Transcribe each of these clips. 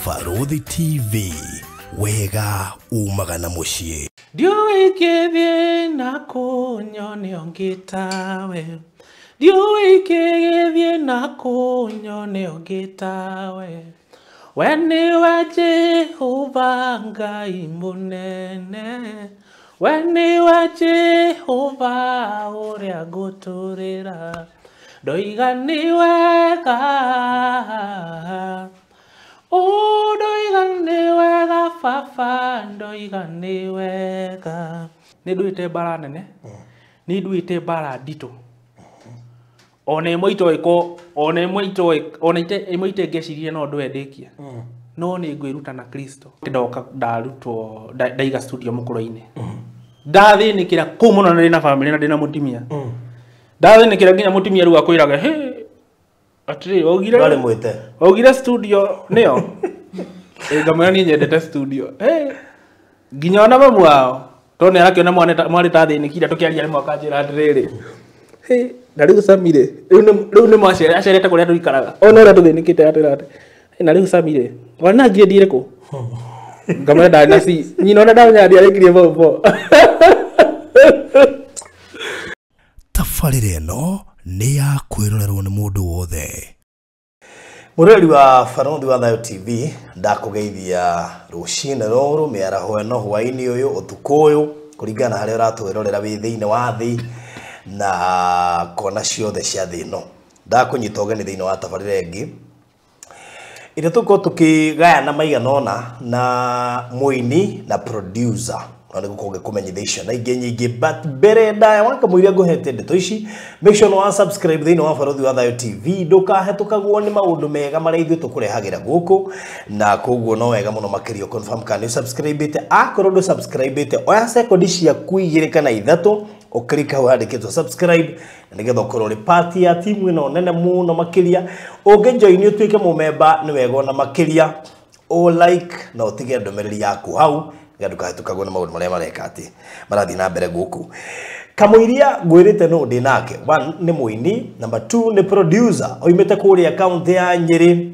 Barũthi TV, wega umaga na mũciĩ. Ndiũĩ ingĩthiĩ na kũ nyone ũngĩ tawe, ndiũĩ ingĩgĩthiĩ na kũ nyone ũngĩ tawe. We nĩwe Jehova Ngai mũnene, we nĩwe Jehova ũrĩa ngũtũrĩra. Ndoiga nĩ wega, ndoiga nĩ wega baba, ndoiga nĩ wega. Nĩ nduĩte mbara nene, nĩ nduĩte mbara nditũ. Ona ĩmwe itoĩ, ona ĩmwe itoĩ, ona ĩmwe itengĩcirie no ndũe ndĩkie. No nĩ ngwĩruta na Kristo. Ndoka ndarutwo ndaiga studio mũkũrũ-inĩ. Ndathĩnĩkĩra kũu mũno na ndĩna bamĩrĩ na ndĩna mũtumia. Ndathĩnĩkĩra nginya mũtumia rĩu akwĩraga, "Hĩ, atĩrĩ, waugire Ndwarĩ mwĩte. Waugire studio nĩyo?" Ngamwĩra niĩ nyendete studio. Hĩ, nginya ona mamu wao tondũ nĩ arakĩona mwarĩ ta thĩnĩkire tũkĩaria rĩmwe akanjĩra atĩrĩrĩ, "Hĩ, na rĩu Sami rĩ, rĩu nĩ mwacere acerete kũrĩa tũikaraga. Ona ũrĩa tũthĩnĩkĩte atĩra atĩ, na rĩu Sami rĩ, wana ngiri ĩrĩkũ?" Ngamwĩra ndarĩ na C. Nyina ona ndamenya ndiarĩkirie form four. Tabarĩra ĩno nĩ ya kwĩrorerwo nĩ mũndũ wothe. Mũrori wa Barũthi wa Thayũ TV, ndakũgeithia rũcinĩ rũrũ, mĩaraho ĩno, hwaĩ-inĩ ũyũ, ũtukũ ũyũ, kũringana na harĩa ũratwĩrorera wĩ thĩinĩ wa thĩ na kona ciothe cia thĩ ĩno. Ndakũnyita ũgeni thĩinĩ wa tabarĩra ĩngĩ ĩrĩa tũkorwo tũkĩgayana maigana ũna na mũini na producer. Na nĩgũkorwo ngĩkũmenyithia icio na ingĩ nyingĩ, but mbere ndaya wakamũiria ngũhete ndeto ici, make sure nĩ wa subscribe thĩinĩ wa Barũthi wa Thayũ TV, ndũkahetũkagwo nĩ maũndũ mega marĩa ithuĩ tũkũrehagĩra gũkũ, na koguo no wega mũno makĩria confirm kana nĩ subscribe-ĩte. Akorwo ndũ subscribe-ĩte, oya sekondi ciaku 2 kana 3 ũklika hau handĩkĩtwo subscribe, na nĩgetha ũkorwo ũrĩ part ya timu ĩno nene mũno makĩria. Ũngĩjoin ũtuĩke mũmemba nĩ wega ona makĩria, o like na ũtige ndũmĩrĩri yaku hau nĩgetha ndũkahetũkagwo nĩ maũndũ marĩa mareka atĩ marathiĩ na mbere gũkũ. Kamũiria ngwĩrĩte nũ ndĩ nake. 1 nĩ mũini, number 2 nĩ producer oimĩte kũrĩa kaũntĩ ya Nyĩrĩ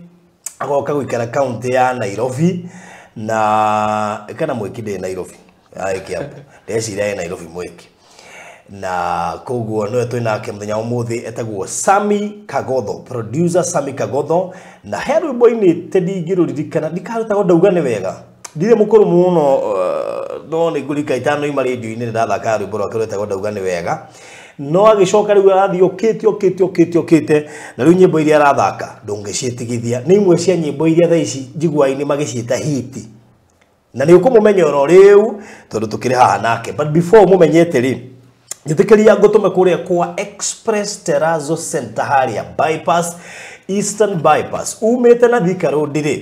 agoka gũikara kaũntĩ ya Nairobi, na kana mwĩki ndĩ Nairobi aĩ Kiambu, ndeciria ĩ Nairobi mwĩki, na koguo nĩwe twĩ nake mũthenya wa ũmũthĩ, etagwo Sammy Kagotho, producer Sammy Kagotho. Na he rwĩmbo ainĩte ndingĩrũririkana, ndikarutagwo ndauga nĩ wega, ndirĩ mũkũrũ mũno, no nĩ ngũrika 5 ima rĩndiũ-inĩ nĩ ndathakaga rwĩmbo rwake rwetagwo ndauga nĩ wega. No agĩcoka rĩu arathiĩ okĩte okĩte okĩte okĩte, na rĩu nyĩmbo iria arathaka ndũngĩciĩtigithia, nĩ imwe cia nyĩmbo iria thaa ici njiguaga aini magĩciĩta hiti, na nĩ ũkũmũmenya oro rĩu tondũ tũkĩrĩ haha nake. But before ũmũmenyete rĩ, njĩtĩkĩria ngũtũme kũrĩa kwa Express Terrazzo Center harĩa bypass, Eastern Bypass, umĩte na Thika Road rĩ,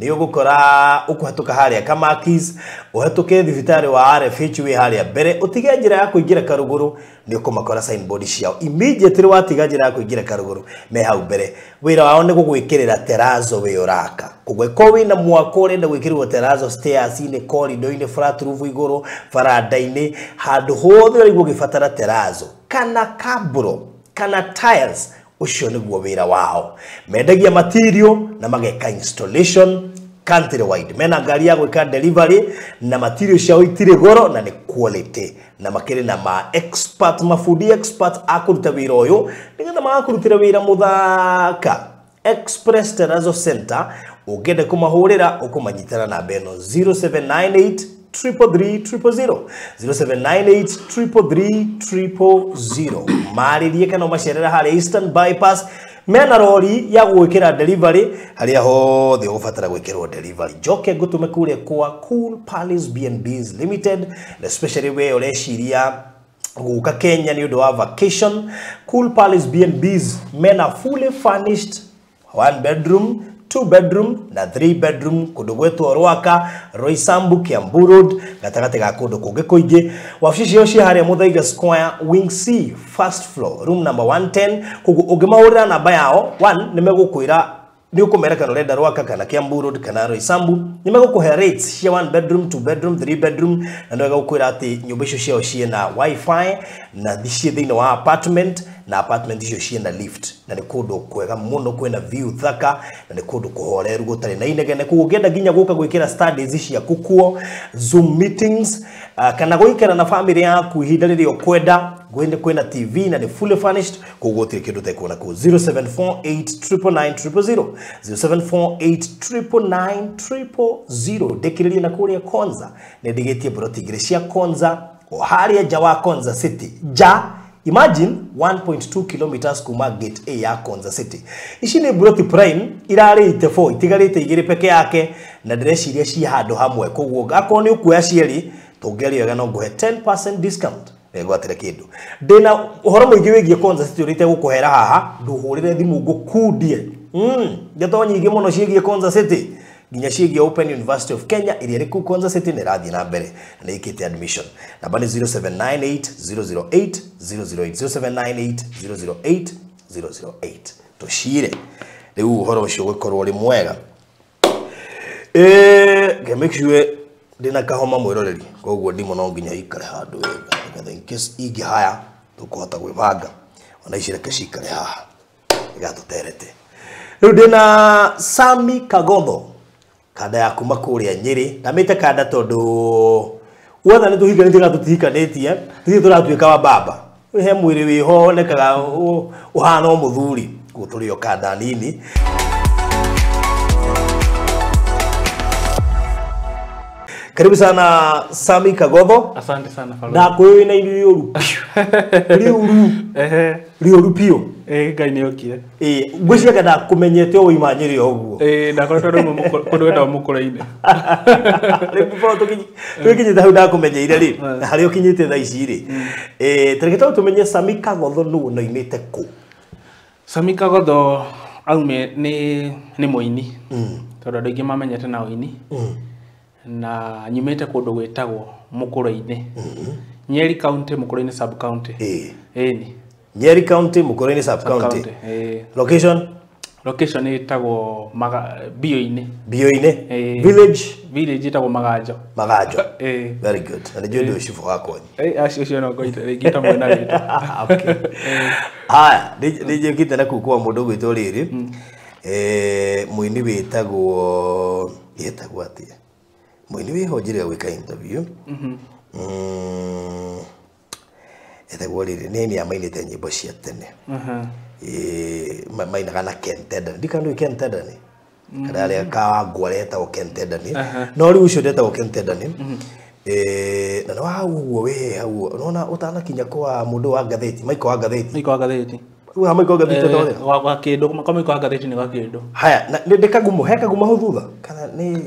nĩ ũgũkora ũkũhetũka harĩa Kamakis, ũhetũke thibitarĩ wa RFH wĩ harĩa mbere, ũtige njĩra ya kũingĩra Karũgũrũ, nĩ ũkũmakora signboard ciao immediately. Watiga njĩra ya kũingĩra Karũgũrũ, me hau mbere. Wĩra wao nĩ gũgwĩkĩrĩra terrazzo wĩ ũraka. Koguo ĩkorwo wĩna mwako ũrenda gwĩkĩrĩrwo terrazzo stairs-inĩ, corridor-inĩ, flat roof igũrũ, baranda-inĩ, handũ hothe ũraigua ũgĩbatara terrazzo kana cabro kana tiles, ũcio nĩguo wĩra wao. Mendagia material na mageka installation countrywide. Mena ngari ya gwĩka delivery na material ciao itirĩ goro na nĩ quality, na makĩrĩ na ma expert, mabundi expert a kũruta wĩra ũyũ nĩgetha magakũrutĩra wĩra mũthaka. Express Terrazzo Center, ũngĩenda kũmahũrĩra ũkũmanyitana namba ĩno 0798 333 000, 0798 333 000. Marĩrie kana ũmacerere harĩa Eastern Bypass, mena rori ya gwĩkĩra delivery harĩa hothe ũgũbatara gwĩkĩrwo delivery. Njoke ngũtũme kũrĩa kwa Cool Palace B&Bs Limited, na especially we ũreciria gũka Kenya nĩ ũndũ wa vacation. Cool Palace B&Bs mena fully furnished 1 bedroom, 2 bedroom na 3 bedroom kũndũ gwetwo Rwaka, Roysambu, Kiambu Road, gatagatĩ ga kũndũ kũngĩ kũingĩ. Wabici ciao ciĩ harĩa Muthaiga Square, Wing C, first floor, room number 110. Koguo ũngĩmahũrĩra namba yao, 1 nĩ megũkwĩra, nĩ ũkũmera kana ũrenda Rwaka kana Kiambu Road kana Roysambu, nĩ megũkũhe rates cia 1 bedroom, 2 bedroom, 3 bedroom, na nĩ megũkwĩra atĩ nyũmba icio ciao ciĩna wifi na ciĩ thĩinĩ wa apartment, na apartment icio ciĩna lift na nĩ kũndũ kwega mũno kwĩna view thaka na nĩ kũndũ kũhoreru gũtarĩ na inegene. Koguo ũngĩenda nginya gũka gwĩkĩra studies ciaku kuo, Zoom meetings, kana gũikara na family yaku ihinda rĩrĩa ũkwenda, kwĩna TV na nĩ fully furnished, koguo gũtirĩ kĩndũ ũtekuona kũu. 0748999000 0748999000. Ndĩkĩrĩrie na kũrĩa Konza nĩ ndigĩtie broti igĩrĩ cia Konza o harĩa nja wa Konza City. Nja, imagine 1.2 kilometers kuma gate A ya Konza City. Ici nĩ broti prime irarĩ 84 itigarĩte igĩrĩ peke yake na ndĩreciria ci handũ hamwe, koguo akorwo nĩ ũkuoya cierĩ tũngĩaria wega no ngũhe 10% discount. Negwatire kĩndũ. Ndĩna ũhoro mũingĩ wĩgiĩ Konza City ũrĩa itegũkũhera haha, ndũhũrĩre thimũ ngũkundie. Ndeto nyingĩ mũno ciĩgiĩ Konza City nginya ciĩgiĩ Open University of Kenya ĩrĩa ĩrĩ kũu Konza City nĩ ĩrathiĩ na mbere na nĩ ĩkĩte admission. Namba nĩ 0798 008 008 0798 008 008. Tũcire rĩu ũhoro ũcio ũgũkorwo ũrĩ mwega. Nge make sure ndĩna kahoma mwĩroreri, koguo ndimũ no nginya ikare handũ wega nĩgetha in case ingĩhaya tũkũhota gwĩbanga. Ona ici reke cikare haha igatũterete. Rĩu ndĩna Sami Kagotho, kanda ya kuma kũrĩa Nyĩrĩ. Ndamĩte kanda tondũ wothe nĩ tũhikanĩtie kana tũtihikanĩtie, tũthiĩ tũratuĩka wa baba. He mwĩrĩ wĩho wonekaga ũhana o mũthuri, koguo tũrĩ o kanda nini. Karibu sana Sami Kagotho. Asante sana Falo. Ndakwĩũĩ na irio rĩũru. Rĩũru. Ehe. Rĩũru biũ. Ngai nĩ okire. Ngwĩciria ndakũmenyete o wauma Nyĩrĩ o ũguo. Ndakoretwo ndĩ kũndũ gwĩtagwo Mũkũrwe-inĩ. Rĩu before tũkinyĩte hau ndakũmenyeire rĩ, na harĩa ũkinyĩte thaa ici rĩ. Tareke tondũ tũmenye Sami Kagotho nũ na oimĩte kũ? Sami Kagotho aume nĩ mũini. Tondũ andũ aingĩ mamenyete na ũini. Na nyumĩte kũndũ gwĩtagwo Mũkũrwe-inĩ. Nyeri County, Mũkũrwe-inĩ sub county. Ĩni. Nyeri County, Mũkũrwe-inĩ sub county. Location? Location ĩtagwo Mbio-inĩ. Mbio-inĩ? Village? Village ĩtagwo Maganjo. Maganjo. Very good. Na nĩnjũĩ ndũĩ cibũ wakwa. Acio ũcio no ngoite rĩngĩ ta mwena witũ. Okay. Haya, nĩnjũkĩte na kũu kwa mũndũ ũgwĩtwo rĩrĩ. Mũini wĩtagwo ĩtagwo atĩa? Mũini wĩho njĩrĩga gwĩka interview. Etagwo rĩrĩ nĩ nĩ amainĩte nyĩmbo cia tene. Mainaga na Ken Tedani. Ndikana nĩ Ken Tedani. Kana arĩa Kawangwa etagwo Ken Tedani. No rĩu ũcio ndetagwo Ken Tedani. Na no hau ũguo wĩ hau ũrona ũtanakinya kwa mũndũ wa ngathĩti, Michael wa ngathĩti. Michael wa ngathĩti. Rĩu ha Michael wa ngathĩti etagwo atĩa? Gwa kĩndũ, kwa Michael wa ngathĩti nĩ gwa kĩndũ. Haya, na nĩ kagumo, he kagumo hau thutha? Kana nĩ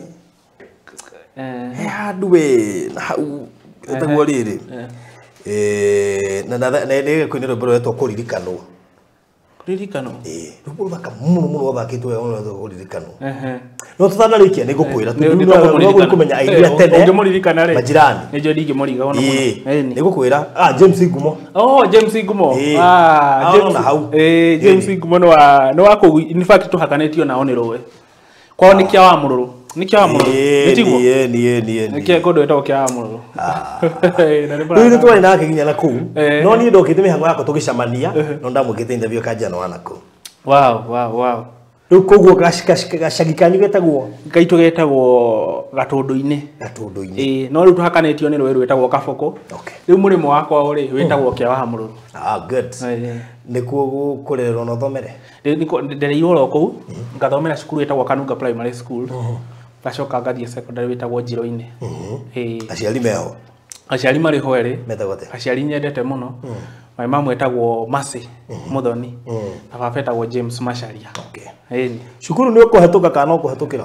he handũ we na hau etagwo rĩrĩ. Na nĩ kwĩna rwĩmbo rwetwo Kũririkanwo. Kũririkanwo? Rwĩmbo rũthaka mũno mũno rwathakĩtwo wega mũno rwetwo Kũririkanwo. No tũtanarĩkia nĩ ngũkwĩra tondũ nĩ kũmenya aini a tene. Ũngĩmũririkana rĩ? Majirani. Nĩ njũĩ ndingĩmũriga ona mũno. Nĩ ngũkwĩra. James Ngumo. Oh, James Ngumo. James hau. James Ngumo nĩ wa kũu, in fact tũhakanĩtio nao nĩ rũĩ. Kwao nĩ kĩa wa mũrũrũ. Nĩ kĩa wa mũrũrũ. Nĩ tiguo? Nĩ kĩa kũndũ gwĩtagwo kĩa wa mũrũrũ. Rĩu ithuĩ twarĩ nake nginya na kũu. No niĩ ndokĩte mĩhang'o yakwa tũgĩcemania, no ndamwĩkĩte interview kanjia no na kũu. Wow, wow, wow. Rĩu koguo gacagi kanyu getagwo? Gaitũ getagwo Gatũndũ-inĩ. Gatũndũ-inĩ. No rĩu tũhakanĩtio nĩ rũĩ rwĩtagwo Kabũkũ. Rĩu mũrĩmo wakwa rĩ wĩtagwo kĩa wa mũrũrũ. Good. Nĩkuo kũrererwo na ũthomere? Ndereirwo oro kũu, ngathomera cukuru ĩtagwo Kanunga Primary School. Ngacoka ngathiĩ secondary wĩtagwo Njiro-inĩ. Aciari meho? Aciari marĩ ho erĩ. Metagwo atĩa? Aciari nyendete mũno. My mom etagwo Mercy Muthoni. Na baba etagwo James Macharia. Cukuru nĩ ũkũhetũka kana ũkũhetũkĩra?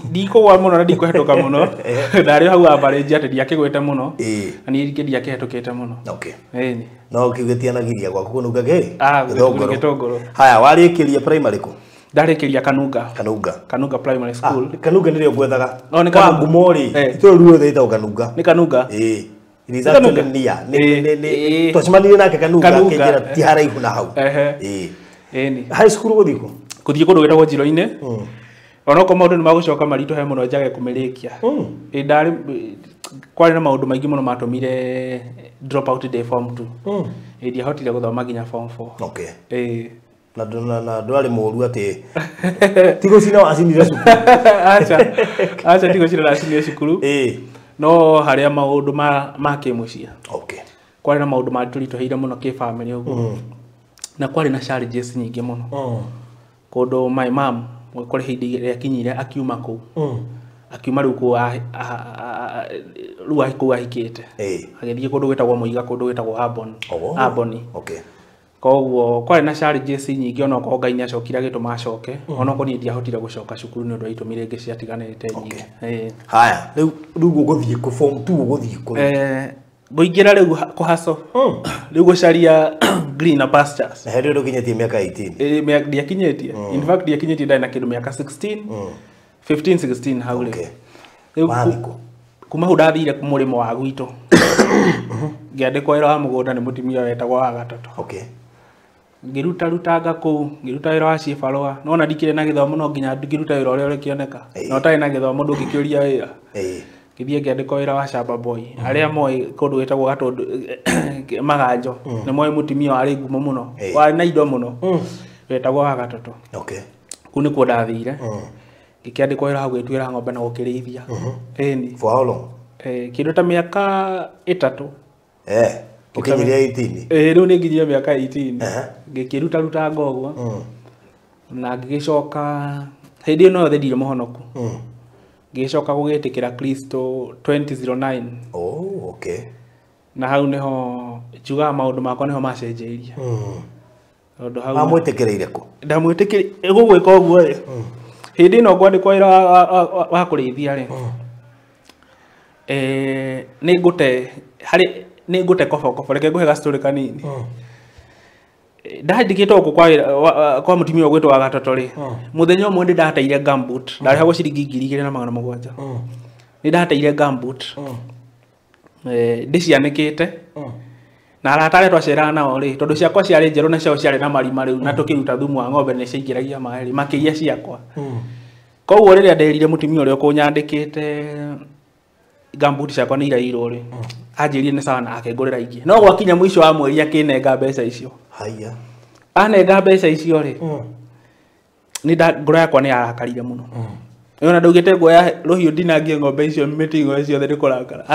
Ndikũgwa mũno na ndikũhetũka mũno. Ndarĩ hau average atĩ ndiakĩgwĩte mũno. Na niĩ rĩngĩ ndiakĩhetũkĩte mũno. No kĩu gĩtianagiria gwaku kũnunga kĩ? Gĩtũngũrũ. Haya, warĩkĩria primary kũ? Ndarĩkĩria Kanunga. Kanunga. Kanunga Primary School. Kanunga nĩrĩo ngwethaga. No, nĩ Kwa Kanunga. Ngumo rĩ, itũũra rĩu rĩothe rĩtagwo Kanunga. Nĩ Kanunga? It is actually near. Twacemanirie nake Kanunga akĩnjĩra ti haraihu na hau. High school gũthiĩ kũ? Gũthiĩ kũndũ gwĩtagwo Njiro-inĩ. Onokorwo maũndũ nĩ magũcoka maritũhe mũno njage kũmĩrĩkia. Ndarĩ kwarĩ na maũndũ maingĩ mũno matũmire drop out day form 2. Ndiahotire gũthoma nginya form 4. Okay. Na na ndwarĩ mũru atĩ tigũcina wacinire cukuru. Acha. Acha tigũcina ndacinire cukuru. No harĩa maũndũ ma kĩmũciĩ. Okay. Kwarĩ na maũndũ matũritũhĩire mũno kĩbamĩrĩ ũguo. Na kwarĩ na challenges nyingĩ mũno. Kũndũ my mom kũrĩ hĩndĩ ĩrĩa akiuma kũu. Akiuma rĩu kũu rĩu kũu ahikĩte. Agĩthiĩ kũndũ gwĩtagwo Mũiga, kũndũ gwĩtagwo Amboni. Okay. Koguo kwarĩ na challenges nyingĩ onokorwo Ngai nĩacokire agĩtũma acoke, onokorwo niĩ ndiahotire gũcoka cukuru nĩ ũndũ wa itũmi rĩngĩ ciatiganĩte nyingĩ. Haya, rĩu ũgũthiĩ kũ form 2 ũgũthiĩ kũ? Ngũingĩra rĩu kũhaco. Rĩu gũcaria greener pastures. Na hĩndĩ ĩyo ndũkinyĩtie mĩaka 18? Ndiakinyĩtie. In fact ndiakinyĩtie, ndarĩ na kĩndũ mĩaka 16, 15, 16 hau rĩ. Rĩu kuma hau ndathire mũrĩmo wa gwitũ. Ngĩandĩkwo wĩra wa mũgũnda nĩ mũtumia wetagwo wa gatatũ. Okay. Ngĩruta rutanga kũu, ngĩruta wĩra wa cibarũa. No ona ndikĩrĩ na gĩthomo no nginya ngĩruta wĩra ũrĩa ũrĩkĩoneka. Na ũtarĩ na gĩthomo ndũngĩkĩũria wĩra. Ngĩthiĩ ngĩandĩkwo wĩra wa shamba boy. Arĩa moĩ kũndũ gwĩtagwo Gatũndũ Maganjo, nĩ moĩ mũtumia warĩ ngumo mũno, warĩ na indo mũno, wetagwo wa gatatũ. Okay. Kũu nĩkuo ndathire. Ngĩkĩandĩkwo wĩra wa gwĩtuĩra ng'ombe na gũkĩrĩithia. Ĩni. For how long? Kĩndũ ta mĩaka 3. Ũkinyirie 18? Rĩu nĩ nginyire mĩaka 18. Ngĩkĩruta rutanga ũguo. Na ngĩgĩcoka hĩndĩ ĩno yothe ndirĩ mũhonoku. Ngĩgĩcoka gũgĩtĩkĩra Kristo 2009. Oh, okay. Na hau nĩho njugaga maũndũ makwa nĩho macenjeirie. Tondũ hau Wamwĩtĩkĩrĩire kũ? Ndamwĩtĩkĩrĩire gũgwĩka ũguo rĩ. Hĩndĩ ĩno ngwandĩkwo wĩra wa kũrĩithia rĩ. Nĩ ngũte harĩ nĩ ngũte kobokobo, reke ngũhe gastory kanini. Ndandĩkĩtwo gũkũ kwa mũtumia ũgwĩtwo wa gatatũ rĩ. Mũthenya ũmwe nĩ ndateire gumboot, ndarĩhagwo ciringi 2700. Nĩ ndateire gumboot. Ndĩcianĩkĩte. Na arata arĩa twaceraga nao rĩ, tondũ ciakwa ciarĩ njerũ na ciao ciarĩ na marima rĩu, na tũkĩruta thumu wa ng'ombe nĩ ciaingĩragia maĩ rĩ, makĩiya ciakwa. Koguo rĩrĩa nderire mũtumia ũrĩa ũkũnyandĩkĩte gumboot ciakwa nĩ irairwo rĩ, anjĩrire nĩ sawa na akĩngũrĩra ingĩ. No gwakinya mũico wa mweri akĩnenga mbeca icio. Haiya. Anenga mbeca icio rĩ, nĩ ngoro yakwa nĩ yarakarire mũno. Ona ndaugĩte nguoya rũhiũ ndinangie ng'ombe icio mĩtĩ ciothe nĩ kũrakara.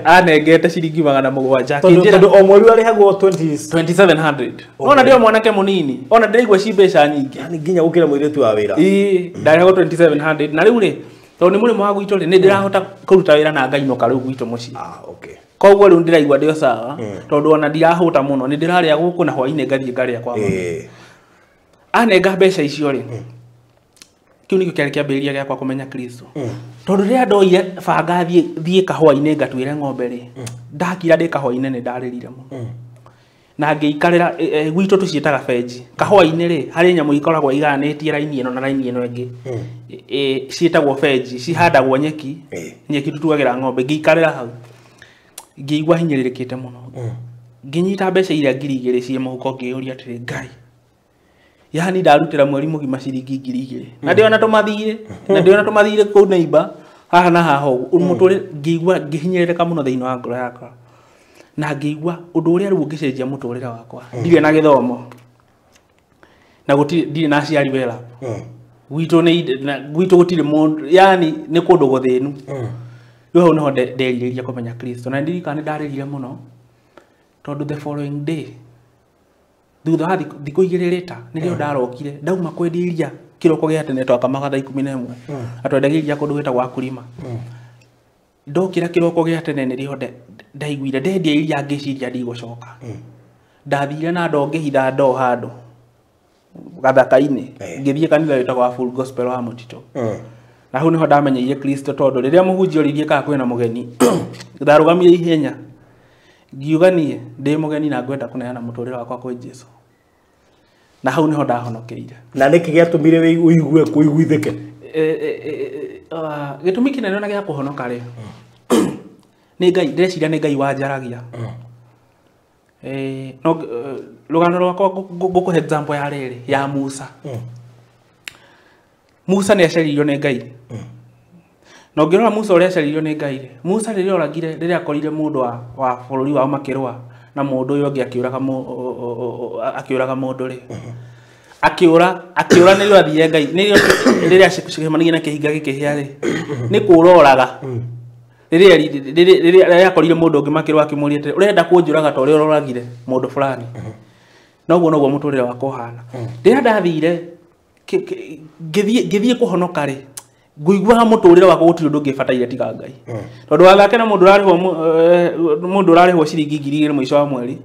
Anengete ciringi 700. Tondũ o mweri arĩhagwo 2700. Ona ndĩ o mwanake mũnini, ona ndĩraigua ci mbeca nyingĩ. Yaani nginya gũkĩra mũirĩtu wa wĩra. Ĩĩ, ndarĩhagwo 2700. Na rĩu rĩ, tondũ nĩ mũrĩmo wa gwitũ rĩ, nĩ ndĩrahota kũruta wĩra na ngainũka rĩu gwitũ mũciĩ. Okay. Koguo rĩu ndĩraigua ndĩ o sawa, tondũ ona ndirahũta mũno, nĩ ndĩrarĩa gũkũ na hwaĩ-inĩ ngathiĩ ngarĩa kwa mami. Anenga mbeca icio rĩ, kĩu nĩkĩo kĩarĩ kĩambĩrĩria gĩakwa kũmenya Kristo. Tondũ rĩrĩa ndoire banga thiĩ kahũa-inĩ ngatuĩre ng'ombe rĩ, ndakira ndĩ kahũa-inĩ nĩ ndarĩrire mũno. Na ngĩikarĩra gwitũ tũciĩtaga benji. Kahũa-inĩ rĩ, harĩ nyamũ ikoragwo igayanĩtie raini ĩno na raini ĩno ĩngĩ. Ciĩtagwo benji, cihandagwo nyeki, nyeki tũtuagĩra ng'ombe. Ngĩikarĩra hau, ngĩigua hinyĩrĩrĩkĩte mũno. Ngĩnyita mbeca iria 2000 ciĩ mũhuko ngĩyũria atĩrĩ, Ngai, yaani ndarutĩra mweri mũgima ciringi 2000. Na ndĩona tũmathirĩ, na ndĩona tũmathirĩ kũu neighbor, haha na haha ũguo. Mũtũrĩre ngĩigua ngĩhinyĩrĩrĩka mũno thĩinĩ wa ngoro yakwa. Na ngĩigua ũndũ ũrĩa rĩu ũngĩcenjia mũtũrĩre wakwa. Ndirĩ na gĩthomo. Na gũtirĩ ndirĩ na aciari wera. Gwitũ nĩ gwitũ gũtirĩ mũndũ, yaani nĩ kũndũ gũthĩnu. Rĩu hau nĩho nderirĩria kũmenya Kristo. Na ndirikana nĩ ndarĩrire mũno tondũ the following day, thutha wa thikũ igĩrĩ rĩta, nĩrĩo ndarokire, ndauma kwendia iria kĩroko gĩa tene twakamaga thaa 11. Atwendagia iria kũndũ gwĩtagwo Akulima. Ndokĩra kĩroko gĩa tene nĩrĩo ndaiguire ndendia iria ngĩciria ndigũcoka. Ndathire na ndoo ngĩhitha ndoo handũ gathaka-inĩ, ngĩthiĩ kanitha wĩtagwo wa Full Gospel wa Mũtitũ. Na hau nĩho ndamenyeire Kristo tondũ rĩrĩa mũhunjia oririe kana kwĩna mũgeni, ndarũgamire ihenya ngiuga niĩ ndĩ mũgeni na ngwenda kũneana mũtũrĩre wakwa kwĩ Jesũ. Na hau nĩho ndahonokeire. Na nĩkĩ gĩatũmire ũigue kũiguithĩke? Gĩtũmi kĩnene ona gĩa kũhonoka rĩ, nĩ Ngai, ndĩreciria nĩ Ngai wanjaragia. No rũgano rwakwa ngũkũhe example ya rĩrĩ ya Musa. Musa nĩ acaririo nĩ Ngai. Na ũngĩrora Musa ũrĩa acaririo nĩ Ngai rĩ, Musa rĩrĩa oragire, rĩrĩa akorire mũndũ wa bũrũri wao makĩrũa na mũndũ ũyũ ũngĩ akĩũraga akĩũraga mũndũ rĩ, akĩũra nĩrĩo athire Ngai, nĩrĩo rĩrĩa acemanirie na kĩhinga gĩkĩhĩa rĩ, nĩ kũũra oraga. Rĩrĩa akorire mũndũ ũngĩ makĩrũa akĩmũria atĩrĩ, ũrenda kũnjũraga ta ũrĩa ũroragire mũndũ fulani. Noguo noguo mũtũrĩre wakwa ũhana. Rĩrĩa ndathire ngĩthiĩ kũhonoka rĩ, ngũiguaga mũtũrĩre wakwa gũtirĩ ũndũ ũngĩ bataire tiga Ngai. Tondũ wathake na mũndũ ũrarĩhwo ciringi 2,000 mũico wa mweri,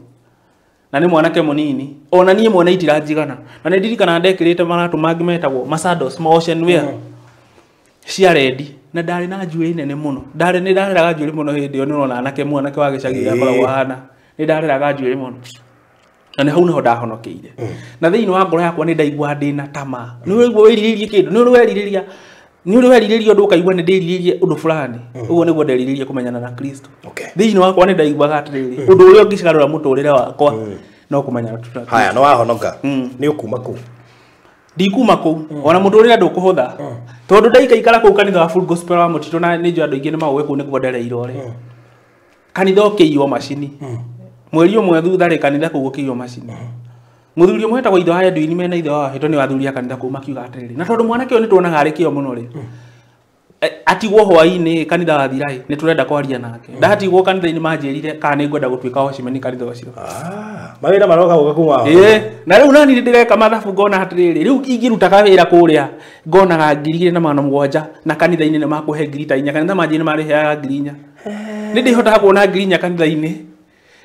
na nĩ mwanake mũnini, ona niĩ mwene itiranjigana. Na nĩ ndirikanaga ndekĩrĩte maratũ mangĩ metagwo Masados, ma Ocean Wear cia rendi, na ndarĩ na njuĩrĩ nene mũno. Nĩ ndareraga njuĩrĩ mũno hĩndĩ ĩyo, nĩ ũrona anake mwanake wa gĩcagi akoragwo ahana. Nĩ ndareraga njuĩrĩ mũno. Na nĩ hau nĩho ndahonokeire. Na thĩinĩ wa ngoro yakwa nĩ ndaiguaga ndĩna tamaa. Nĩ ũraigua wĩrirĩirie kĩndũ, nĩ ũrĩ werirĩria, nĩ ũrĩ werirĩria ũndũ ũkaigua nĩ ndĩrirĩirie ũndũ fulani. Ũguo nĩguo nderirĩirie kũmenyana na Kristo. Thĩinĩ wakwa nĩ ndaiguaga atĩrĩrĩ, ũndũ ũrĩa ũngĩcarũra mũtũrĩre wakwa no kũmenyana tu na Kristo. Haya, nĩ wahonoka. Nĩ ũkuma kũu? Ndikuma kũu. Ona mũtũrĩre ndũkũhũtha. Tondũ ndaikaikara kũu kanitha wa Full Gospel wa Mũtitũ, na nĩ njũĩ andũ aingĩ nĩ maũĩ kũu nĩkuo ndereirwo rĩ. Kanitha ũkĩiywo macini. Mweri ũmwe thutha rĩ, kanitha kũu gũkĩiywo macini. Mũthuri ũmwe wetagwo ithe wa Edwin mena ithe wa Wahĩto nĩ athuri a kanitha kũu makiuga atĩrĩrĩ, na tondũ mwanake ũyũ nĩ tuonaga arĩ kĩo mũno rĩ, atigwo hwaĩ-inĩ kanitha wathira rĩ, nĩ tũrenda kwaria nake. Ndatigwo kanitha-inĩ manjĩrire kana nĩ ngwenda gũtuĩka watchman kanitha ũcio. Mawĩra maroka gũka kuma. Na rĩu nani ndĩreka mathabu ngona atĩrĩrĩ, rĩu ingĩrutaga wĩra kũrĩa ngonaga 2,700 na kanitha-inĩ nĩ makũhe 4,000. Kanitha manjĩrire nĩ marĩheaga 4,000. Nĩ ndĩhotaga kuona 4,000 kanitha-inĩ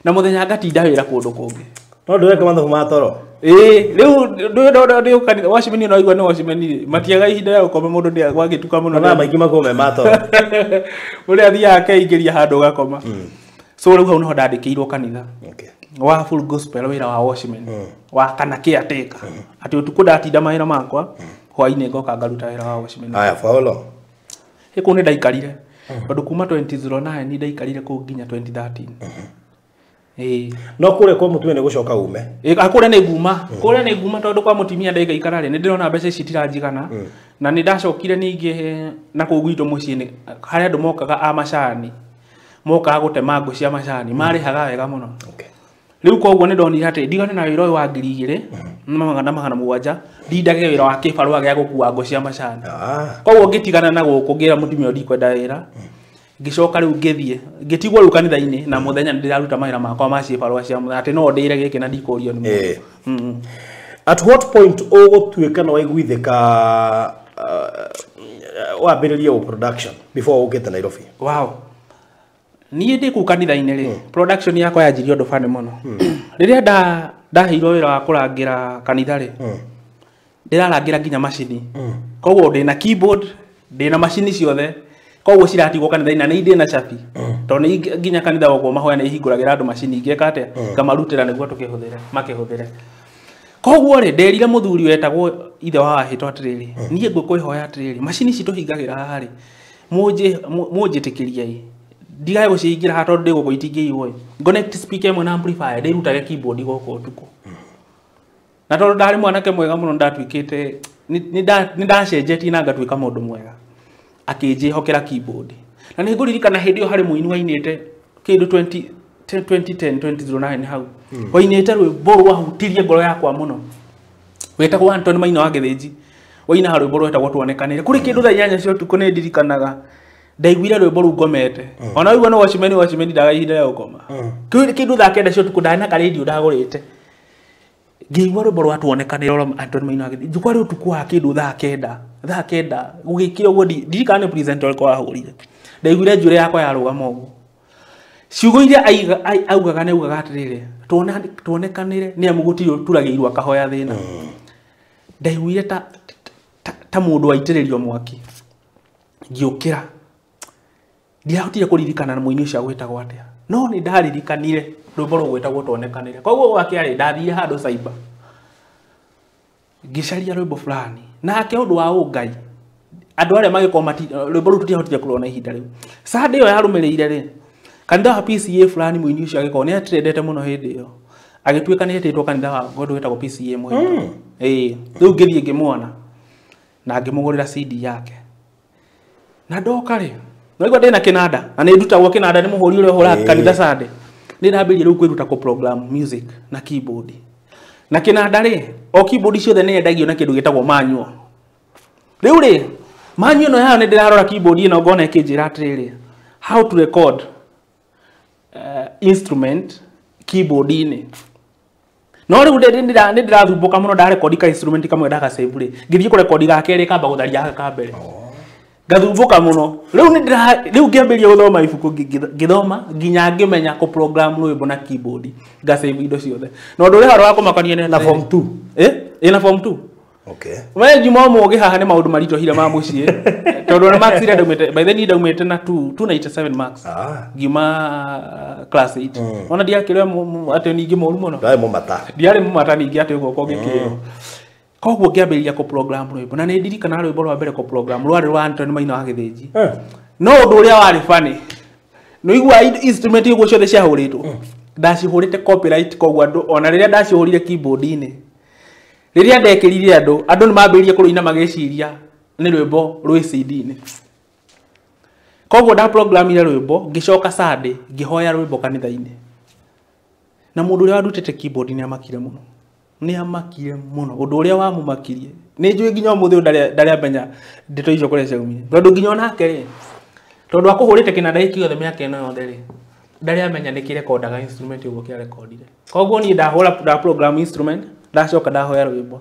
na mũthenya ngatinda wĩra kũndũ kũngĩ. No ndũreka mathabu ma toro? Rĩu ndĩ kanitha watchman no igua nĩ watchman rĩ, matiaga ihinda rĩa gũkoma, mũndũ nĩ gwagĩtuka mũno. Mathaa maingĩ makoragwo me ma toro. Ũrĩa athiaga akeingĩria handũ ũgakoma. So rĩu hau nĩho ndandĩkĩirwo kanitha. Wa Full Gospel wĩra wa watchman, wa kana caretaker. Atĩ ũtukũ ndatinda mawĩra makwa, hwaĩ-inĩ ngoka ngaruta wĩra wa watchman. Haya, Paulo. Kũu nĩ ndaikarire. Tondũ kuma 2009 nĩ ndaikarire kũu nginya 2013. No kũrĩa kwa mũtumia nĩ gũcoka ume? Kũrĩa nĩ nguma. Kũrĩa nĩ nguma tondũ kwa mũtumia ndaikaikara rĩ, nĩ ndĩrona mbeca ici itiranjigana. Na nĩ ndacokire ningĩ na kũu gwitũ mũciĩ nĩ harĩa andũ mokaga a macani, mokaga gũtema ngũ cia macani, marĩhaga wega mũno. Rĩu koguo nĩ ndonire atĩ ndigane na wĩra ũyũ wa 2,700, ndindage wĩra wa kĩbarũa gĩa gũkua ngũ cia macani. Koguo ngĩtigana na gũkũ ngĩra mũtumia ũyũ ndikwenda wĩra. Ngĩcoka rĩu ngĩthiĩ, ngĩtigwo rĩu kanitha-inĩ na mũthenya nĩndĩraruta mawĩra makwa ma ciĩbarũa cia mũthenya, atĩ no ndĩre gĩkĩ na ndikũrio nĩ mũndũ. At what point ũgũtuĩka na waiguithĩka wambĩrĩrie production before ũkĩte Nairobi? Wow. Niĩ ndĩ kũu kanitha-inĩ rĩ, production yakwa yanjirie ũndũ bani mũno. Rĩrĩa ndaheirwo wĩra wa kũrangĩra kanitha rĩ, ndĩrarangĩra nginya macini. Koguo ndĩna keyboard, ndĩna macini ciothe. Koguo ciratigwo kanitha-inĩ na nĩ ndĩna cabi. Tondũ nĩ nginya kanitha wakwa mahoya nĩ ihingũragĩra andũ macini, ingĩka atĩa? Ngamarutĩra nĩguo tũkĩhũthĩre, makĩhũthĩre. Koguo rĩ, nderire mũthuri wetagwo ithe wa Wahĩto atĩrĩrĩ, niĩ ngũkwĩhoya atĩrĩrĩ, macini ici tũhingagĩra haha rĩ, mũnjĩtĩkĩrie ĩ, ndigae gũcihingĩra haha tondũ ndĩ gũkũ itingĩiywo ĩ. Connect speaker ĩmwe na amplifier, ndĩrutage keyboard gũkũ ũtukũ. Na tondũ ndarĩ mwanake mwega mũno, ndatuĩkĩte, nĩ ndacenjetie na ngatuĩka mũndũ mwega. Akĩnjĩhokera keyboard. Na nĩ ngũririkana hĩndĩ ĩyo harĩ mũini wainĩte kĩndũ 2010, 2009 hau. Wainĩte rwĩmbo rwahutirie ngoro yakwa mũno. Wetagwo Anthony Maina wa Gĩthĩnji. Wainaga rwĩmbo rwetagwo Tuonekanĩre. Kũrĩ kĩndũ thaa 8 cia ũtukũ nĩ ndirikanaga. Ndaiguire rwĩmbo rũu ngomete. Ona waigua nĩ watchman, watchman ndaga ihinda rĩa gũkoma. Kĩndũ thaa 9 cia ũtukũ ndarĩ na karĩndiũ ndagũrĩte. Ngĩigua rwĩmbo rwa Tuonekanĩre rwa Anthony Maina wa Gĩthĩnji. Kwarĩ ũtukũ wa kĩndũ thaa 9. Thaa 9 gũgĩkĩa ũguo ndirikana nĩ presenter ũrĩkũ wahũrire. Ndaiguire njuĩrĩ yakwa yarũgama ũguo. Ciugo iria augaga nĩ augaga atĩrĩrĩ, tuonekanĩre nĩ amu gũtirĩ ũturagĩirwo akahoya thĩna. Ndaiguire ta mũndũ waitĩrĩrio mwaki. Ngĩũkĩra. Ndiahotire kũririkana mũini ũcio agwĩtagwo atĩa. No nĩ ndaririkanire rwĩmbo rũgwĩtagwo Tuonekanĩre. Koguo gwakĩa rĩ, ndathire handũ cyber. Ngĩcaria rwĩmbo fulani. Nake ũndũ wa ũngai, andũ arĩa magĩkorwo rwĩmbo rũu tũtiahotire kũrona ihinda rĩu. Sunday ĩyo yarũmĩrĩire rĩ, kanitha wa PCA fulani mũini ũcio agĩkorwo nĩ atrendete mũno hĩndĩ ĩyo. Agĩtuĩka nĩ etĩtwo kanitha wa ũndũ wĩtagwo PCA Mũhĩndo. Rĩu ngĩthiĩ ngĩmuona. Na ngĩmũgũrĩra CD yake. Na ndoka rĩ, naigua ndĩna kĩnanda, na nĩ ndutagwo kĩnanda nĩ mũhũri ũrĩa ũhũraga kanitha Sunday. Nĩ ndambĩrĩirie rĩu kwĩruta kũ program music na keyboard. Na kĩnanda rĩ, o keyboard ciothe nĩ yendagio na kĩndũ gĩtagwo manual. Rĩu rĩ, manual ĩno yayo nĩ ndĩrarora keyboard ĩno ngona ĩkĩnjĩra atĩrĩrĩ, how to record instrument keyboard-inĩ. No rĩu nĩ ndĩrathumbũka mũno ndarekondi ka instrument kamwe ndagasave rĩ, ngĩthiĩ kũrekondi ga kerĩ kamba gũtharia gaka ka mbere. Ngathumbũka mũno. Rĩu nĩ rĩu ngĩambĩrĩria gũthoma ibuku ngĩthoma nginya ngĩmenya kũ program rwĩmbo na keyboard, ngasave indo ciothe. Na ũndũ ũrĩa haro wa kũmakania nĩ Na form 2. Ĩ na form 2. Okay. We Juma mũgĩ haha nĩ maũndũ maritũhire ma mũciĩ. Tondũ na marks iria ndaumĩte, by the niĩ ndaumĩte na 297 marks. Ngiuma class 8. Ona ndiakĩrĩ atĩ ningĩ mũru mũno. Ndwarĩ mũmata. Ndiarĩ mũmata ningĩ atĩ ũguo kũngĩkĩrwo. Koguo ngĩambĩrĩria kũ program rwĩmbo na nĩ ndirikanaga rwĩmbo rwa mbere kũ program rwarĩ rwa Anthony Maina wa Gĩthĩnji. No ũndũ ũrĩa warĩ funny, nĩ ũiguaga instrument ũguo ciothe ciahũrĩtwo. Ndacihũrĩte copyright koguo andũ ona rĩrĩa ndacihũrire keyboard-inĩ, rĩrĩa ndekĩrire andũ, andũ nĩ mambĩrĩirie kũrũina magĩciria nĩ rwĩmbo rwĩ CD-inĩ. Koguo nda programire rwĩmbo, ngĩcoka Sunday ngĩhoya rwĩmbo kanitha-inĩ. Na mũndũ ũrĩa wandutĩte keyboard nĩ amakire mũno. Nĩ amakire mũno. Ũndũ ũrĩa wamũmakirie. Nĩ njũĩ nginya ũmũthĩ ũyũ ndarĩ amenya ndeto icio kũrĩa ciaumire. Tondũ nginya onake rĩ, tondũ akũhũrĩte kĩnanda gĩkĩ gĩothe mĩaka ĩno yothe rĩ, ndarĩ amenya nĩ kĩrekondaga instrument ũguo kĩarekondire. Koguo niĩ ndahũra nda program instrument, ndacoka ndahoya rwĩmbo.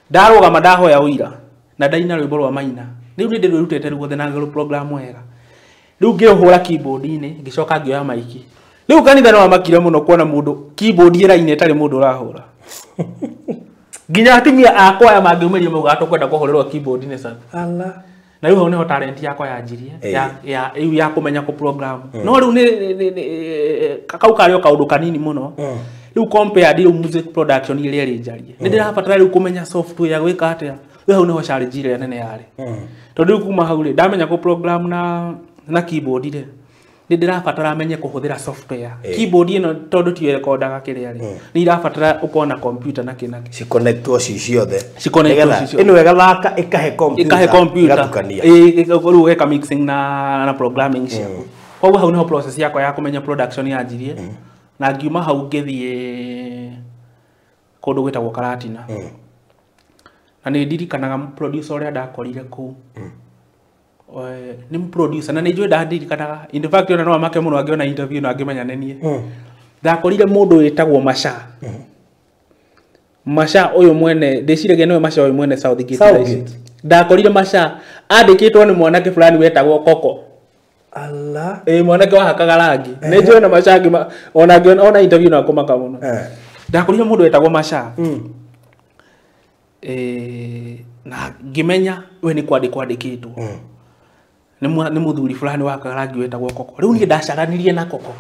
Ndarũgama ndahoya ũira na ndaina rwĩmbo rwa Maina. Rĩu nĩ ndĩrwĩrutĩte ruothe na ngĩrũ program wega. Rĩu ngĩũhũra keyboard-inĩ, ngĩcoka ngĩoya maiki. Rĩu kanitha nĩ wamakire mũno kuona mũndũ keyboard ĩraina ĩtarĩ mũndũ ũrahũra. Nginya atumia akwa aya mangĩumĩria maugaga tũkwenda kũhũrĩrwo keyboard nĩ sana. Ala. Na rĩu hau nĩho talent yakwa yanjirie, ya rĩu ya kũmenya kũ program. No rĩu nĩ kau karĩ o kaũndũ kanini mũno. Rĩu compared rĩu music production ĩrĩa ĩrĩ njarie. Nĩ ndĩrabatara rĩu kũmenya software ya gwĩka atĩa. Rĩu hau nĩho challenge ĩrĩa nene yarĩ. Tondũ rĩu kuma hau rĩ, ndamenya kũ program na keyboard rĩ, nĩ ndĩrabatara menye kũhũthĩra software. Keyboard ĩno tondũ tiyo ĩrekondaga kĩrĩa rĩ, nĩ irabatara ũkorwo na computer na kĩ na kĩ. Ciconnectwo ci ciothe. Ciconnectwo ci ciothe. Ĩno ĩgathaka ĩkahe computer. Ĩkahe computer. Ĩgatukania. Rĩu ũgeka mixing na programming ciaku. Koguo hau nĩho process yakwa ya kũmenya production yanjirie. Na ngiuma hau ngĩthiĩ kũndũ gwĩtagwo Karatina. Na nĩ ndirikanaga producer ũrĩa ndakorire kũu. Nĩ producer na nĩ njũĩ ndandirikanaga. In fact ona no amake mũno angĩona interview na angĩmenya nĩ niĩ. Ndakorire mũndũ wĩtagwo Masha. Masha ũyũ mwene, ndĩciragia nĩwe Masha ũyũ mwene Southgate. Southgate. Ndakorire Masha andĩkĩtwo nĩ mwanake fulani wetagwo Koko. Ala. Mwanake wahakaga rangi. Nĩ njũĩ na Masha angĩ ona angĩona ona interview na kũmaka mũno. Ndakorire mũndũ wetagwo Masha. Na ngĩmenya we nĩ kwandĩkwo andĩkĩtwo. Nĩ mũthuri fulani wahakaga rangi wetagwo Koko. Rĩu niĩ ndacaranirie na Koko.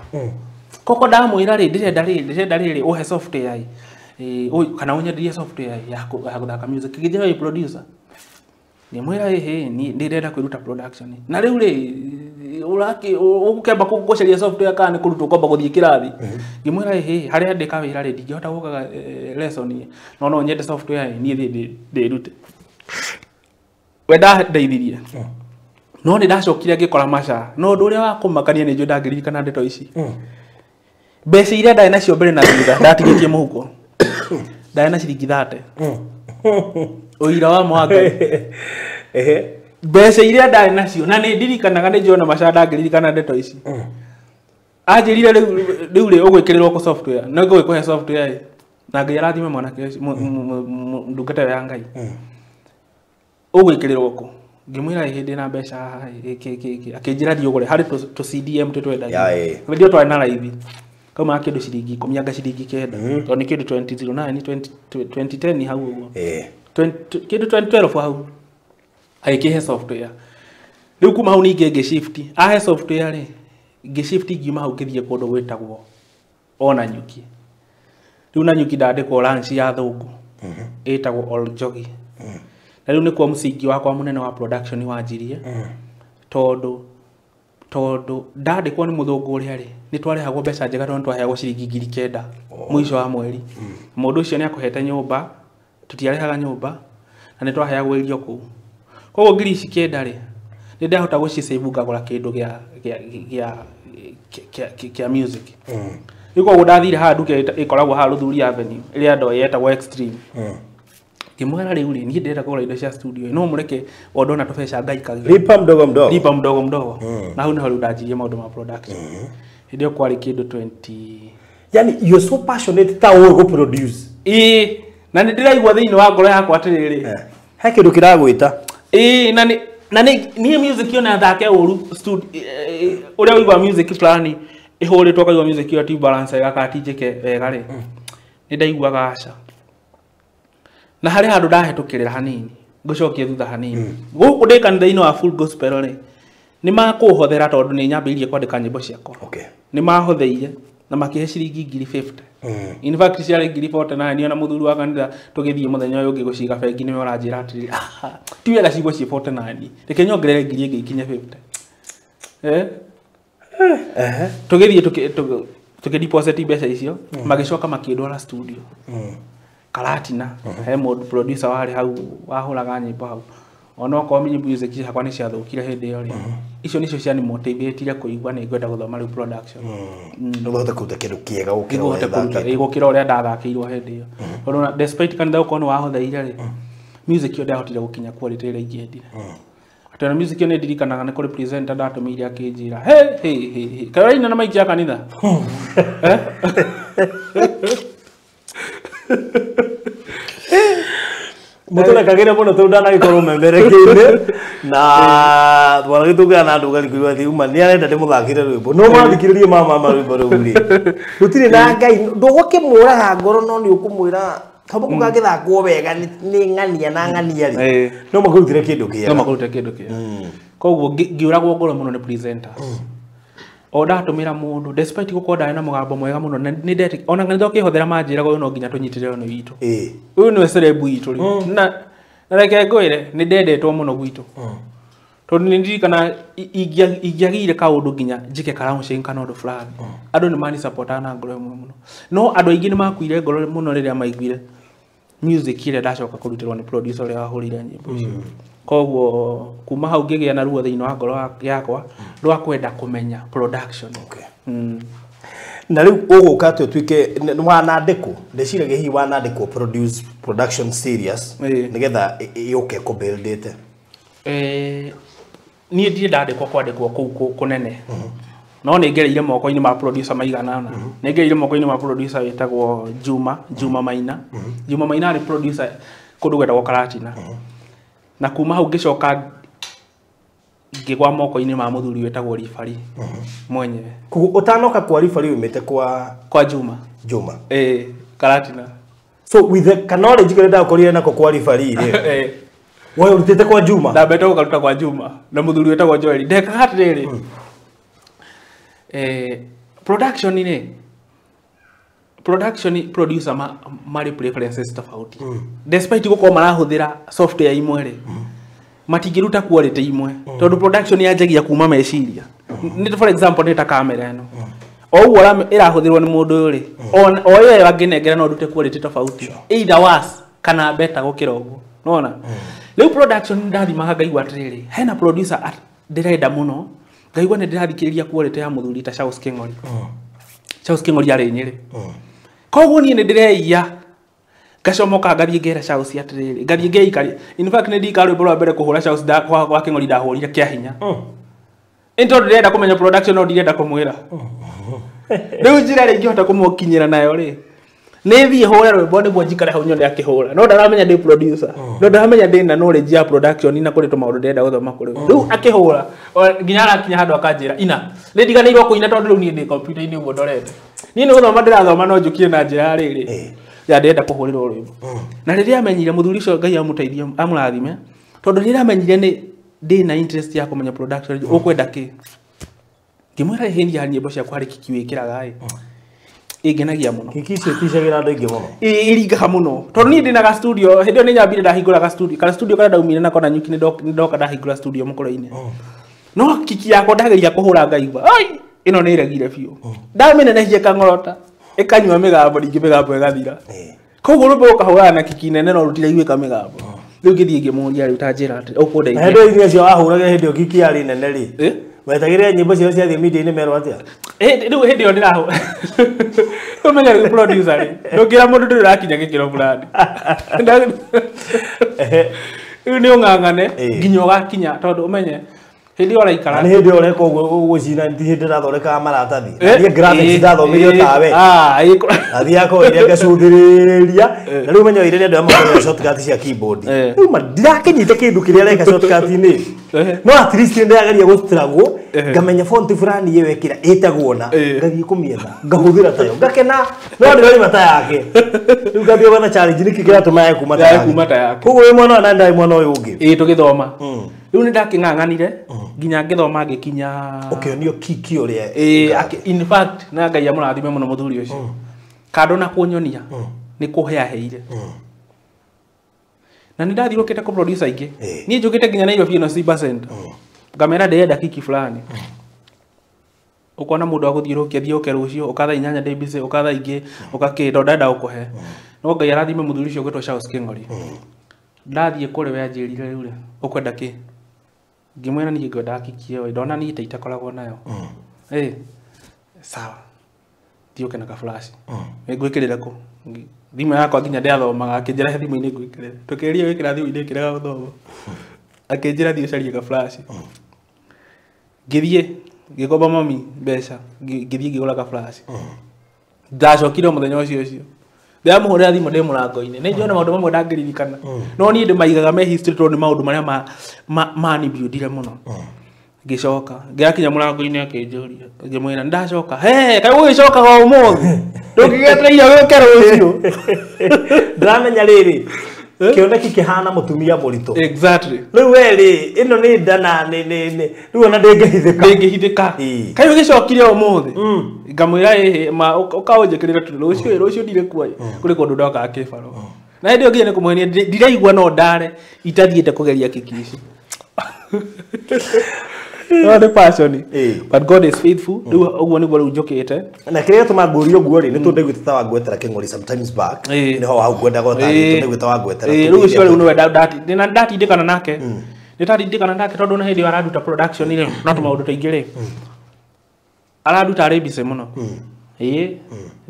Koko ndamwĩra rĩ, ndĩrenda rĩrĩ ũhe software ĩ, kana ũnyenderie software ya gũthaka music. Kĩnjĩra wĩ producer. Ngĩmwĩra ĩhĩ, niĩ ndĩrenda kwĩruta production. Na rĩu rĩ, ũgũkĩamba gũcaria software kana nĩ kũrutwo kwamba gũthiĩ kĩrathi. Ngĩmwĩra ĩhĩ, harĩa ndĩka wĩra rĩ, ndingĩhota gũkaga lesson, no nyende software niĩ thiĩ ndĩrute. We ndandeithirie. No nĩ ndacokire ngĩkora Masha. No ũndũ ũrĩa wa kũmakania nĩ njũĩ ndangĩririkana ndeto ici. Mbeca iria ndarĩ nacio mbere na thutha ndatigĩtie mũhuko. Ndarĩ na ciringi 30. Ũira wa mwanga. Mbeca iria ndarĩ nacio na nĩ ndirikanaga nĩ njũĩ ona Masha ndangĩririkana ndeto ici. Anjĩrire rĩu rĩ ũgwĩkĩrĩrwo kũ software. No ngũgĩkũhe software ĩ. Na Ngai arathime mwanake ũcio, ndungata ĩyo ya Ngai. Ũgwĩkĩrĩrwo kũ? Ngĩmwĩra ĩ hĩndĩ na mbeca haha ĩ, kĩ. Akĩnjĩra thiĩ ũgũre harĩ tũ CDM tũtwendagia. Hĩndĩ ĩyo twarĩ na raithi. Kauma kĩndũ ciringi 10 anga ciringi 9. Tondũ nĩ kĩndũ 2009, 2010 hau ũguo. Kĩndũ 2012 hau. Agĩkĩhe software. Rĩu kuma hau ningĩ ngĩshift. Ahe software rĩ, ngĩshift ngiuma hau ngĩthiĩ kũndũ gwĩtagwo ona Nyuki. Rĩu na Nyuki ndandĩkwo lunch ya thũngũ. Ĩtagwo Oljogi. Na rĩu nĩkuo mũcingi wakwa mũnene wa production wanjirie. Tondũ ndandĩkwo nĩ mũthũngũ ũrĩa rĩ, nĩ twarĩhagwo mbeca njega tondũ twaheagwo ciringi 9,000 mũico wa mweri. Mũndũ ũcio nĩ akũhete nyũmba, tũtiarĩhaga nyũmba, na nĩ twaheagwo irio kũu. Koguo ngiri ici 9 rĩ nĩ ndahota gũcisave ngagũra kĩndũ gĩa music. Rĩu koguo ndathire haha nduka ĩkoragwo haha Rũthuri Avenue ĩrĩa ndoĩ yetagwo Extreme. Ngĩmwĩra rĩu rĩ niĩ ndĩrenda kũgũra indo cia studio no mũreke o ndona tũbeca ngaikagia. Lipa mdogo mdogo. Lipa mdogo mdogo. Na hau nĩho rĩu ndanjirie maũndũ ma production. Hĩndĩ ĩyo kwarĩ kĩndũ 20. Yani you're so passionate ta ũĩ gũ produce. Ĩĩ, na nĩ ndĩraigua thĩinĩ wa ngoro yakwa atĩrĩrĩ. He kĩndũ kĩragwĩta. Ĩĩ, na nĩ niĩ music yo thake ũru ũrĩa ũigua music fulani ĩhũrĩtwo ũkaigua music ĩyo ti balance wega kana ti njĩke wega rĩ. Nĩ ndaiguaga aca. Na harĩ handũ ndahĩtũkĩrĩra hanini ngũcokie thutha hanini. Gũkũ ndĩ kanitha-inĩ wa Full Gospel rĩ nĩ makũhothera tondũ nĩ nyambĩrĩirie kwandĩka nyĩmbo ciakwa. Okay. Nĩ mahotheire na makĩhe ciringi ngiri 50. In fact ciarĩ ngiri 49 niĩ na mũthuri wa kanitha tũgĩthiĩ mũthenya ũyũ ũngĩ gũciga bengi nĩwe ũranjĩra atĩrĩrĩ ti wega cigwo ciĩ 49 reke nyongerere ngiri ĩngĩ ikinye 50. Tũgĩthiĩ tũkĩ deposit mbeca icio magĩcoka makĩndwara studio. Karatina he mũndũ producer warĩ hau wahũraga nyĩmbo hau onokorwo music ciakwa nĩ ciathũkire hĩndĩ ĩyo rĩ icio nĩcio ciani motivatire kũigua nĩ ngwenda gũthoma rĩu production. Nĩguo ũhote kũruta kĩndũ kĩega gũkĩra ũrĩa gũkĩra ũrĩa ndathakĩirwo hĩndĩ ĩyo. Tondũ despite kanitha gũkorwo nĩ wahotheire rĩ music ĩyo ndahotire gũkinya quality ĩrĩa ingĩendire. Atĩ ona music ĩyo nĩ ndirikanaga nĩ kũrĩ presenter ndatũmĩire akĩnjĩra he he he he kaĩ ũraina na maiki ya kanitha. Mũtũrekagĩre mũno tondũ ndanagĩkorwo memerekeire na twanagĩtũngana na andũ ngarĩ kũigua atĩ uma nĩ arenda ndĩmũthakĩre rwĩmbo no mathikĩrĩrie mama rwĩmbo rũu rĩ rũtirĩ na Ngai ndũgũkĩmũraga ngoro no nĩ ũkũmwĩra kamũkũ gangĩthakwo wega nĩ ng'ania na ng'ania rĩ no makũrutĩre kĩndũ kĩega. No makũrutĩre kĩndũ kĩega. Koguo ngĩũragwo ngoro mũno nĩ presenters. O ndatũmĩra mũndũ despite gũkorwo ndarĩ na mũgambo mwega mũno nĩ ndetĩ ona kanitha ũkĩhothera manjĩraga ũyũ no nginya tũnyitĩrĩre ũyũ witũ. Ũyũ nĩwe celeb witũ rĩ. Na reke ngwĩre nĩ ndendetwo mũno gwitũ. Tondũ nĩ ndirikana ingĩagĩire kaũndũ nginya njĩke ka-launching kana ũndũ fulani. Andũ nĩ manisupportaga na ngoro ĩmwe mũno. No andũ aingĩ nĩ makuire ngoro mũno rĩrĩa maiguire music ĩrĩa ndacoka kũrutĩrwo nĩ producer ũrĩa wahũrire nyĩmbo icio. Koguo kuma hau ngĩgĩa na ruo thĩinĩ wa ngoro yakwa rwa kwenda kũmenya production. Okay. Na rĩu ũgũka atĩ ũtuĩke nĩ wanandĩkwo ndĩciragia hihi wanandĩkwo produce production serious nĩgetha yũke kũbuildĩte. Niĩ ndirĩ ndandĩkwo kwandĩkwo kũu kũnene. No nĩ ngereire moko-inĩ ma producer maigana ũna. Nĩ ngereire moko-inĩ ma producer wĩtagwo Juma Maina. Juma Maina arĩ producer kũndũ gwetagwo Karatina. Na kuma hau ngĩcoka ngĩgwa moko-inĩ ma mũthuri wĩtagwo Ribari mwenyewe. Koguo ũtanoka kwa Ribari umĩte kwa Juma. Juma. Karatina. So with the knowledge kĩrĩa ndakorire nako kwa Ribari rĩ. Wewe ũrutĩte kwa Juma? Ndambete gũkaruta kwa Juma na mũthuri wĩtagwo Joel. Ndekaga atĩrĩrĩ. Production rĩ production producer marĩ preferences tofauti. Despite gũkorwo marahũthĩra software imwe rĩ matingĩruta quality imwe tondũ production yanjagia kuma meciria. Nĩ for example nĩ ta kamera ĩno. O ũguo ĩrahũthĩrwo nĩ mũndũ ũyũ rĩ o ĩyo angĩnengera no ndute quality tofauti. Either worse kana better gũkĩra ũguo. Nĩwona? Rĩu production ndathimaga ngaigua atĩrĩrĩ hena producer ndĩrenda mũno ngaigua nĩ ndĩrathikĩrĩria quality ya mũthuri ta Charles King'ori. Charles King'ori arĩ Nyĩrĩ. Koguo niĩ nĩ ndĩreiya ngacomoka ngathiĩ ngera Charles atĩrĩrĩ ngathiĩ ngeikaria. In fact nĩ ndika rwĩmbo rwa mbere kũhũra Charles kwa King'ori ndahũrire kĩa hinya. Nĩ tondũ ndĩrenda kũmenya production no ndirenda kũmwĩra. Rĩu njĩra ĩrĩa ingĩhota kũmũkinyĩra nayo rĩ nĩ thiĩ hũre rwĩmbo nĩguo njikare hau nyone akĩhũra. No ndaramenya ndĩ producer. No ndaramenya ndĩ na knowledge ya production na kũrĩ tũmaũndũ ndĩrenda gũthoma kũrĩ we. Rĩu akĩhũra nginya arakinya handũ akanjĩra ina. Nĩ ndiganĩirwo kũina tondũ rĩu niĩ ndĩ computer-inĩ ũguo ndorete. Niĩ nĩ gũthoma ndĩrathoma no njũkie na njĩra ya rĩrĩ. Ya ndĩrenda kũhũrĩrwo rwĩmbo. Na rĩrĩa amenyire mũthuri ũcio Ngai amũteithie amũrathime tondũ rĩrĩa amenyire nĩ ndĩ na interest ya kũmenya production ũkwenda kĩ. Ngĩmwĩra hĩndĩ ya nyĩmbo ciakwa harĩ kiki wĩkĩraga ĩ. Ĩngenagia mũno. Kiki icio iticagĩra andũ aingĩ mũno. Ĩringaga mũno. Tondũ niĩ ndĩna ga studio, hĩndĩ ĩyo nĩ nyambire ndahingũra ga studio. Kana studio karĩa ndaumire nako na nyuki nĩ ndoka ndahingũra studio mũkũrũ-inĩ. No kiki yakwa ndageria kũhũra ngaigua. Ai, ĩno nĩ ĩregire biũ. Ndamĩnenehia kang'orota, ĩkanyua mĩgambo ningĩ mĩgambo ĩgathira. Koguo rwĩmbo ũkahũraga na kiki nene no rũtiraiguĩka mĩgambo. Rĩu ngĩthiĩ ngĩmũria rĩu ta njĩra atĩ ũkũndeithia. Na hĩndĩ ĩyo icio wahũraga hĩndĩ ĩyo kiki yarĩ nene rĩ. Wetagĩrĩra nyĩmbo ciao ciathiĩ media-inĩ merwo atĩa? Rĩu hĩndĩ ĩyo ndĩrahu. Ũmenye rĩu producer rĩ. Ndũngĩra mũndũ ndũrĩ ũrakinya gĩkĩro fulani. Rĩu nĩ ũng'ang'ane nginya ũgakinya tondũ ũmenye hĩndĩ ĩyo ũraikara. Na nĩ hĩndĩ ĩyo ũreka ũguo ũgũcina ti hĩndĩ ĩrathondekaga maratathi. Niĩ graphics ndathomirio tawe. Athiaga kũu iria ngacũthĩrĩria. Na rĩu ũmenye oire andũ amwe makoraga shortcut cia keyboard. Rĩu ma ndirakĩnyita kĩndũ kĩrĩa areka shortcut-inĩ. No at least nĩ ndĩrageria gũ-struggle ngamenya font fulani ĩyo ĩkĩra ĩtagwo na ngathiĩ kũmĩetha ngahũthĩra tayo ngakena no ndĩrarima ta yake. Rĩu ngambia gwetha challenge nĩkĩ kĩratũma yake kuma ta yake. Kuma ta yake. Koguo wĩ mwana na ndarĩ mwana ũyũ ũngĩ. Ĩĩ tũgĩthoma. Rĩu nĩ ndakĩng'ang'anire nginya ngĩthoma ngĩkinya ũkĩonio kiki ũrĩa. Ĩĩ in fact na Ngai amũrathime mũno mũthuri ũcio. Kando na kũnyonia nĩ kũhe aheire. Na nĩ ndathiũrũkĩte kũ producer aingĩ. Niĩ njũkĩte nginya Nairobi ĩno Simba Center. Ngamera ndĩrenda kiki fulani. Ũkona mũndũ agũthiũrũkia thiĩ ũke rũciũ ũka thaa 8 ndĩ busy ũka thaa ingĩ ũka kĩ tondũ ndenda gũkũhe. No Ngai arathime mũthuri ũcio ũgwĩtwo Charles King'ori. Ndathiĩ kũrĩ we anjĩrire rĩu rĩ ũkwenda kĩ? Ngĩmwĩra niĩ ngwendaga kiki ĩyo ndona niĩ ta itakoragwo nayo. Sawa. Thiĩ ũke na ka flash. Ngwĩkĩrĩre kũ? Thimũ yakwa nginya ndĩathomaga akĩnjĩra he thimũ-inĩ ngwĩkĩrĩre. Tũkĩgeria gwĩkĩra thimũ-inĩ ĩkĩrega gũthoma. Akĩnjĩra thiĩ ũcarie ka flash. Ngĩthiĩ ngĩkomba mami mbeca ngĩthiĩ ngĩgũra ka flash. Ndacokire mũthenya ũcio ũcio. Ndĩramũhũrĩra thimũ ndĩ mũrango-inĩ. Nĩ njũĩ na maũndũ mamwe ndangĩririkana. No niĩ ndĩmaigaga me history tondũ nĩ maũndũ marĩa manibuildire mũno. Ngĩcoka ngĩrakinya mũrango-inĩ akĩnjũria ngĩmwĩra ndacoka. He kaĩ ũgĩcokaga ũmũthĩ? Ndũngĩgetereire gũke rũciũ. Ndĩramenya rĩrĩ kĩoneki kĩhana mũtumia mũritũ. Exactly. Rĩu we rĩ ĩno nĩ nda na nĩ rĩu ona ndĩngĩhithĩka. Ndĩngĩhithĩka. Kaĩ ũgĩcokire ũmũthĩ? Ngamwĩra ĩhĩ ma ũkaũnjĩkĩrĩra tu rũciũ rũciũ ndirĩ kuo kũrĩ kũndũ ndokaga kĩbarũa. Na hĩndĩ ĩyo nginya nĩ kũmũhenia ndiraigua no ndare itathiĩte kũgeria kiki ici. No the passion. But God is faithful. Rĩu ũguo nĩguo rĩu njũkĩte. Na kĩrĩa gĩtũma ngũrie ũguo rĩ nĩ tondũ ndaiguĩte ta wangwetera Kĩng'ori sometimes back. Nĩho hau ngwendaga ũtarĩ tondũ ndaiguĩte ta wangwetera. Rĩu ũcio rĩu nĩwe ndatindĩkana nake. Nĩtatindĩkana nake tondũ na hĩndĩ ĩyo araruta production rĩ no tũmaũndũ tũingĩ rĩ. Araruta arĩ busy mũno.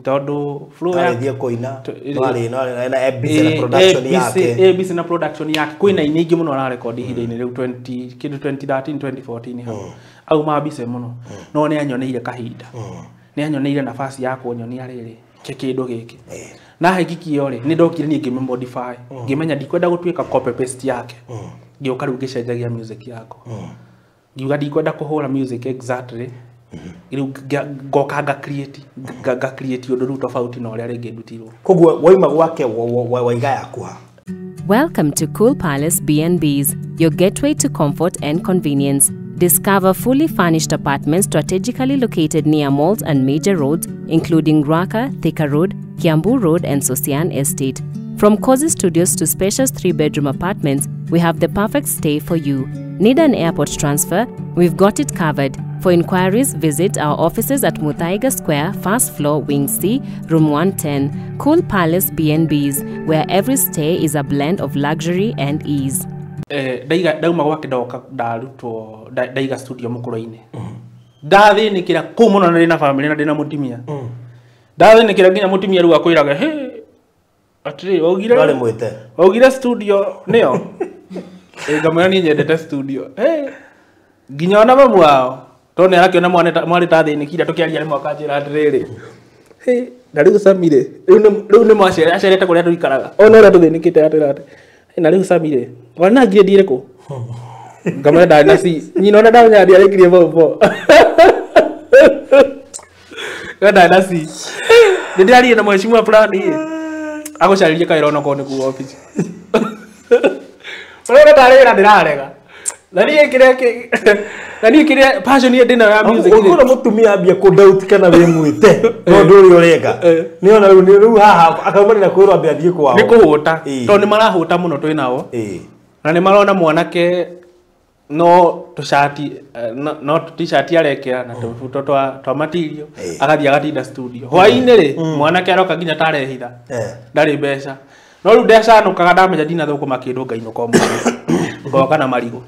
Tondũ flow ya arĩthiĩ kũina no arĩ na busy na production yake. Busy na production yake kwĩna ini ingĩ mũno ararekondi ihinda-inĩ rĩu 20 kĩndũ 2013 2014 hau. Auma busy mũno. No nĩ anyoneire kahinda. Nĩ anyoneire nafasi ya kũnyonia rĩrĩ kĩndũ gĩkĩ. Na he kiki ĩyo rĩ nĩ ndokire niĩ ngĩmĩmodify. Ngĩmenya ndikwenda gũtuĩka copy paste yake. Ngĩũka rĩu ngĩcenjagia music yakwa. Ngiuga ndikwenda kũhũra music exactly. Rĩu ngoka nga create nga create ũndũ rĩu tofauti na ũrĩa rĩngĩ ndutirwo. Koguo waima gwake waiga yaku ha. Welcome to Cool Palace B&Bs, your gateway to comfort and convenience. Discover fully furnished apartments strategically located near malls and major roads, including Ruaka, Thika Road, Kiambu Road, and Sosian Estate. From cozy studios to spacious 3-bedroom apartments, we have the perfect stay for you. Need an airport transfer? We've got it covered. For inquiries, visit our offices at Muthaiga Square, first floor, Wing C, Room 110. Cool Palace B&Bs, where every stay is a blend of luxury and ease. Ndauma gwake ndoka ndarutwo ndaiga studio mũkũrũ-inĩ. Ndathĩnĩkĩra kũu mũno na ndĩna family na ndĩna mũtumia. Ndathĩnĩkĩra nginya mũtumia rĩu akwĩraga he atĩrĩ waugire Ndwarĩ mwĩte. Waugire studio nĩyo. Ngamwĩra niĩ nyendete studio. Nginya ona mamu wao tondũ nĩ arakĩona mwarĩ ta thĩnĩkire tũkĩaria rĩmwe akanjĩra atĩrĩrĩ na rĩu Sami rĩ rĩu nĩ mwacere acerete kũrĩa tũikaraga ona ũrĩa tũthĩnĩkĩte atĩra atĩ na rĩu Sami rĩ warĩ na grade ĩrĩkũ? Ngamwĩra ndarĩ na C. Nyina ona ndamenya ndiarĩkirie form 4. Ndarĩ na C. Nĩ ndĩraririe na mheshimiwa fulani agũcarĩrie kawĩra onokorwo nĩ kũu office. Ũrona tarĩ wĩra ndĩrarega. Na niĩ kĩrĩa passion ĩyo ndĩnayo ya music. Ũngĩona mũtumia ambia kũndauti kana wĩ mwĩte no ũndũ ũrĩa ũreka. Nĩ ona rĩu haha akaumania na kwĩrwo ambe athiĩ kwao. Nĩ kũhũta tondũ nĩ marahũta mũno twĩ nao. Na nĩ marona mwanake no tũcati no t-shirt arekĩra na tũbuto twa material agathiĩ agatinda studio. Hwaĩ-inĩ rĩ mwanake aroka nginya tarehitha. Ndarĩ mbeca. No rĩu ndecanũkaga ndamenya ndinathũkũma kĩndũ ngainũka ũmũthĩ. Ngoka na marigũ.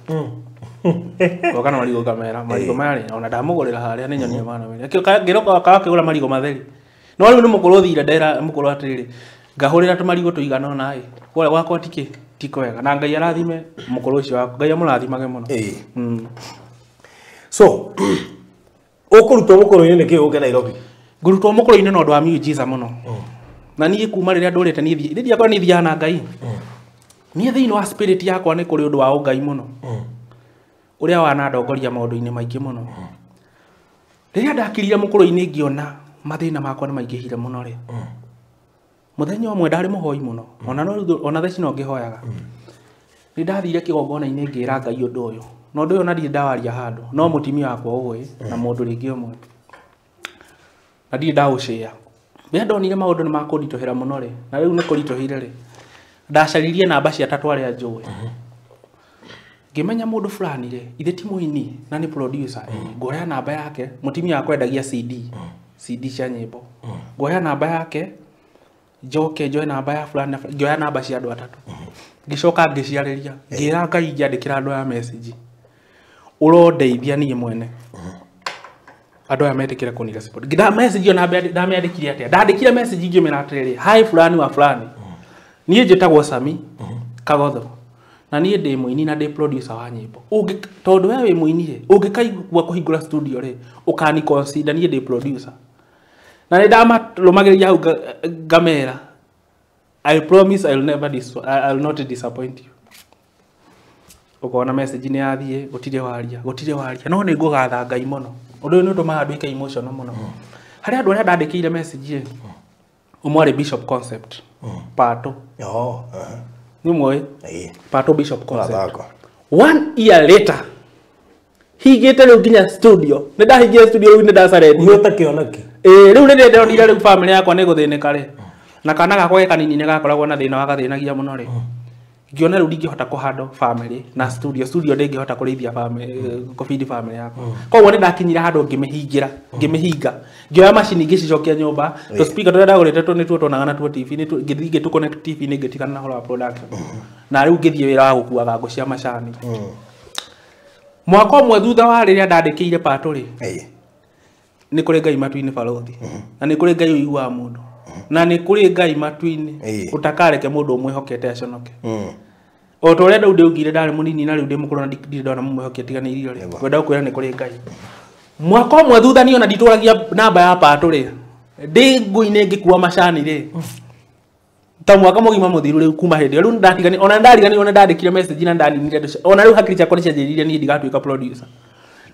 Ngoka na marigũ ngamera marigũ maya rĩ ona ndamũgũrĩra harĩa nĩ nyonire mana merĩ. Ngĩroka akĩgũra marigũ matheri. No rĩu nĩ mũkũrũ thire ndera mũkũrũ atĩrĩrĩ ngahũrĩra tũmarigũ tũigana ũna ĩ kũrĩa gwakwa tikĩ ti kwega na Ngai arathime mũkũrũ ũcio wakwa Ngai amũrathimage mũno. So ũkũrutwo mũkũrũ-inĩ nĩkĩ ũke Nairobi? Ngũrutwo mũkũrũ-inĩ na ũndũ wa miujiza mũno. Na niĩ kuma rĩrĩa ndũrĩte niĩ thiĩ niĩ thiaga na Ngai. Niĩ thĩinĩ wa spirit yakwa nĩ kũrĩ ũndũ wa ũngai mũno. Ũrĩa wanandongoria maũndũ-inĩ maingĩ mũno. Rĩrĩa ndakirire mũkũrũ-inĩ ngĩona mathĩna makwa nĩ maingĩhire mũno rĩ. Mũthenya ũmwe ndarĩ mũhoi mũno. Ona no ona thaa ici no ngĩhoyaga. Nĩ ndathire kĩgongona-inĩ ngĩra Ngai ũndũ ũyũ. Na ũndũ ũyũ ona ndirĩ ndawaria handũ. No mũtumia wakwa ũĩ na mũndũ rĩngĩ ũmwe. Na ndirĩ ndaũcĩa. Rĩrĩa ndonire maũndũ nĩ makũnditũhĩra mũno rĩ, na rĩu nĩ kũritũhire rĩ, ndacaririe namba cia atatũ arĩa njũĩ. Ngĩmenya mũndũ fulani rĩ, ithe ti mũini na nĩ producer, nguoya namba yake, mũtumia wakwa endagia CD, CD cia nyĩmbo. Nguoya namba yake, njoke njoe namba ya fulani, ngĩoya namba cia andũ atatũ. Ngĩcoka ngĩciarĩria, ngĩra Ngai ngĩandĩkĩra andũ aya message. Ũrondeithia niĩ mwene. Andũ aya metĩkĩre kũni respond. Nda message yo ndamĩandĩkire atĩa? Ndandĩkire message ngĩmĩra atĩrĩrĩ, hi fulani wa fulani. Niĩ njĩtagwo Sami Kagotho. Na niĩ ndĩ mũini na ndĩ producer wa nyĩmbo. Tondũ we wĩ mũini rĩ, ũngĩkaigua kũhingũra studio rĩ, ũkani consider niĩ ndĩ producer. Na nĩ ndamarũmagĩrĩria hau ngamera, I promise I will never I will not disappoint you. Ũkona message nĩ yathiĩ, gũtirĩ waria, gũtirĩ waria. No nĩ ngũgatha Ngai mũno. Ũndũ ũyũ nĩ ũtũmaga nduĩke emotional mũno. Harĩ andũ arĩa ndandĩkĩire message ĩ, ũmwe arĩ Bishop Concept, Pato. Nĩ ũmũĩ? Pato Bishop Concept. 1 year later, hingĩte rĩu nginya studio. Nĩ ndahingire studio rĩu nĩ ndacarendi. Nĩ ũtakĩoneki. Rĩu rĩrĩa ndonire rĩu family yakwa nĩ gũthĩnĩka rĩ. Na kana gakwa ge kanini nĩ gakoragwo na thĩna wa gathĩnagia mũno rĩ. Ngĩona rĩu ndingĩhota kũhandle family na studio, studio ndĩngĩhota kũrĩithia family, kũbidi family yakwa. Koguo nĩ ndakinyire handũ ngĩmĩhingĩra, ngĩmĩhinga. Ngĩoya macini ngĩcicokia nyũmba, tũ speaker tũrĩa ndagũrĩte tũ nĩtuo tuonaga natuo TV, ngĩthiĩ ngĩtũ connect TV nĩ ngĩtigana na ũhoro wa production. Na rĩu ngĩthiĩ wĩra wa gũkuaga ngũ cia macani. Mwaka ũmwe thutha wa rĩrĩa ndandĩkĩire Pato rĩ, nĩ kũrĩ Ngai matu-inĩ barũthi. Na nĩ kũrĩ Ngai ũiguaga mũndũ. Na nĩ kũrĩ Ngai matu-inĩ ũtakareke mũndũ ũmwĩhokete aconoke. O ta ũrĩa Daudi augire ndarĩ mũnini na rĩu ndĩ mũkũrũ na ndirĩ ndona mũmwĩhoki atiganĩirio rĩ, ngwenda gũkwĩra nĩ kũrĩ Ngai. Mwaka ũmwe thutha niĩ ona nditũragia namba ya Pato rĩ, ndĩ ngui-inĩ ngĩkua macani rĩ, ta mwaka mũgima mũthiru rĩu kuma hĩndĩ ĩyo rĩu ndatigani ona ndariganĩirwo nĩ ndandĩkire message na ndaninire andũ ona rĩu hakiri ciakwa nĩ cianjĩrĩirie niĩ ndigatuĩka producer.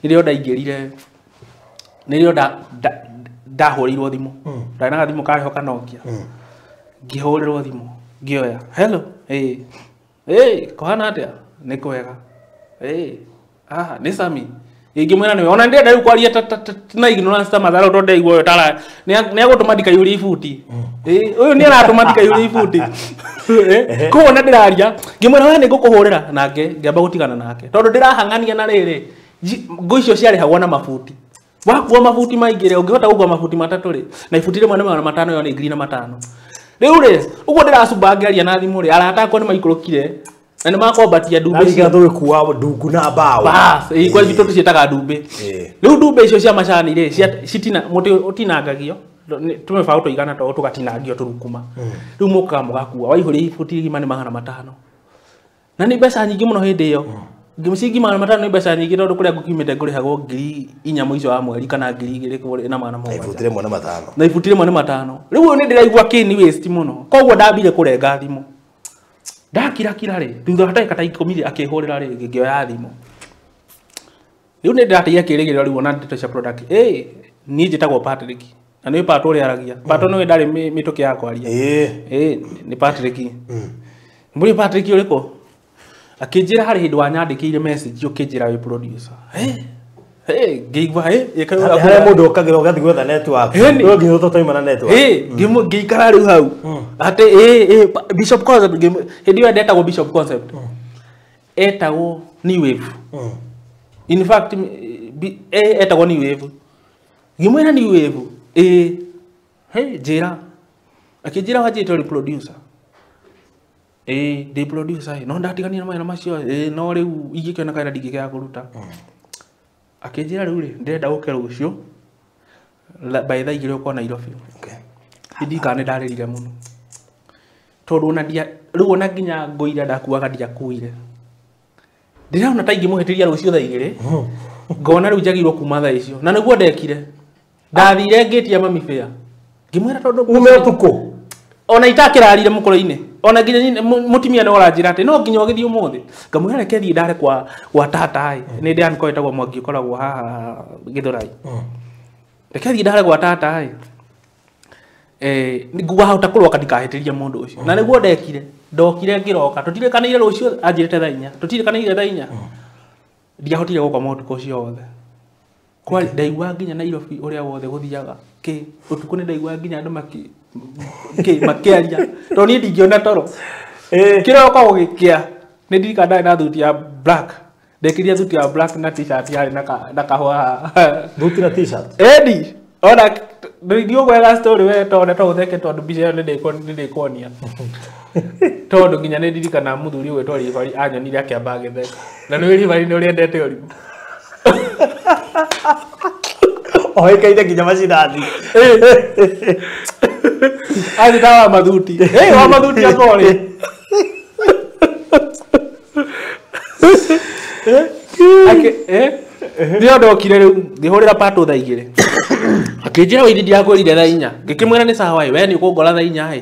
Nĩrĩo ndaingĩrire, nĩrĩo ndahũrĩirwo thimũ. Ndarĩ na gathimũ karĩ ho ka Nokia. Ngĩhũrĩrwo thimũ, ngĩoya, hello, kũhana atĩa? Nĩ kwega. Aha, nĩ Sami. Ingĩmwĩra nĩwe. Ona ndĩrenda rĩu kwaria na ignorance ta matharũ tondũ ndaigua ũyũ tara nĩ agũtũma ndikaihũrie ibuti. Ũyũ nĩ aratũma ndikaihũrie ibuti. Koguo na ndĩraria, ngĩmwĩra we nĩ ngũkũhũrĩra nake, ngĩamba gũtigana nake. Tondũ ndĩrahang'ania na rĩrĩ, ngũ icio ciarĩhagwo na mabuti. Wakua mabuti maingĩ rĩ, ũngĩhota gũkua mabuti matatũ rĩ, na ibuti rĩmwe nĩ 500 ĩyo nĩ 5,000. Rĩu rĩ, ũguo ndĩracumba ngĩaria na thimũ rĩ, arata akwa nĩ maikũrũkire na nĩ makwambatia ndumbĩ icio. Na tũgĩkua ndungu na mbaũ. Bas, kwa itũ tũciĩtaga ndumbĩ. Rĩu ndumbĩ icio cia macani rĩ, citina mũtĩ ũtinangagio, tũmĩbaũ tũigana to tũgatinangio tũrukuma. Rĩu mũkaga mũgakua, waihũria ibuti igima nĩ 500. Na nĩ mbeca nyingĩ mũno hĩndĩ ĩyo. Ciringi 500 nĩ mbeca nyingĩ tondũ kũrĩa ngũkiumĩte ngũrĩhagwo 4,000 mũico wa mweri kana 2,000 na 700. Na ibuti rĩmwe nĩ 5. Na ibuti rĩmwe nĩ 5. Rĩu ũyũ nĩ ndĩraigua kĩni waste mũno. Koguo ndambire kũrenga thimũ. Ndakirakira rĩ, thutha wa ndagĩka ta 10 rĩ, akĩhũrĩra rĩ, ngĩoya thimũ. Rĩu nĩ ndĩrateire kĩrĩgĩrĩro rĩu ona ndeto cia product. Niĩ njĩtagwo Patrick. Na nĩ Pato ũrĩa aragia. Pato nĩwe ndarĩ mĩtũkĩ ya kwaria. Nĩ Patrick. Mbũri Patrick ũrĩkũ? Akĩnjĩra harĩ hĩndĩ wanyandĩkĩire message ũkĩnjĩra wĩ producer. Ngĩigua harĩa mũndũ ũkagĩra ũgathiĩ gwetha network. Ũyũ nginya ũtotaima na network. Ngĩikara rĩu hau. Atĩ Bishop Concept, hĩndĩ ĩyo ndetagwo Bishop Concept. Etagwo New Wave. In fact, etagwo New Wave. Ngĩmwĩra New Wave. Njĩra. Akĩnjĩra wanjĩte ũrĩ producer. Ĩĩ ndĩ producer ĩ, no ndatiganire na mawĩra macio ĩ, no rĩu ingĩkĩona kawĩra ndingĩkĩaga kũruta. Akĩnjĩra rĩu rĩ, ndĩrenda ũke rũciũ by thaa 2 ũkorwo Nairobi. Ndikana nĩ ndarĩrire mũno tondũ ona ndia rĩu ona nginya ngũ iria ndakuaga ndiakuire. Ndĩrona ta ingĩmũhĩtĩria rũciũ thaa 2 ngona rĩu njagĩrĩirwo kuma thaa icio, na nĩguo ndekire. Ndathire ngĩtia mami fare, ngĩmwĩra tondũ ume ũtukũ ona itakĩrarire mũkoro-inĩ, ona nginya mũtumia nĩ ũranjĩra atĩ no nginya ũgĩthiĩ ũmũthĩ. Ngamwĩra reke thiĩ ndare kwa tata ĩ, nĩ ndĩ uncle wĩtagwo Mwangi ũkoragwo haha Gĩthũrai, reke thiĩ ndare gwa tata ĩ, ngwahota kũroka ndikahĩtĩrie mũndũ ũcio. Na nĩguo ndekire, ndokire ngĩroka, tũtirĩkanĩire rũciũ, anjĩrĩte thaa 4, tũtirĩkanĩire thaa 4, ndiahotire gũkoma ũtukũ ũcio wothe. Kwa ndaigua nginya Nairobi ũrĩa wothe gũthiaga kĩ ũtukũ, nĩ ndaigua nginya andũ makĩaria tondũ niĩ ndingĩona toro. Kĩroko gũgĩkĩa nĩ ndirikana ndarĩ na thuti ya black, ndekĩrire thuti ya black na t-shirt yarĩ na kahũa haha. Thuti na t-shirt? Edi ona ndiũgwetha story we tondũ no ũtheke tondũ mbica ĩyo nĩ ndĩkuonia, tondũ nginya nĩ ndirikana mũthuri ũgwĩtwo Ribari anyonire akĩamba agĩtheka, na nĩ Ribari nĩ ũrĩa endete ũrimũ. Oĩkaine nginya macinani. Athita wa mathuti. Wa mathuti akorĩ. Nĩo ndokire rĩu ngĩhũrĩra patũ thaa 2, akĩnjĩra wĩithi ndiakwĩrire thaa 4, ngĩkĩmwĩra nĩ sawa ĩ, we nĩ ũkũngora thaa 4 ĩ,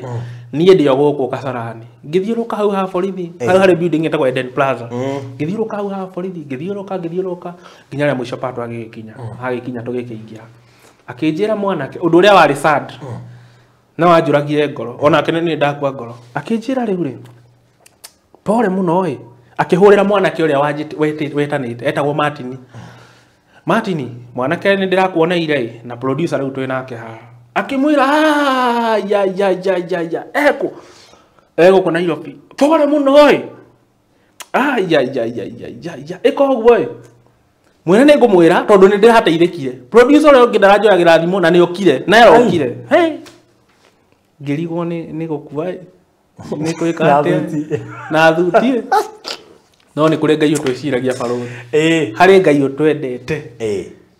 niĩ ndĩ o gũkũ Kasarani. Ngĩthiũrũka hau ha borithi, hau harĩ building ĩtagwo Eden Plaza, ngĩthiũrũka hau ha borithi, ngĩthiũrũka nginya rĩa mũico patũ agĩgĩkinya, agĩkinya tũgĩkĩingĩra, akĩnjĩra mwanake ũndũ ũrĩa warĩ sad no wanjũragire ngoro, onake nĩ ndakua ngoro. Akĩnjĩra rĩu rĩ, pole mũno ĩ, akĩhũrĩra mwanake ũrĩa wetanĩte etagwo Martin. Martin, mwanake nĩ ndĩrakuona ira ĩ, na producer rĩu twĩ nake haha. Akĩmwĩra ya ya ya ya ya eko egũkũ Nairobi, pole mũno ĩ, ya ya ya ya ya ya ĩka ũguo ĩ, mwĩre nĩ ngũmwĩra tondũ nĩ ndĩrateithĩkire. Producer ũrĩa ũngĩ ndaranjoyagĩra thimũ na nĩ okire na arokire. Hey, ngĩrigwo nĩ gũkua ĩ, nĩ gwĩka atĩa na thuti. No nĩ kũrĩ Ngai ũtwĩciragia barũthi, harĩ Ngai ũtwendete,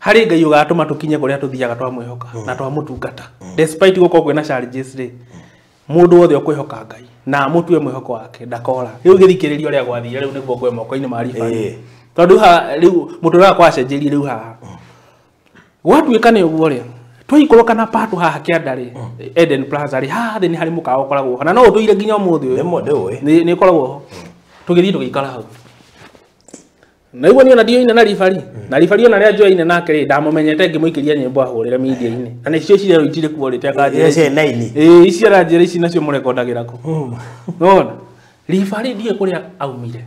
harĩ Ngai ũgatũma tũkinye kũrĩa tũthiaga twamwĩhoka na twamũtungata. Despite gũkorwo kwĩna challenges rĩ, mũndũ wothe ũkwĩhoka Ngai na amũtue mwĩhoko wake ndakora. Rĩu gĩthikĩrĩrio ũrĩa gwathire rĩu nĩguo ngwe moko-inĩ ma Ribari, tondũ rĩu mũtũrĩre wakwa wacenjirie rĩu haha gwatuĩka nĩ ũguo rĩ, twaikũrũka na patũ haha kĩanda rĩ, Eden Plaza rĩ, haha thĩ nĩ harĩ mũkawa ũkoragwo ho na no ũtũire nginya ũmũthĩ ũyũ, nĩ ũkoragwo ho. Tũgĩthiĩ tũgĩikara hau, na igua niĩ ona ndioine na Ribari, na Ribari ona rĩa njoyaine nake rĩ, ndamũmenyete ngĩmũikĩria nyĩmbo ahũrĩre media-inĩ, na nĩcio cirerwo itirĩ kuo rĩ, ĩĩ ici aranjĩra ici nacio mũrekondagĩra kũ. Nĩwona Ribari ndiũĩ kũrĩa aumire.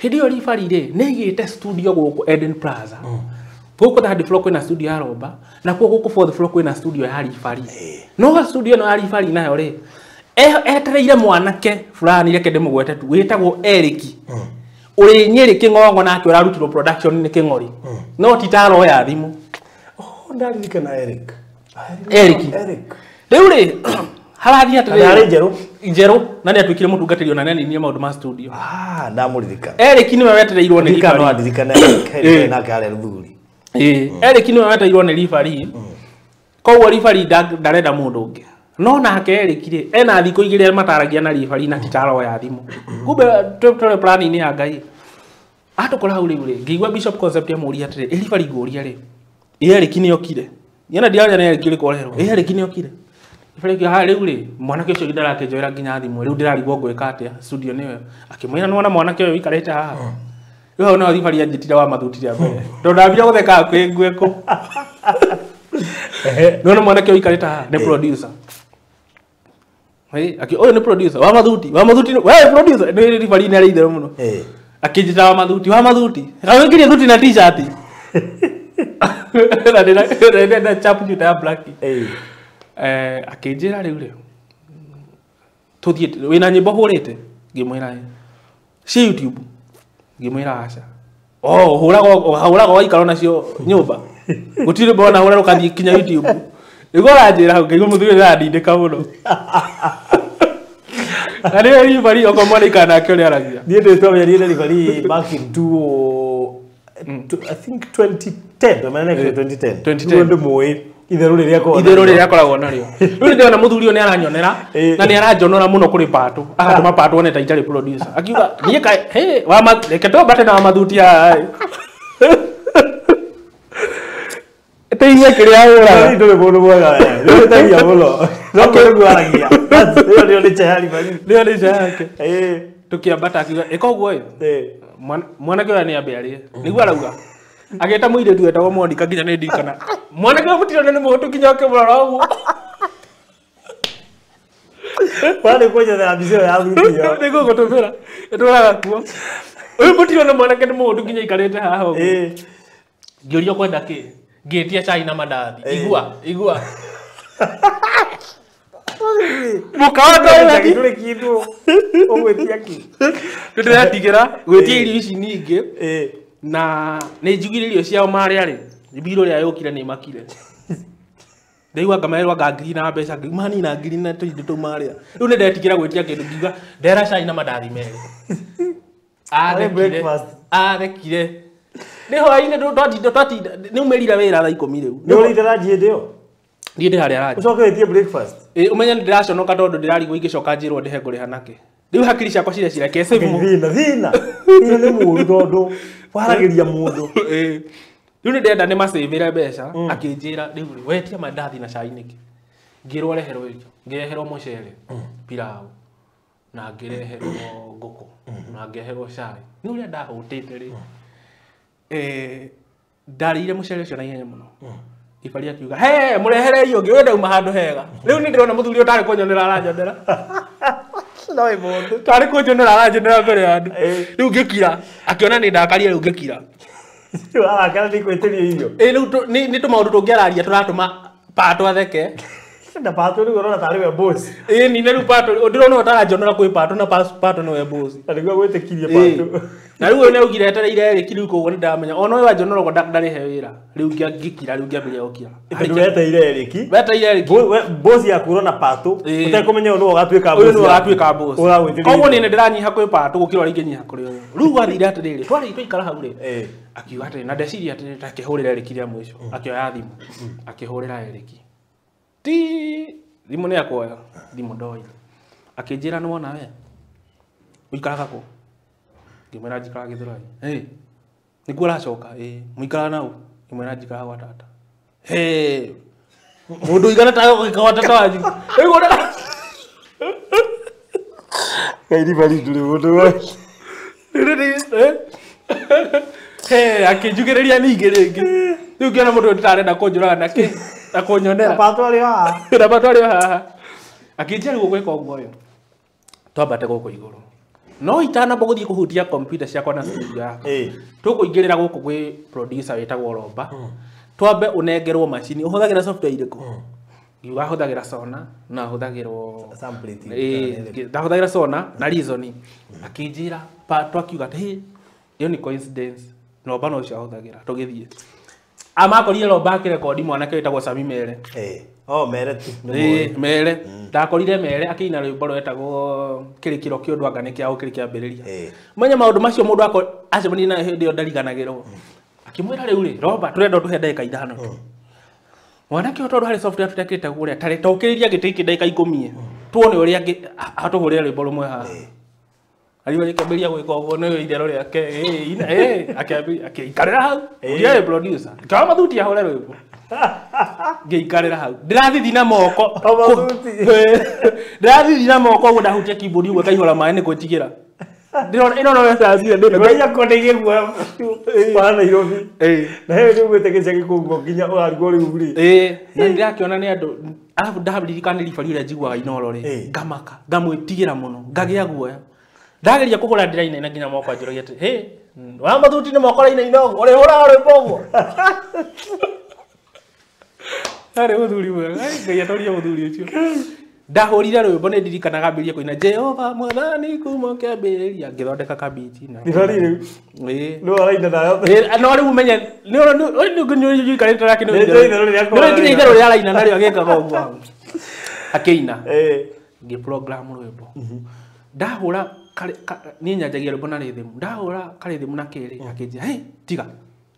Hĩndĩ ĩyo Ribari rĩ, nĩ aigĩte studio gũkũ Eden Plaza. Gũkũ third floor kwĩna studio ya Romba, na kuo gũkũ fourth floor kwĩna studio ya Ribari. No studio ĩno ya Ribari nayo rĩ, etereire mwanake fulani, reke ndĩmũgwete tu, wĩtagwo Eric, ũrĩ Nyĩrĩ Kĩng'ong'o, nake ũrarutirwo production nĩ Kĩng'ori, no ti ta ya thimũ. Oh, ndaririkana Eric. Eric. Rĩu rĩ, harathiĩ atĩrĩrĩ, arĩ njerũ njerũ, na nĩ atuĩkire mũtungatĩri ona nĩ aninire maũndũ ma studio. Ndamũririkana. Eric nĩwe wetereirwo nĩ Ribari. No ndirikana Eric, nake arĩ mũthuri. Eric nĩwe wetereirwo nĩ Ribari, koguo Ribari ndarenda mũndũ ũngĩ. No nake Eric rĩ, ena thikũ 2 mataragia na Ribari na ti ta ya thimũ. Kumbe tũrĩ plan-inĩ ya Ngai. Atũkora hau rĩu rĩ, ngĩigua Bishop Concept amũria atĩrĩ, ĩ Ribari ngũria rĩ, ĩ Eric nĩ okire? Niĩ ndiraria na Eric ũrĩkũ ũrerwo, ĩ Eric nĩ okire? Ribari akiuga ha rĩu rĩ, mwanake ũcio ndarakĩnjoera nginya thimũ, rĩu ndĩrarigwo ngwĩka atĩa, studio nĩwe. Akĩmwĩra nĩwona mwanake ũyũ ũikarĩte haha. Rĩu hau no Ribari anjĩtire wa mathuti rĩa mbere, tondũ ndambire gũtheka kwĩ ngwĩkũ. Nĩwona mwanake ũyũ ũikarĩte haha nĩ producer. Ũyũ nĩ producer wa mathuti, wa mathuti, we producer nĩ Ribari nĩ arĩ itherũ mũno. Akĩnjĩta wa mathuti, wa mathuti. Agĩkĩria thuti na t-shirt. Na ndĩna chap ya black. Akĩnjĩra rĩu rĩ, tũthiĩ wĩna nyĩmbo hũrĩte? Ngĩmwĩra ĩ. Ci YouTube? Ngĩmwĩra aca. Oh, hũraga waikara nacio nyũmba. Gũtirĩ mbona hũra ũgathiĩ nginya YouTube. Nĩguo ũranjĩra hau, ngaigua mũthuri ũyũ nĩarandindĩka mũno. Na nĩ ribari okorwo mwana nake ũrĩa aragia. Niĩ ndĩ twamenyanire ribari back in I think 2010, twamenyanire 2010. 2010. Ndĩ itherũ rĩrĩa akoragwo itherũ rĩrĩa akoragwo narĩo. Rĩu ndĩrona mũthuri ũyũ nĩ aranyonera na nĩ aranjonora mũno kũrĩ Patũ, agatũma Patũ one ta itarĩ producer. Akiuga niĩ ka he wa reke twambate na mathuti haha. Teithia kĩrĩa ahũraga. Ndũrĩ mũndũ mwega we. Nĩũteithagia mũno. No kũrĩ gwaragia. Ĩyo nĩyo nĩ ya ribari. Nĩyo nĩ yake. Tũkĩambata akiuga ĩka ũguo ĩ. Mwanake ũyũ nĩ ambe arĩe. Nĩguo arauga. Agĩta mũirĩtu wetagwo Monica nginya nĩ ndirikana. Mwanake ũyũ mũtirona nĩ mũhũtu nginya ũkĩmũrora ũguo. Warĩ kũnjethera mbica ĩyo ya thuti ĩyo. Nĩguo ngũtũmĩra. Ĩtũraga kuo. Ũyũ mũtirona mwanake nĩ mũhũtu nginya aikarĩte haha ũguo. Ngĩũrio kwenda kĩ? Ngĩtia cai na mandathi. Igua, igua. Mũkawa ndũrĩ kĩndũ ũgwĩtia kĩ? Nĩndĩretigĩra gwĩtia irio ici ningĩ. Na nĩ njugire irio ciao marĩa rĩ, mbirũ ĩrĩa yũkire nĩ makire. Ndaigua ngamerwo anga ngiri na mbeca, ngiuma nina ngiri na tũindo tũu marĩa. Rĩu nĩ ndetigĩra gwĩtia kĩndũ ngiuga ndera cai na mandathi merĩ. Athekire. Athekire. Nĩ hwaĩ-inĩ twatinda nĩ umĩrire wĩra thaa 10 rĩu. Nĩ ũrĩte ranji hĩndĩ ĩyo? Niĩ ndĩ harĩa ranji. Ũcoke wĩtie breakfast? Ĩ ũmenye nĩ ndĩraconoka tondũ ndĩrarigwo ingĩcoka njĩrwo ndĩhe ngũrĩha nakĩ. Rĩu hakiri ciakwa cireciria ke save mo. Thĩna thĩna. Thĩna nĩ mũũru tondũ waragĩria mũndũ. Rĩu nĩ ndĩrenda nĩ macĩvĩre mbeca akĩnjĩra rĩu rĩ wetia mandathi na cai nĩkĩ? Ngĩrwo reherwo irio. Ngĩreherwo mũcere, pilau na ngĩreherwo ngũkũ na ngĩreherwo cai. Nĩ ũrĩa ndahũtĩte rĩ. Ndarĩire mũcere ũcio na ihenya mũno. Ibari akiuga he mũrehere irio ũngĩ wenda uma handũ hega. Rĩu nĩ ndĩrona mũthuri ũyũ tarĩ kũnyonera aranyonera. No ĩ mũndũ. Tarĩ kũnjonera aranjonera mbere ya andũ. Rĩu ngĩkira akĩona nĩ ndakaria rĩu ngĩkira. Arakara nĩ gwĩtĩria irio. Rĩu nĩ tũmaũndũ tũngĩararia tũratũma Patũ atheke. Na Patũ rĩu ũrona tarĩ we boss. Ĩ ni rĩu Patũ ndĩrona ũyũ taranjonera kwĩ Patũ na Patũ nĩwe boss. Na nĩguo gwĩtĩkirie Patũ. Na rĩu ũyũ nĩaugire etereire Eric rĩu koguo nĩndamenya ona ũyũ wanjonora ũguo ndarĩhe wĩra. Rĩu ngĩkira rĩu ngĩambĩrĩria gũkira. Tondũ wetereire Eric. Wetereire Eric. Boss yaku ũrona Patũ ũtekũmenya ũyũ nĩwe ũgatuĩka boss. Ũyũ nĩwe ũgatuĩka boss. Koguo niĩ nĩndĩranyiha kwĩ Patũ gũkĩra ũrĩa ingĩnyiha kũrĩ ũyũ. Rĩu gwathire atĩrĩrĩ twarĩ twaikara hau rĩ. Akiuga atĩrĩ na ndeciria atĩrĩ ta akĩhũrĩra Eric rĩa mũico. Akĩoya thimũ. Akĩhũrĩra Eric. Ti thimũ nĩ akuoya thimũ ndoire. Akĩnjĩra nĩwona we ũikaraga kũ? Ngĩmwĩra njikaraga Gĩthũrai. Hey, nĩkuo ũracoka? Ĩĩ. Mũikaraga na ũ? Ngĩmwĩra njikaraga gwa tata. Hey, mũndũ ũigana ta ũgĩka gwa tata wanyu. Rĩu ũrĩa Ngai ribari ndũrĩ mũndũ we. Hey, akĩnjugĩrĩria ningĩ rĩngĩ. Rĩu ngĩona mũndũ ũyũ ndĩrarenda kũnjũraga na kĩ? Na kũnyonera. Na Patũ arĩ haha. Na Patũ arĩ haha. Akĩnjĩra rĩu ũgwĩka ũguo ũyũ. Twambate gũkũ igũrũ. No itanamba gũthiĩ kũhutia computer ciakwa na studio yakwa. Tũkũingĩrĩra gũkũ gwĩ producer wĩtagwo Romba. Twambe ũnengerwo macini. Ũhũthagĩra software irĩkũ? Ngiuga hũthagĩra Sona na hũthagĩrwo ndahũthagĩra Sona na Reason. Akĩnjĩra Patũ akiuga atĩ ĩyo nĩ coincidence. Romba no ũcio ahũthagĩra. Tũgĩthiĩ. Amakorire Romba akĩrekondi mwanake wĩtagwo Sami Mere. Oh, Mere tu. Mere. Ndakorire Mere akĩina rwĩmbo rwetagwo kĩrĩkĩro kĩa ũndũ anga nĩ kĩa ũkĩrĩ kĩambĩrĩria. Menya maũndũ macio mũndũ acemania nayo hĩndĩ ĩyo ndariganagĩrwo. Akĩmwĩra rĩu rĩ, Romba tũrenda ũtũhe ndagĩka 5 tu. Mwanake ũyũ tondũ harĩ software tũtekĩrĩte kũrĩa, tarĩ tokĩrĩria gĩtĩ gĩkĩ ndagĩka 10 tuone ũrĩa atũhũrĩre rwĩmbo rũmwe haha. Ariũ agĩkĩambĩrĩria gwĩka ũguo nĩ itherũ rĩake. Akĩikarĩra hau. Ndiarĩ producer. Ngĩoya mathuti ahũre rwĩmbo. Ngĩikarĩra hau. Ndĩrathithi na moko. Ndĩrathithi na moko ũguo ndahutia keyboard ũguo ĩkaihũra maĩ nĩ gwĩtigĩra. Ndĩrona ĩno no yacire ndĩna. Ngoja kona igĩgua wa Nairobi. Na heyo nĩ ũgwĩte gĩcagi kũu nginya ũrarigwo rĩu rĩ. Na ndĩrakĩona nĩ andũ arabu ndaririkana ribari ũrĩa njiguaga Inooro rĩ. Ngamaka, ngamwĩtigĩra mũno, ngagĩa guoya. Ndageria kũhũra ndĩrainaina nginya moko anjũragia atĩ hĩ wa mathuti nĩ moko ũrainaina ũguo ũrĩhũraga rwĩmbo ũguo. Arĩ mũthuri mwega, Ngai atũrie mũthuri ũcio. Ndahũrire rwĩmbo nĩ ndirikanaga ambĩrĩrie kũina Jehova mwathani kuma kĩambĩrĩria ngĩthondeka kabiti na. Ribari rĩu. Ĩĩ. No araina nayo. No rĩu ũmenye nĩ ũikarĩte nake nĩ nginya itherũ rĩrĩa araina narĩo agĩkaga ũguo. Akĩina. Ngĩ program rwĩmbo. Ndahũra niĩ nyanjagia rwĩmbo na rhythm. Ndahũra karhythm na kerĩ akĩnjĩra, "Hey, tiga.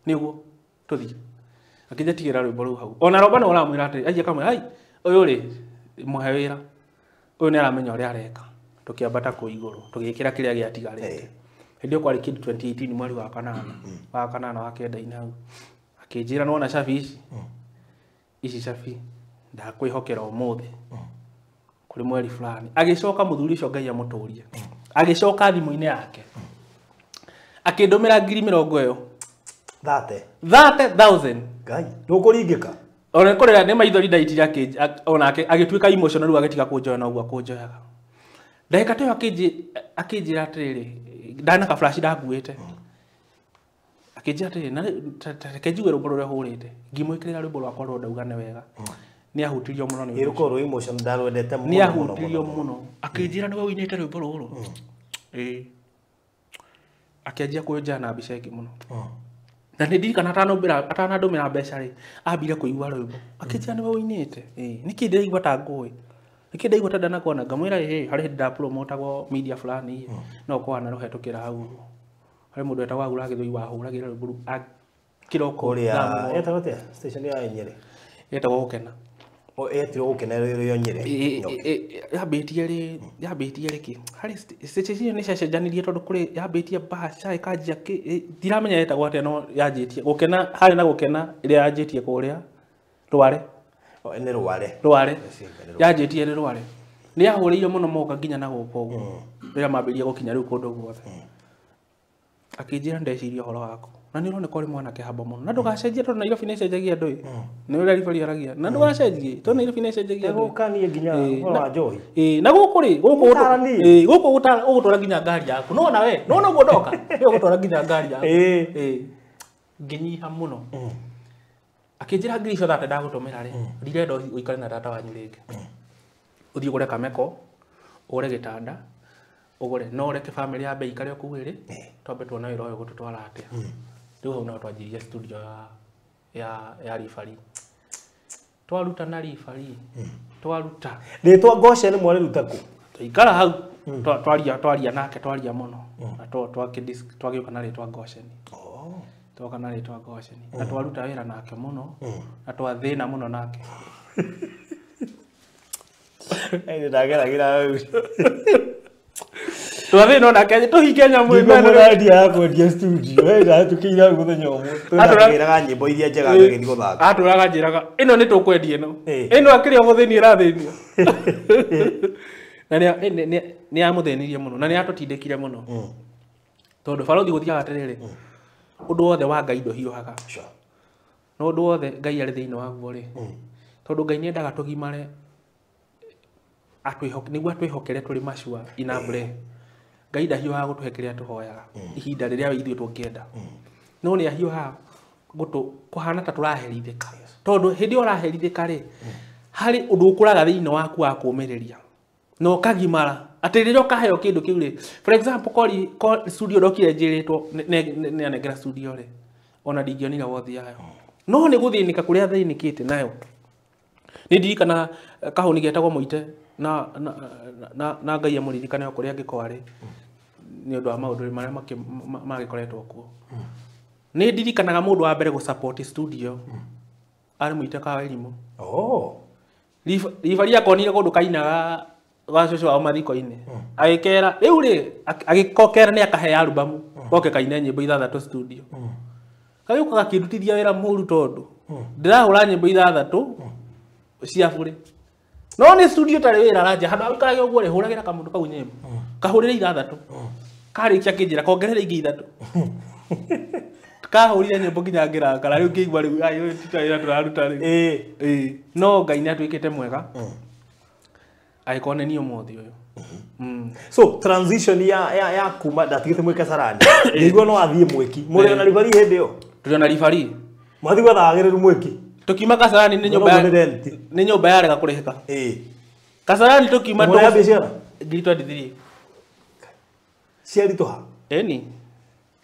Nĩ ũguo tũthiĩ." Akĩnjĩra tigĩra rwĩmbo rũu hau. Ona Roba no ũramwĩra atĩrĩ, aiye kamwĩra, "Hai, ũyũ rĩ, mũhe wĩra. Ũyũ nĩ aramenya ũrĩa areka." Tũkĩambata kũu igũrũ, tũgĩkĩra kĩrĩa gĩatigarĩte. Hĩndĩ ĩyo kwarĩ kĩndũ 2018 mweri wa kanana, wa kanana wa kenda-inĩ hau. Akĩnjĩra nĩwona cabi ici? Ici cabi ndakwĩhokera ũmũthĩ. Kũrĩ mweri fulani. Agĩcoka mũthuri ũcio Ngai amũtũrie. Agĩcoka thimũ-inĩ yake. Akĩndũmĩra ngiri mĩrongo ĩyo. 30,000. Ngai, ndũkũringĩka. Ona kũrĩra nĩ maithori ndaitire onake agĩtuĩka emotional rĩu agĩtiga kũnjoya na ũguo akũnjoyaga. Ndagĩka ta ĩyo akĩnjĩra atĩrĩrĩ, ndana ka flash ndakuĩte. Akĩnjĩra atĩrĩrĩ, na reke njigue rwĩmbo rũrĩa hũrĩte. Ngĩmwĩkĩrĩra rwĩmbo rwakwa rũrĩa ndauga nĩ wega. Nĩ ahutirio mũno nĩ ũndũ ũcio. Rũkorwo emotion ndarwendete mũno. Nĩ ahutirio mũno. Akĩnjĩra nĩwe ũinĩte rwĩmbo rũrũ. Ĩĩ. Akĩanjia kũnjaya na mbica ĩngĩ mũno. Na nĩ ndirikana atanandũmĩra mbeca rĩ, ambire kũigua rwĩmbo. Akĩnjĩra nĩwe ũinĩte. Ĩĩ. Nĩkĩ ndĩraigua ta ngũĩ? Nĩkĩ ndĩraigua ta ndanakuona? Ngamwĩra ĩĩ, harĩ hĩndĩ ndapromotagwo media fulani no ũkorwo rũhetũkĩra hau ũguo. Harĩ mũndũ wetagwo Agura Gĩthũi wahũragĩra rwĩmbo rũu kĩroko. Kũrĩa etagwo atĩa? Station ya Nyĩrĩ. Etagwo Gũkena. Etirwo Gũkena ĩrĩ Nyĩrĩ. Yambĩtie rĩ kĩ? Harĩ station ĩyo nĩ ciacenjanirie tondũ kũrĩ yambĩtie Bahasha ĩkanjia kĩ, ndiramenya yetagwo atĩa no yanjĩtie Gũkena, harĩ na Gũkena ĩrĩa yanjĩtie kũrĩa Rware. Nĩ Rware. Rware. Yanjĩtie nĩ Rware. Nĩ yahũrĩire mũno moka nginya na gũkũ ũguo. Rĩrĩa mambĩrĩria gũkinya rĩu kũndũ guothe. Akĩnjĩra ndeciria ũhoro waku. Na nĩ ũroneka ũrĩ mwanake hamba mũno. Na ndũgacenjie tondũ Nairobi nĩ ĩcenjagia andũ ĩ. Nĩ ũrĩa Ribari aragia. Na ndũgacenjie tondũ Nairobi nĩ ĩcenjagia andũ. Gũkanie nginya ũhoro wa njohi. Ĩĩ, na gũkũ rĩ, gũkũ gũkũ ũgũtwara nginya ngari yaku. No na we, no ũguo ndoka. Nĩ ũgũtwara nginya ngari yaku. Ĩĩ. Ngĩnyiha mũno. Akĩnjĩra ngiri icio thate ndagũtũmĩra rĩ, ndirenda ũikare na tata wanyu rĩngĩ. Ũthiĩ ũgũre kameko, ũgũre gĩtanda, ũgũre no ũreke family yambe ĩikare o kũu ĩrĩ, twambe tuone wĩra ũyũ ũgũtũtwara atĩa. Rĩu hau no twanjirie studio ya Ribari. Twaruta na Ribari. Twaruta. Rĩtwa Goshen mwarĩruta kũ? Twaikara hau twaria nake twaria mũno. Na twagĩũka na rĩtwa Goshen. Twoka na rĩtwa Goshen. Na twaruta wĩra nake mũno. Na twathĩna mũno nake. Ndageragĩra hau. Twathĩna nake tũhike nyamũ ĩno. Ndingĩmũra ya kwendia studio. Ndahĩtũkĩire hau mũthenya ũmwe. Twĩnagĩraga nyĩmbo iria njega ngagĩthiĩ gũthaka. Atũraga njĩraga ĩno nĩ tũkwendia ĩno. Ĩno akĩrĩ o mũthĩni ĩrathĩnio. Na nĩ amũthĩnirie mũno na nĩ atũtindĩkire mũno. Tondũ barothi gũthiaga atĩrĩrĩ, ũndũ wothe wa Ngai ndũhiũhaga. No ũndũ wothe Ngai arĩ thĩinĩ waguo rĩ, tondũ Ngai nĩendaga tũgimare nĩguo atwĩhokere tũrĩ macua ina mbere. Ngai ndahiũhaga gũtũhe kĩrĩa tũhoyaga ihinda rĩrĩa ithuĩ tũngĩenda. No nĩ ahiũhaga kũhana ta tũraherithĩka. Tondũ hĩndĩ ĩyo ũraherithĩka rĩ, harĩ ũndũ ũkũraga thĩinĩ waku wa kũũmĩrĩria. Na ũkagimara. Atĩ rĩrĩa ũkaheo kĩndũ kĩu rĩ, for example, kori studio ndokire njĩrĩtwo nĩ anengera studio rĩ, ona ndingĩonire wothi yayo. No nĩ gũthĩnĩka kũrĩa thĩnĩkĩte nayo. Nĩ ndirikanaga kahũni getagwo Mũite na Ngai amũririkane o kũrĩa angĩkorwo arĩ nĩ ũndũ wa maũndũ marĩa magĩkoretwo kuo. Nĩ ndirikanaga mũndũ wa mbere gũ-support studio arĩ Mũite Kawarimũ. Ribari akonire kũndũ kainaga gwa cũcũ wao mathiko-inĩ. Agĩkera rĩu rĩ, agĩkokera nĩ akahe album goke kaine nyĩmbo ithathatũ studio. Kagĩũka gakĩndutithia wĩra mũru tondũ ndĩrahũra nyĩmbo ithathatũ cia bure. No nĩ studio tarĩ wĩra aranjia handũ ha gũikarage ũguo rĩ, hũragĩra kamũndũ kau nyĩmbo. Kahũrĩre ithathatũ. Karĩkia kĩnjĩra kongerera ingĩ ithatũ. Kahũrire nyĩmbo nginya ngĩrakara rĩu ngĩigua rĩu ai ũyũ ti ta wĩra tũraruta rĩu. Ĩĩ. No Ngai nĩ atuĩkĩte mwega. Angĩkorwo nĩ niĩ ũmũthĩ ũyũ. So transition ya kuma ndatigĩte mwĩ Kasarani. Nĩguo no athiĩ Mwĩki. Mũrĩ ona Ribari hĩndĩ ĩyo? Tũrĩ ona Ribari. Mwathiĩ gwetha agĩrĩru Mwĩki? Tũkiuma Kasarani nĩ nyũmba nĩ nyũmba yarega kũrĩhĩka. Ĩĩ. Kasarani tũkiuma Mũrĩ mbia cigana? 2023. Ciaritũha? Ĩni.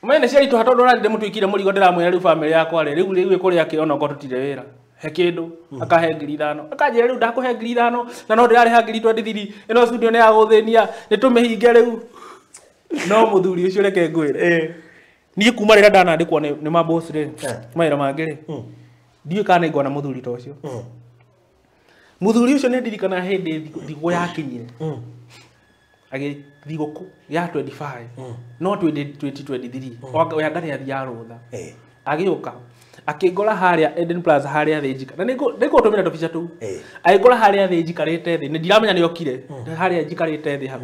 Mene ciaritũha tondũ ũrarĩ ndĩmũtuĩkire mũrigo ndĩramwĩra rĩu family yakwa rĩ, rĩu ĩkũrĩa kĩ ona okorwo tũtirĩ wĩra. He kĩndũ akahe 5,000 akanjĩra rĩu ndakũhe 5,000 na no ndĩrarĩha 23,000 ĩno studio nĩ ya gũthĩnia nĩ tũmĩhinge rĩu no mũthuri ũcio reke ngwĩre niĩ kuma rĩrĩa ndanandĩkwo nĩ maboss rĩ mawĩra mangĩ rĩ ndiũĩ kana nĩngona mũthuri ta ũcio mũthuri ũcio nĩ ndirikana hĩndĩ thigũ yakinyire thigũkũ ya 25 no 2023 wanga nĩ athiaga rũtha agĩũka akĩngora harĩa Eden Plaza harĩa thĩ njika na nĩngũtũmĩra tũbica tũu agĩngora harĩa thĩ njikarĩte thĩ nĩ ndiramenya nĩ okire harĩa njikarĩte thĩ hau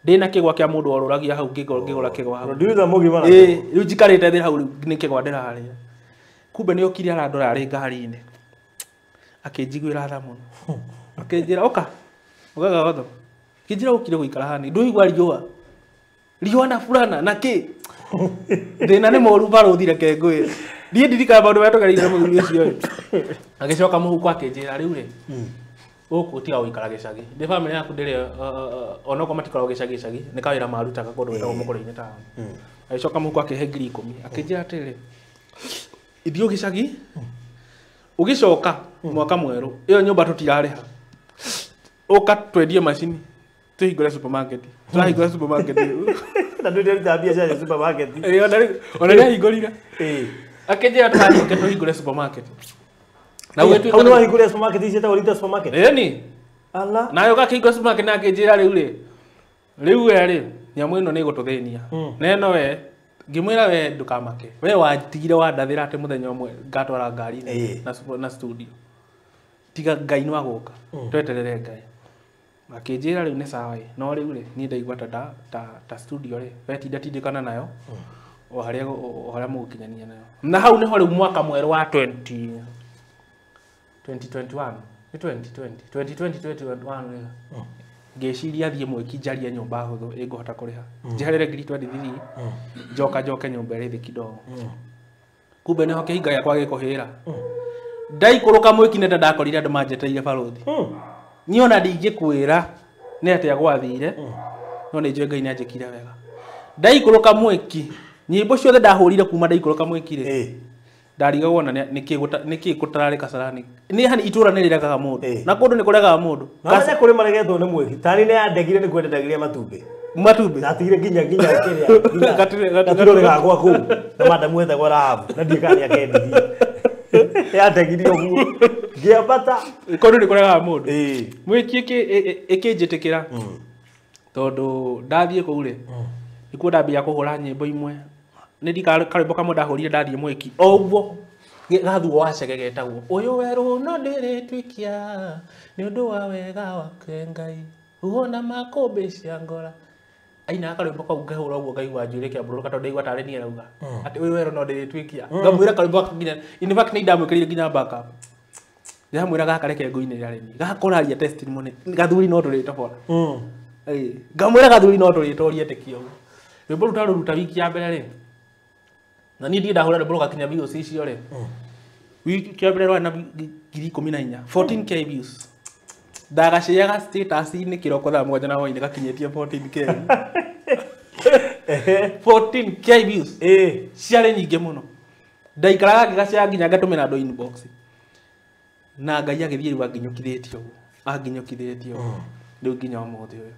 ndĩna kĩgwa kĩa mũndũ orũragia hau ngĩgũra kĩgwa hau rĩu njikarĩte thĩ hau nĩ kĩgwa ndĩrarĩa kumbe nĩ okire arandora arĩ ngari-inĩ akĩnjiguĩra tha mũno akĩnjĩra ũka ũgaga gotho akĩnjĩra ũkire gũikara hani ndũigua riũa riũa na burana na kĩ thĩna nĩ mũru barũthi reke ngwĩre niĩ ndirikana maũndũ marĩa tũgereire na mũthuri ũcio agĩcoka mũhuko akĩnjĩra rĩu rĩ gũkũ tiga gũikara gĩcagi ndĩ bamĩrĩ yaku ndĩrĩ onokorwo matikoragwo gĩcagi gĩcagi nĩ kawĩra marutaga kũndũ gwĩtagwo Mũkũrwe-inĩ taũni agĩcoka mũhuko akĩhe 10,000 akĩnjĩra atĩrĩrĩ ithiĩ gĩcagi ũgĩcoka mwaka mwerũ ĩyo nyũmba tũtirarĩha ũka twendie macini tũhingũre supermarket tũrahingũra supermarket na ndũrĩruta biacara ya supermarket ona nĩahingũrire akĩnjĩra tũrahinga tũhingũre supermarket na ũgĩtuĩka hau nĩwahingũrire supermarket ici ciĩtagwo Rita supermarket ĩni ala nayo gakĩhingũra supermarket na akĩnjĩra rĩu rĩ rĩu we rĩ nyamũ ĩno nĩ ĩgũtũthĩnia na ĩno we ngĩmwĩra we ndũkamake we watigire wandathĩra atĩ mũthenya ũmwe ngatwara ngari na studio tiga Ngai nĩ wagũka tweterere Ngai akĩnjĩra rĩu nĩ sawa no rĩu rĩ niĩ ndaigua ta studio rĩ we tinda tindĩkana nayo o harĩa mũgũkinyania nayo na hau nĩho rĩu mwaka mwerũ wa 2021 nĩ 2020 rĩ ngĩciria thiĩ mwĩki njarie nyũmba hũthũ ĩngũhota kũrĩha njeherere 23,000 njoka njoke nyũmba ĩrĩ thĩ kidogo kumbe nĩho kĩhinga gĩakwa gĩkũhĩra ndaikũrũka mwĩki nĩ ndakorire andũ manjetereire barũthi niĩ ona ndingĩkwĩra nĩ atĩa gwathire no nĩ njũĩ Ngai nĩ anjĩkire wega ndaikũrũka mwĩki nyĩmbo ciothe ndahũrire kuma ndaikũrũka mwĩki rĩ ndarigagwo ona nĩkĩ gũtararĩ Kasarani nĩ hani itũra nĩ rĩregaga mũndũ na kũndũ nĩ kũregaga mũndũ na kũrĩ maregetwo nĩ mwĩki tani nĩ yandegire nĩ kwenda ndagire matumbĩ ndatigire nginya kĩrĩa gatirore gakwa kũu na madamu etagwo Rahabu na ndiĩ kana nĩakendirie yandegire ũguo ngĩambata kũndũ nĩ kũregaga mũndũ mwĩki ĩkĩnjĩtĩkĩra tondũ ndathiĩ kũu rĩ nĩkuo ndambia kũhũra nyĩmbo imwe nĩ ndika karwĩmbo kamwe ndahũrire ndathiĩ mwĩki o ũguo gathuo wa cege getagwo ũyũ werũ no ndĩrĩtuikia nĩ ũndũ wa wega wake Ngai uona makũmbĩ cia ngora aina karwĩmbo kau ngahũra ũguo ngaigua njuĩrĩ ĩkĩambũrũka tondũ ndaigua tarĩ niĩ arauga atĩ ũyũ werũ no ndĩrĩtuikia ngamwĩra karwĩmbo nginya in fact nĩ ndamwĩkĩrire nginya backup ndĩramwĩra gaka reke ngũinĩre arĩ niĩ gakoraria testimony gathuri no tũrĩtobora ngamwĩra gathuri no tũrĩtoria etĩkia ũguo rwĩmbo rũu tarũruta wiki ya mbere rĩ na niĩ ndirĩ ndahũra rwĩmbo rũgakinya views icio rĩ wiki ya mbere rwarĩ na 14,000 14k views ndagaciaga status-inĩ kĩroko thaa 7 na hwaĩ-inĩ gakinyĩtie 14k 14k views ciarĩ nyingĩ mũno ndaikaraga ngĩgaciaga nginya ngatũmĩra andũ inbox na Ngai agĩthiĩ rĩu anginyũkithĩtie ũguo anginyũkithĩtie ũguo rĩu nginya ũmũthĩ ũyũ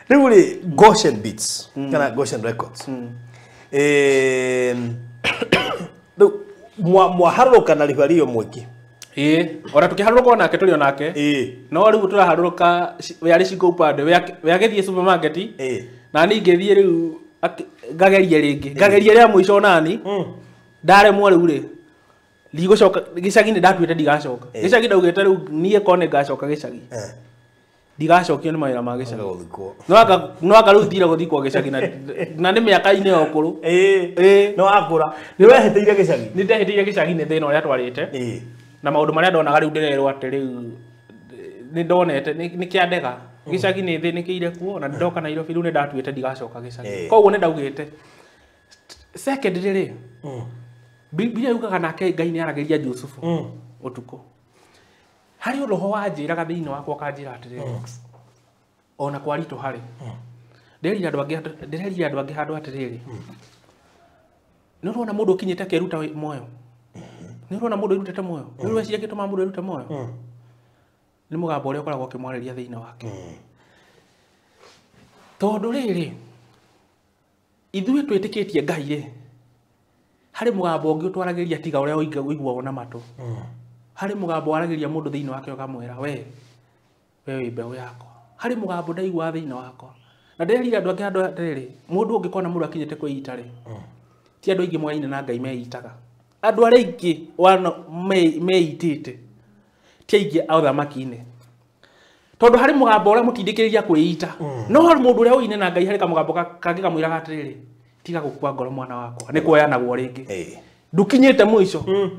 rĩu rĩ Goshen Beats kana Goshen Records rĩu mwaharũrũka na Ribario mwĩki ĩĩ ona tũkĩharũrũka onake tũrĩ onake no rĩu tũraharũrũka we arĩ cingo upande we agĩthiĩ supermarket na niĩ ngĩthiĩ rĩu ngagerie rĩngĩ ngagerie rĩa mũico onani ndaremwo rĩu rĩ ndigũcoka gĩcagi nĩ ndatuĩte ndigacoka gĩcagi ndaugĩte rĩu niĩ korwo nĩ ngacoka gĩcagi ndigacokio nĩ mawĩra ma gĩcagi no anga rĩu thire gũthikwo gĩcagi na nĩ mĩaka-inĩ ya ũkũrũ no akũra nĩ wehĩtĩire gĩcagi nĩ ndehĩtĩire gĩcagi nĩ thĩna ũrĩa twarĩte na maũndũ marĩa ndonaga rĩu ndĩrerwo atĩ rĩu nĩ ndonete nĩ kĩandega gĩcagi nĩ thĩnĩkĩire kuo na ndoka Nairobi rĩu nĩ ndatuĩte ndigacoka gĩcagi koguo nĩ ndaugĩte secondly rĩ Biblia yugaga nake Ngai nĩ aragĩria Jusufu ũtukũ harĩ roho wanjĩraga thĩinĩ wakwa ũkanjĩra atĩrĩrĩ ona kwaritũ harĩ ndĩrerire andũ angĩ handũ atĩrĩrĩ nĩ ũrona mũndũ ũkinyĩte akeruta muoyo Nĩ ũrona mũndũ erutĩte muoyo? Nĩ ũreciria gĩtũma mũndũ erute muoyo? Nĩ mũgambo ũrĩa ũkoragwo ũkĩmwarĩria thĩinĩ wake. Tondũ rĩrĩ ithuĩ twĩtĩkĩtie Ngai rĩ, harĩ mũgambo ũngĩ ũtwaragĩria tiga ũrĩa ũiguagwo na matũ. Harĩ mũgambo waragĩria mũndũ thĩinĩ wake ũkamwĩra we wĩ mbeũ yakwa. Harĩ mũgambo ndaiguaga thĩinĩ wakwa. Na ndĩrerire andũ angĩ andũ atĩrĩrĩ, mũndũ ũngĩkona mũndũ akinyĩte kwĩita rĩ, ti andũ aingĩ moyaine na Ngai meitaga. Andũ arĩa aingĩ meitĩte ti aingĩ a ũthamaki-inĩ. Tondũ harĩ mũgambo ũrĩa mũtindĩkĩrĩria kwĩita. No mũndũ ũrĩa ũine na Ngai harĩ kamũgambo kangĩ kamwĩraga atĩrĩrĩ, tiga gũkua ngoro mwana wakwa, nĩ kuoyanagwo rĩngĩ. Ndũkinyĩte mũico.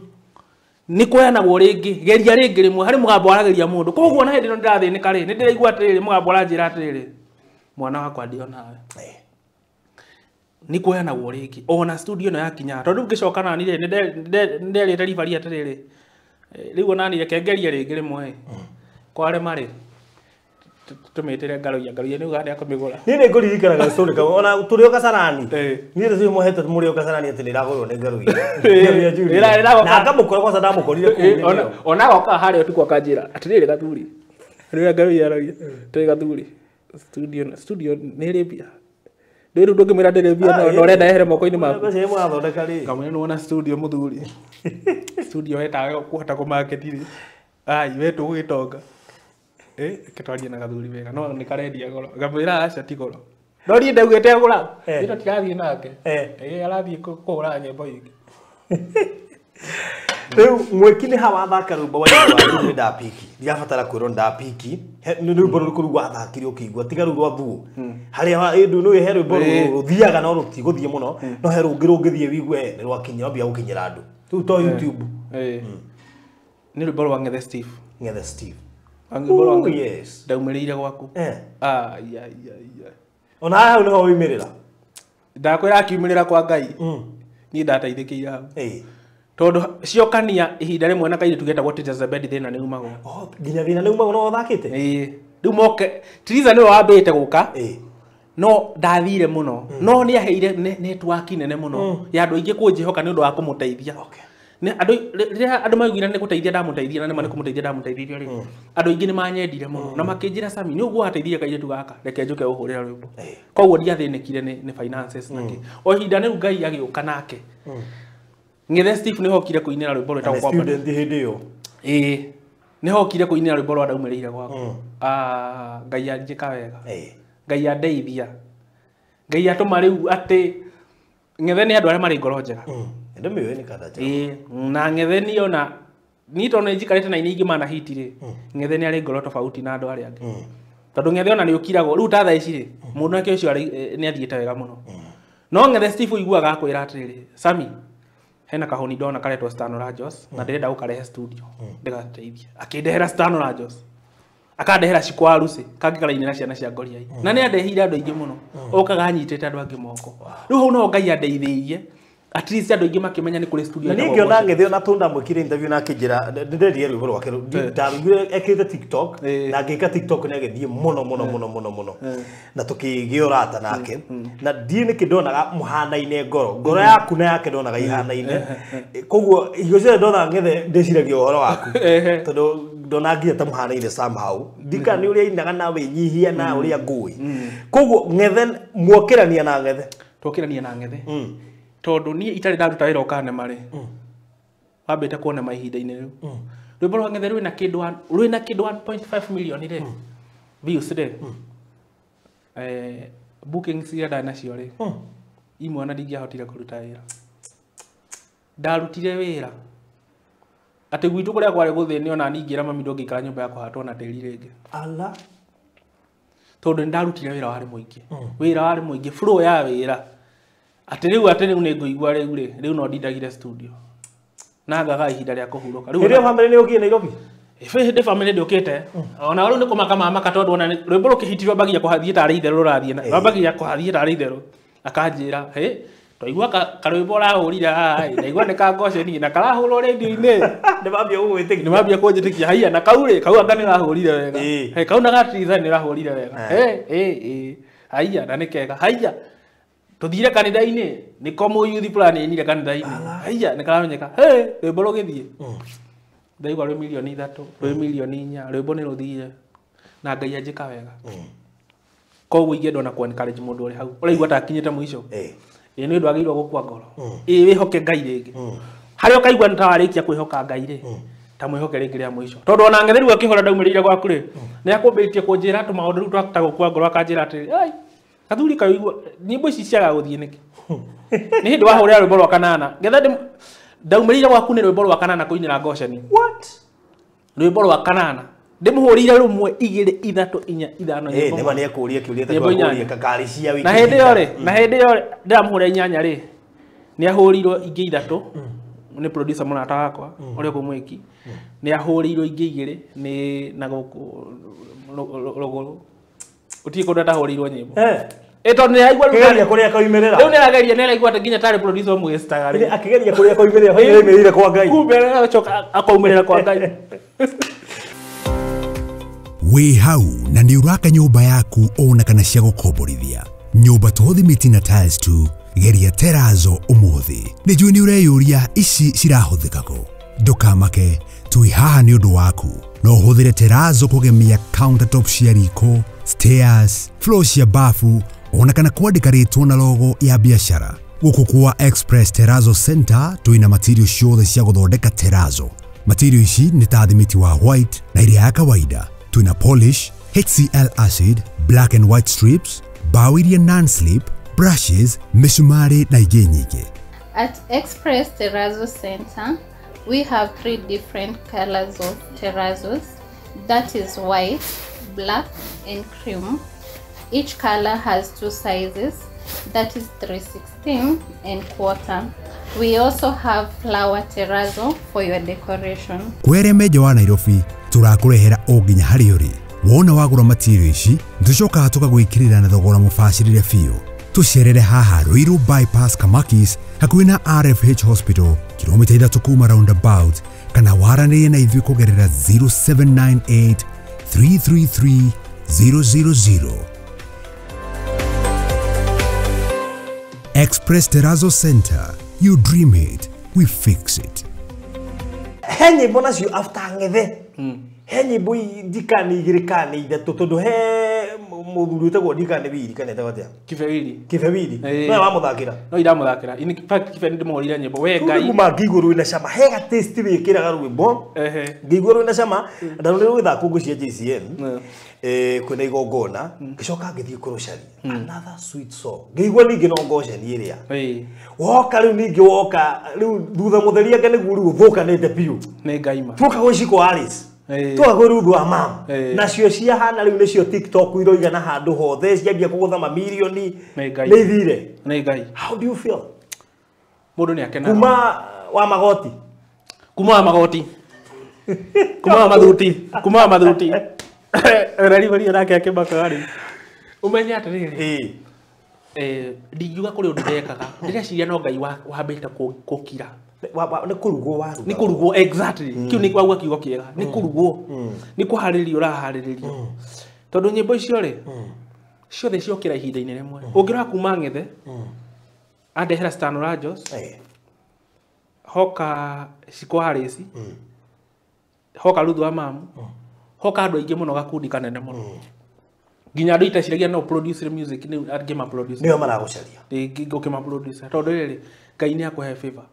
Nĩ kuoyanagwo rĩngĩ, geria rĩngĩ rĩmwe. Harĩ mũgambo waragĩria mũndũ. Koguo na hĩndĩ ĩno ndĩrathĩnĩka rĩ, nĩ ndĩraigua atĩrĩrĩ, mũgambo ũranjĩra atĩrĩrĩ, mwana wakwa ndio nawe. Nĩ kuoyanagwo rĩngĩ. Ona studio ĩno yakinya, tondũ rĩu ngĩcoka nani rĩ, nĩ nderĩte ribari atĩrĩrĩ, rĩu onani reke ngerie rĩngĩ rĩmwe. Kwarema rĩ, tũmĩtĩre Ngaruiya, Ngaruiya nĩ ugaga nĩ akũmĩgũra. Niĩ nĩ ngũririkanaga story kamwe, ona tũrĩ o Kasarani. Niĩ tũcio mũhete mũrĩ o Kasarani atĩ nĩ ĩragũrwo nĩ Ngaruiya. Ngaruiya Junior. Na ngamũkora kwanza ndamũkorire kũu. Ona agoka harĩa ũtukũ akanjĩra atĩrĩrĩ Gathuri. Rĩrĩa Ngaruiya aragia, atĩrĩrĩ Gathuri, studio nĩ ĩrĩ mbia. Rĩu ndũngĩmwĩra ndĩrĩ mbia no ũrenda ehere moko-inĩ maku. Mbeca iria mũrathondeka rĩ. Ngamwĩra nĩ wona studio mũthuri. Studio wetawe kũhota kũmarket rĩ. Ai, we tũgũgĩtonga. Ketwarie na Gathuri wega, no nĩ karendia goro. Ngamwĩra aca ti goro. No niĩ ndaugĩte agũra. Ĩno tirathiĩ nake. Arathiĩ kũhũra nyĩmbo ingĩ. Rĩu mwĩki nĩ ha wathaka rwĩmbo wa rĩu nĩ ndapiki. Ndirabatara kwĩrwo ndapiki. Nĩ rwĩmbo rũrĩkũ rũu wathakire ũkĩigua tiga rũu rwa thuo. Harĩa ĩndũ nĩ he rwĩmbo rũthiaga no rũtigũthiĩ mũno, no he rũngĩ rũngĩthiĩ wĩigue nĩ rwakinya wambia gũkinyĩra andũ. Rĩu to YouTube. Nĩ rwĩmbo rwa Ng'ethe Steve. Ng'ethe Steve. Oh, yes. Ndaumĩrĩire gwaku. Ona hau nĩho waumĩrĩra. Ndakwĩra akiumĩrĩra kwa Ngai. Niĩ ndateithĩkĩire hau. Tondũ ciokania ihinda rĩmwe na kairĩtu getagwo Theresa Bedi thĩna nĩ umagwo. Nginya thĩna nĩ umagwo no ũthakĩte? Rĩu moke Theresa nĩwe wambĩte gũka. No ndathire mũno. No nĩ aheire network nene mũno ya andũ aingĩ kũnjĩhoka nĩ ũndũ wa kũmũteithia. Rĩrĩa andũ maiguire nĩ gũteithia ndamũteithia na nĩ kũmũteithia ndamũteithirie rĩ, andũ aingĩ nĩ manyendire mũno na makĩnjĩra Sami nĩ ũguo wateithirie kairĩtu gaka, reke njũke ũhũrĩra rwĩmbo. Koguo ndiathĩnĩkire nĩ finances na kĩ. O ihinda rĩu Ngai agĩũka nake. Ng'ethe Steve nĩ hokire kũinĩra rwĩmbo rwĩtagwo kwa student hĩndĩ ĩyo. Nĩ hokire kũinĩra rwĩmbo rwa ndaumĩrĩire gwakwa. Ngai anjĩka wega. Ngai andeithia. Ngai atũma rĩu atĩ Ng'ethe nĩ andũ arĩa marĩ ngoro njega. Ndĩmĩũĩ nĩ kanda njega. Na Ng'ethe niĩ ona niĩ tondũ nĩ njikarĩte na aini aingĩ mana hiti rĩ, Ng'ethe nĩ arĩ ngoro tofauti na andũ arĩa angĩ. Tondũ Ng'ethe ona nĩ ũkiragwo rĩu ta thaa ici rĩ, mũndũ wake ũcio nĩ athiĩte wega mũno. No Ng'ethe Steve ũiguaga akwĩra atĩrĩrĩ, Sami, hena kahũni ndona karetwo Stan Rajos na ndĩrenda gũkarehe studio ndĩgateithie. Akĩndehera Stan Rajos. Akandehera Shiko Arusi kangĩ karainĩra ciana cia Ngoriai. Na nĩ andeheire andũ aingĩ mũno. Okaga anyitĩte andũ angĩ moko. Rĩu hau no Ngai andeithĩirie. At least andũ aingĩ makĩmenya nĩ kũrĩ studio. Na niĩ ngĩona Ng'ethe ona tũ ndamwĩkire interview na akĩnjĩra ndĩndendire rwĩmbo rwake ndarũiguire ekĩrĩte TikTok na ngĩka TikTok nĩ agĩthiĩ mũno mũno mũno mũno mũno na tũkĩgĩa ũrata nake na ndiĩ nĩkĩ ndonaga mũhanaine ngoro ngoro yaku na yake ndonaga ihanaine koguo hingo ciothe ndona Ng'ethe ndĩciragia ũhoro waku tondũ ndona nginya ta mũhanaine somehow ndika nĩ ũrĩa ainaga na wĩnyihia na ũrĩa ngũĩ koguo Ng'ethe mwokĩrania na Ng'ethe twokĩrania na Ng'ethe tondũ niĩ itarĩ ndaruta wĩra ũkanema rĩ, wambĩte kuonema ihinda-inĩ rĩu. Rwĩmbo rwa Ng'ethe rwĩna kĩndũ 1.5 million rĩ, views rĩ, bookings iria ndarĩ nacio rĩ, imwe ona ndingĩahotire kũruta wĩra. Ndarutire wĩra atĩ gwitũ kũrĩa kwarĩ gũthĩnio ona niĩ ngĩra mami ndũngĩikara nyũmba ya kũhatwo na tĩri rĩngĩ. Ala. Tondũ nĩ ndarutire wĩra warĩ mũingĩ. Wĩra warĩ mũingĩ, flow ya wĩra. Atĩ rĩu nĩ ngũigua rĩu rĩ, rĩu no ndindagire studio. Na ngaga ihinda rĩa kũhurũka. Rĩu hĩndĩ family nĩ ũkire Nairobi? Hĩndĩ family ndĩũkĩte. Ona rĩu nĩ kũmaka mamaka tondũ ona rwĩmbo rũkĩhitirwo ambagia kũhathiĩ tarĩ itherũ rũrathiĩ na ambagia kũhathiĩ tarĩ itherũ. Akanjĩra, "Hĩ, twaigua karwĩmbo ũrahũrire haha ĩ, ndaigua nĩ ka ngoceni na karahũrwo rĩndiũ-inĩ." Nĩ mambia gũgwĩtĩkia. Nĩ mambia kũnjĩtĩkia. Haiya na kau rĩ, kau anga nĩ ũrahũrire wega. Hĩ, kau na gatiza nĩ ũrahũrire wega. Hĩ, hĩ, haiya na nĩ kega. Haiya. Tuthire kanitha-inĩ nĩko mũyuthi fulani ainire kanitha-inĩ. Haiya nĩkaramenyeka. Hey, rwĩmbo rũgĩthiĩ. Ndaigua rwĩ milioni 3, rwĩ milioni 4, rwĩmbo nĩ rũthire. Na Ngai anjĩka wega. Koguo ingĩenda ona ku encourage mũndũ ũrĩ hau. Ũraigua ta akinyĩte mũico. Ĩĩ nĩ ũndũ wagĩrĩirwo gũkua ngoro. Ĩĩ wĩhoke Ngai rĩngĩ. Harĩa ũkaigua nĩ ta warĩkia kwĩhoka Ngai rĩ, ta mwĩhoke rĩngĩ rĩa mũico. Tondũ ona ng'etheri akĩhũra ndaumĩrĩire gwaku rĩ, nĩ akũmbĩtie kũnjĩra tũmaũndũ rĩu twa gũkua ngoro akanjĩra atĩrĩ, ai gathuri kaigua nyĩmbo ici ciagaga gũthiĩ nĩkĩ? Nĩ hĩndĩ wahũrĩra rwĩmbo rwa kanana. Ngetha ndaumĩrĩire gwaku nĩ rwĩmbo rwa kanana kũinĩra ngocani. What? Rwĩmbo rwa kanana. Ndĩmũhũrĩire rũmwe 2 3 4 5 nyĩmbo. Nĩ ma nĩekũria kĩũria ta kũria kakari cia wiki. Na hĩndĩ ĩyo rĩ, na hĩndĩ ĩyo ndĩramũhũrĩra 8 rĩ, nĩ ahũrĩirwo ingĩ 3 nĩ producer mũrata wakwa ũrĩa kũmwĩki. Nĩ ahũrĩirwo ingĩ 2 nĩ na gũkũ rũgũrũ. Gũtirĩ kũndũ atahũrĩirwo nyĩmbo. Tondũ nĩ araigua rĩu Akĩgeria kũrĩa koimĩrĩra. Rĩu nĩarageria nĩaraigua atĩ nginya tarĩ producer ũmwĩcitaga rĩ. Akĩgeria kũrĩa koimĩrĩra, oimĩrĩire kwa Ngai. Kumbe agacoka akaumĩrĩra kwa Ngai. Wĩ hau na nĩ ũraka nyũmba yaku ona kana cia gũkomborithia. Nyũmba to thimiti na tiles tu, geria terazo ũmũthĩ. Nĩ njũĩ nĩ ũreyũria ici cirahũthĩka kũ. Ndũkamake, twĩ haha nĩ ũndũ waku. No ũhũthĩre terazo kũgemia countertop cia riko, stairs, floor cia bafu, ona kana kwandĩka rĩtwa na logo ya biashara. Gũkũ kwa Express Terrazzo Center twĩna material ciothe cia gũthondeka terazo. Material ici nĩ ta thimiti wa white na iria ya kawaida. Twĩna polish, HCl acid, black and white strips, bao iria non-slip, brushes, mĩcumarĩ na ingĩ nyingĩ. At Express Terrazzo Center, we have 3 different colors of terrazos. That is white, black and cream. Each color has 2 sizes, that is 3/16 and 1/4. We also have flower terrazzo for your decoration. Kwere meja wa Nairobi turakũrehera o nginya harĩa ũrĩ. Wona wagũra material ici, tũcokaga tũkagwĩkĩrĩra na thogora mũbacĩrĩre biũ. Tũcerere haha Ruiru Bypass Kamakis hakuhĩ na RFH Hospital, kilomita 3 kuma roundabout, kana waranĩrie na ithuĩ kũgerera 0798 333 000. Express Terrazzo Center. You dream it, we fix it. He nyĩmbo nacio after ng'ethe. He nyĩmbo ndikani 2 kana 3 tondũ he mũthuri wĩtagwo ndikani Wili kana etagwo atĩa? Kibewili. Kibewili. No wamũthakĩra. No iramũthakĩra. In fact Kibe nĩndĩmũhũrĩire nyĩmbo. We Ngai. Kuma ngĩigua rwĩna cama. He ga taste wĩkĩraga rwĩmbo. Ngĩigua rwĩna cama ndarorire rũgĩthakwo ngũ cia JCM. Kwĩna igongona ngĩcoka ngĩthiĩ kũrũcaria. Another sweet song. Ngĩigua ningĩ no ngoceni ĩrĩa. Woka rĩu ningĩ woka rĩu thutha mũtheri anga nĩguo rĩu ũthũkanĩte biũ. Nĩ Ngai ma. Tuoka gwĩ Shiko Alice. Tuoka gwĩ Ruthu wa Mam. Nacio ciahana rĩu nĩcio TikTok iroigana handũ hothe ciambia kũgũtha mamirioni. Nĩ Ngai. Nĩ ithire. Nĩ Ngai. How do you feel? Mũndũ nĩ akenaga. Kuma wa magoti. Kuma wa magoti. Kuma wa mathuti. Kuma wa mathuti. Raribari nake akĩmaka rĩ. Ũmenye atĩrĩrĩ. Ndingiuga kũrĩ ũndũ ndekaga. Ndĩreciria no Ngai wambĩte gũkira. Nĩ kũrugwo warugwo. Nĩ kũrugwo exactly. Kĩu nĩ wauga kiugo kĩega. Nĩ kũrugwo. Nĩ kũharĩrĩrio ũraharĩrĩrio. Tondũ nyĩmbo icio rĩ, ciothe ciokĩra ihinda-inĩ rĩmwe. Ũngĩrora kuma ng'ethe, andehera Stan Rajos, hoka Shiko Harris, hoka Ruthu wa Mamu, hoka andũ aingĩ mũno gakundi kanene mũno. Nginya andũ itaciragia no produce music nĩ angĩ ma produce. Nĩo maragũcaria. Ngũkĩma produce. Tondũ rĩrĩ, Ngai nĩ akũhe favor.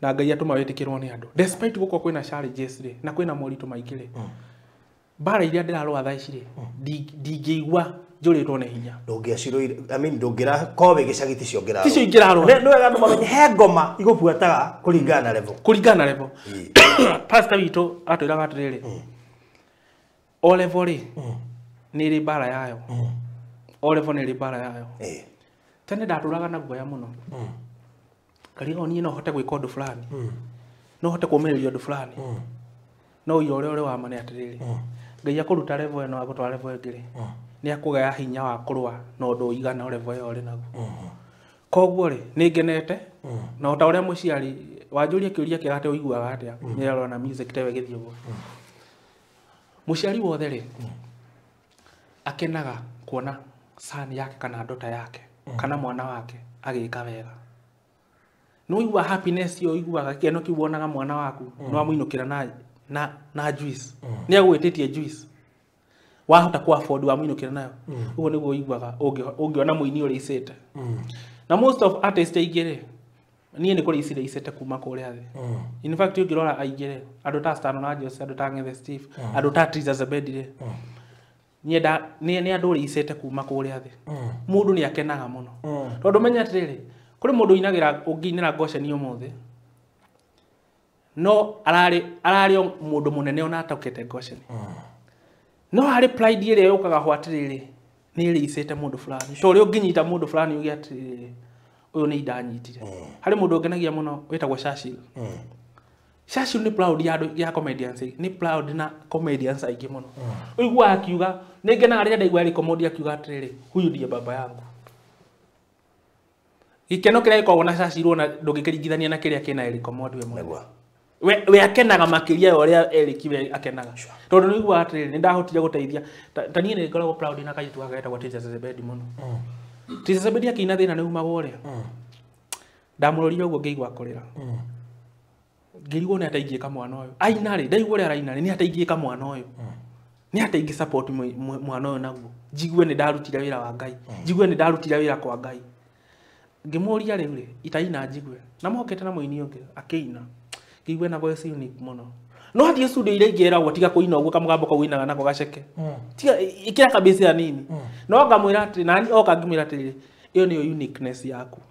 Na Ngai atũma wĩtĩkĩrwo nĩ andũ. Despite gũkorwo kwĩna challenges rĩ, na kwĩna moritũ maingĩ rĩ, mbara iria ndĩrarũa thaa ici rĩ, ndingĩigua njũrĩtwo nĩ hinya. Ndũngĩacirũire, I mean ndũngĩrakorwo wĩ gĩcagi ticio ũngĩrarũa. Ticio ingĩrarũa. Nĩ wega andũ mamenye he ngoma igũbuataga kũringana na level. Kũringana na level. Pastor witũ atwĩraga atĩrĩrĩ, o level rĩ, nĩ ĩrĩ mbara yayo. O level nĩ ĩrĩ mbara yayo. Tene ndatũraga na guoya mũno. Ngarigwo niĩ no hote gwĩka ũndũ fulani. No hote kũũmĩrĩria ũndũ fulani. No ũira ũrĩa ũrĩ wa ma nĩ atĩrĩrĩ, Ngai akũruta level ĩno agũtwara level ĩngĩ rĩ, nĩ akũgaya hinya wa kũrũa na ũndũ ũigana level ĩyo ũrĩ naguo. Koguo rĩ, nĩ ngenete na o ta ũrĩa mũciari wanjũria kĩũria kĩega atĩ ũiguaga atĩa nĩarona music ta ĩyo ĩgĩthiĩ ũguo. Mũciari wothe rĩ, akenaga kuona son yake kana daughter yake kana mwana wake agĩka wega no igua happiness yo iguaga gĩkeno kĩu wonaga mwana waku no amũinũkĩra na juice nĩ agwĩtĩtie juice wahota ku afford wamũinũkĩra nayo ũguo nĩguo ũiguaga ũngĩona mũini ũrĩicĩte na most of artists aingĩ rĩ niĩ nĩ kũrĩ ici rĩicĩte kuma kũrĩa thĩ in fact ũngĩrora aingĩ rĩ andũ ta Stano na Jose andũ ta Ng'ethe Steve andũ ta Triza Zebedi rĩ nĩ andũ rĩicĩte kuma kũrĩa thĩ mũndũ nĩ akenaga mũno tondũ menya atĩrĩrĩ kũrĩ mũndũ ũinagĩra ũngĩinĩra ngoceni ũmũthĩ no ararĩ o mũndũ mũnene ona atokete ngoceni no harĩ pride ĩrĩa yũkaga ho atĩrĩrĩ nĩ ĩrĩicĩte mũndũ fulani to ũrĩa ũngĩnyita mũndũ fulani uge atĩrĩrĩ ũyũ nĩ indanyitire harĩ mũndũ ũngenagia mũno wĩtagwo Churchill Churchill nĩ proud ya andũ ya comedians nĩ proud na comedians aingĩ mũno ũiguaga akiuga nĩ ngenaga rĩrĩa ndaigua Eric Omondi akiuga atĩrĩrĩ huyu ndiye baba yangu gĩkeno kĩrĩa gĩkoragwo na Churchill ona ndũngĩkĩringithania na kĩrĩa kĩna Eric Omondi we mwene we akenaga makĩria ya ũrĩa Eric we akenaga tondũ nĩ ũiguaga atĩrĩrĩ nĩ ndahotire gũteithia ta niĩ nĩ ngoragwo proud na kairĩtu gaka getagwo Triza Zebedi mũno Triza Zebedi akĩina thĩna nĩ umagwo ũrĩa ndamũrorire ũguo ngĩigua kũrĩra ngĩrigwo nĩ atĩa ingĩka mwana ũyũ aina rĩ ndaigua ũrĩa araina rĩ nĩ atĩa ingĩka mwana ũyũ nĩ atĩa ingĩ support mwana ũyũ naguo njigue nĩ ndarutire wĩra wa Ngai njigue nĩ ndarutire wĩra kwa Ngai ngĩmũria rĩu rĩ itaina njigue na mokĩte na mũini ũngĩ akĩina ngĩigua na voice unique mũno no athiĩ studio iria ingĩ eragwo tiga kũina ũguo kamũgambo kau ũinaga nako gaceke tiga ĩkĩra kabĩci hanini no ngamwĩra atĩrĩ nani oka ngĩmwĩra atĩrĩrĩ ĩyo nĩyo uniqueness yaku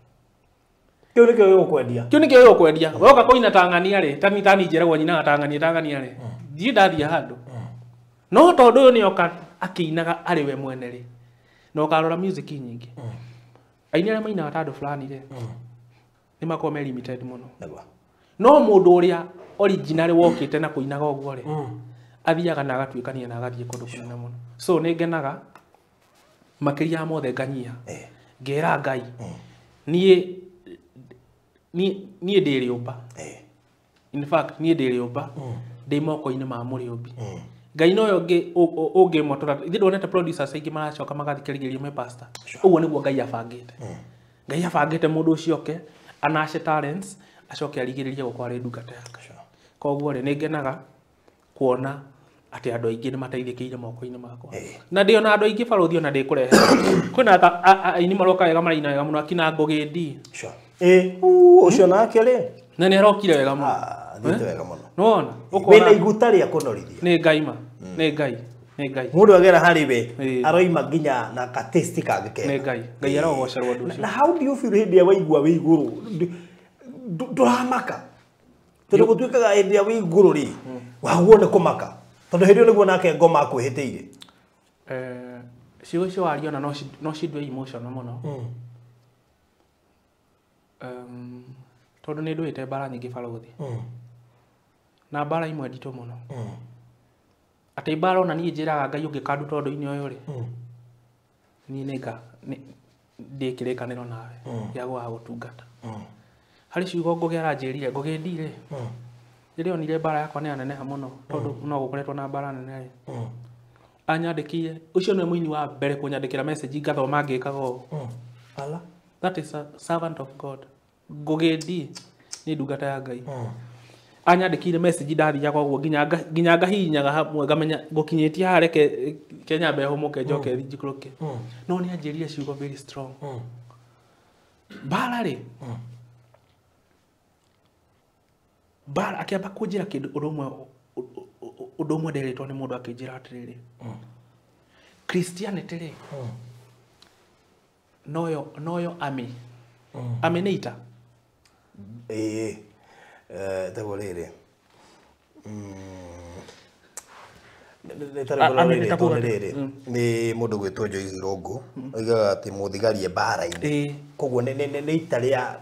kĩu nĩkĩo gĩgũkwendia kĩu nĩkĩo gĩgũkwendia woka kũina tang'ania rĩ tani njĩragwo nyinaga tang'ania tang'ania rĩ ndirĩ ndathiĩ handũ no tondũ ũyũ nĩoka akĩinaga arĩ we mwene rĩ na ũkarora music nyingĩ aini arĩa mainaga ta andũ fulani rĩ nĩ makoragwo me limited mũno no mũndũ ũrĩa original wokĩte na kũinaga ũguo rĩ athiaga na agatuĩkania na agathiĩ kũndũ kũnene mũno so nĩ ngenaga makĩria ya mothe nganyiha ngera Ngai niĩ ndĩ rĩũmba in fact niĩ ndĩ rĩũmba ndĩ moko-inĩ ma mũrĩũmbi Ngai noyo ũngĩmotora ithuĩ ndwonete producers aingĩ maracoka magathikĩrĩria me pastor ũguo nĩguo Ngai abangĩte Ngai abangĩte mũndũ ũcio oke anace talents acoke arigĩrĩrie gũkorwo arĩ ndungata yake koguo rĩ nĩ ngenaga kuona atĩ andũ aingĩ nĩ mateithĩkĩire moko-inĩ makwa na ndĩ ona andũ aingĩ barũthi ona ndĩkũrehe kwĩna aini maroka wega maraina wega mũno akina Ngũgĩ D ũcio nake rĩ na nĩ arokire wega mũno athiĩte wega mũno nĩwona wĩna iguta rĩa kũnorithia nĩ Ngai ma nĩ Ngai nĩ Ngai mũndũ agera harĩ we aroima nginya na ka taste kangĩ kega nĩ Ngai Ngai arogocerwo ũndũ ũcio na how do you feel hĩndĩ ĩrĩa waigua wĩ igũrũ ndũramaka tondũ gũtuĩkaga hĩndĩ ĩrĩa wĩ igũrũ rĩ waguo nĩ kũmaka tondũ hĩndĩ ĩyo nĩguo nake ngoma akwĩhĩtĩire ciugo icio waria ona no cindue emotional mũno tondũ nĩ ndũĩte mbara nyingĩ barũthi na mbara imwe nditũ mũno atĩ mbara ona niĩ njĩraga Ngai ũngĩkanduta ũndũ-inĩ ũyũ rĩ niĩ nĩnga ndĩ kĩrĩkanĩro nawe gĩa gwaga gũtungata harĩ ciugo Ngũgĩ aranjĩrire Ngũgĩ D rĩ rĩrĩa onire mbara yakwa nĩ yaneneha mũno tondũ no gũkoretwo na mbara nene rĩ anyandĩkĩire ũcio nĩwe mũini wa mbere kũnyandĩkĩra message ngathoma ngĩkaga ũũ that is a servant of God Ngũgĩ D nĩ ndungata ya Ngai anyandĩkĩire message ndathiaga ũguo nginya ngahihinyaga hamwe ngamenya ngũkinyĩtie haha reke nyambe hũmũke njoke njikũrũke no nĩ anjĩrire ciugo very strong mbara rĩ mbara akĩamba kũnjĩra kĩndũ ũndũ ũmwe nderĩtwo nĩ mũndũ akĩnjĩra atĩrĩrĩ Christianity rĩ noyo army army nĩ ita ĩĩ ĩtagwo rĩrĩ nĩ mũndũ gwĩtwo Joyce Irũngũ oigaga atĩ mũthigari e mbara-inĩ koguo nĩ ita rĩa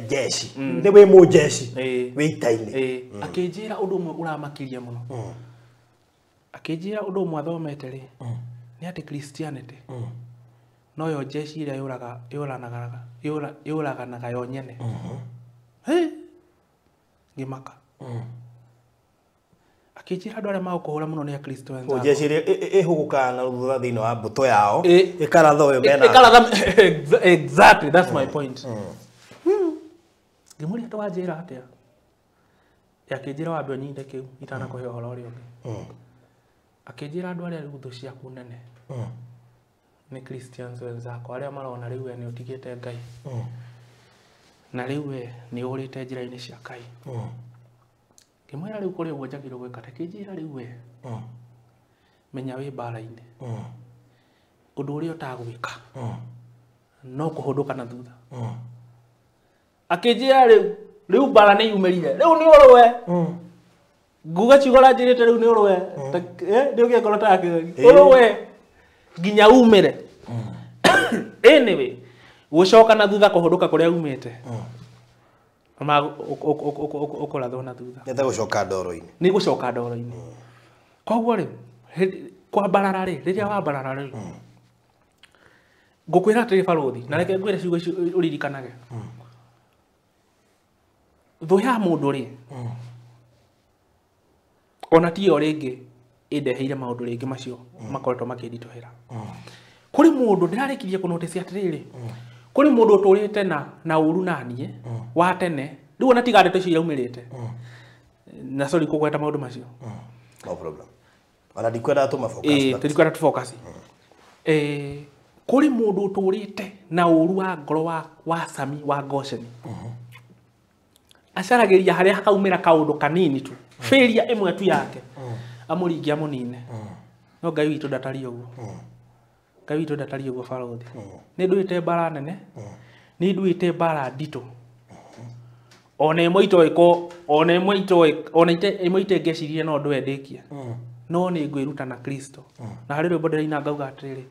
jeshi nĩ wĩ mũjeshi wĩ ita-inĩ akĩnjĩra ũndũ ũmwe ũramakirie mũno akĩnjĩra ũndũ ũmwe athomete rĩ nĩ atĩ Christianity noyo jeshi ĩrĩa yũraganaga yo nyene ngĩmaka Akĩnjĩra andũ arĩa magũkũhũra mũno nĩ Akristo wenzako. Jeshi ĩhũgũkaga na thutha thĩinĩ wa mbũtũ yao ĩkaratha ũyũ mena. Ĩkaratha, exactly, that's my point. Ngĩmũria twanjĩra atĩa? Akĩnjĩra wambe ũnyite kĩu itanakũhe ũhoro ũrĩa ũngĩ. Akĩnjĩra andũ arĩa rĩu thũ ciaku nene nĩ Christians wenzako arĩa marona rĩu we nĩ ũtigĩte Ngai. Na rĩu we nĩ ũrĩte njĩra-inĩ cia Ngai. Ngĩmwĩra rĩu kũrĩ ũguo njagĩrĩirwo gwĩka, akĩnjĩra rĩu we menya wĩ mbara-inĩ. Ũndũ ũrĩa ũtagwĩka no kũhũndũka na thutha. Akĩnjĩra rĩu mbara nĩ yumĩrire, rĩu nĩ ũrũe. Nguga ciugo ũranjĩrĩte rĩu nĩ ũrũe. Nĩ ũgĩe ngoro ta yake. Ũrũe nginya umĩre. Anyway, gũcoka na thutha kũhũndũka kũrĩa umĩte. Ũkũrathwo na thutha. Nĩ ta gũcoka ndoro-inĩ. Nĩ gũcoka ndoro-inĩ. Koguo rĩ, kwambarara rĩ, rĩrĩa wambarara rĩ, ngũkwĩra atĩrĩ barũthi, na reke ngwĩre ciugo ici ũririkanage. Thũ ya mũndũ rĩ, ona ti yo rĩngĩ ĩndeheire maũndũ rĩngĩ macio makoretwo makĩnditũhĩra. Kũrĩ mũndũ ndĩrarĩkirie kũnotice atĩrĩrĩ, kũrĩ mũndũ ũtũrĩte na ũru naniĩ wa tene, rĩu ona tiga ndeto icio iraumĩrĩte. Na sorry kũgweta maũndũ macio. No problem. Ona ndikwenda tũma focus. Tũtikwenda tũ focus. Kũrĩ mũndũ ũtũrĩte na ũru wa ngoro wa Sami wa Gosheni. Acaragĩria harĩa hakaumĩra kaũndũ kanini tu. Failure ĩmwe tu yake. Amũringie amũnine. No Ngai witũ ndatariĩ ũguo. Ngai witũ ndatariĩ ũguo barũthi. Nĩ nduĩte mbara nene. Nĩ nduĩte mbara nditũ. Ona ĩmwe itoĩ ona ĩmwe itoĩ ona ĩmwe itengecirie no ndũe ndĩkie. No nĩ ngwĩruta na Kristo. Na harĩ rwĩmbo ndĩraina ngauga atĩrĩrĩ,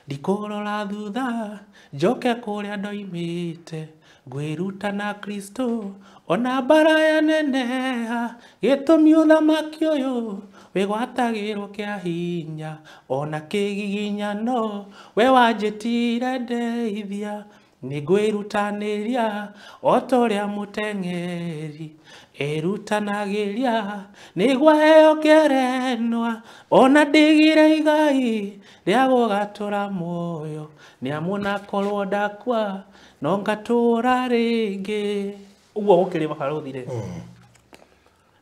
ndikũrora thutha njoke kũrĩa ndoimĩte, ngwĩruta na Kristo ona mbara ya neneha, gĩtũmi ũthamaki ũyũ wĩgwatagĩrwo kĩa hinya, ona kĩgiginyano we wanjĩtire ndeithia, nĩngwĩrutanĩria o ta ũrĩa mũteng'eri erutanagĩria, nĩguo heo kĩerenwa ona ndigire igai rĩa gũgatũra muoyo, nĩamu onakorwo ndakua no ngatũra rĩngĩ. Ũguo gũkĩrĩ barũthi rĩ,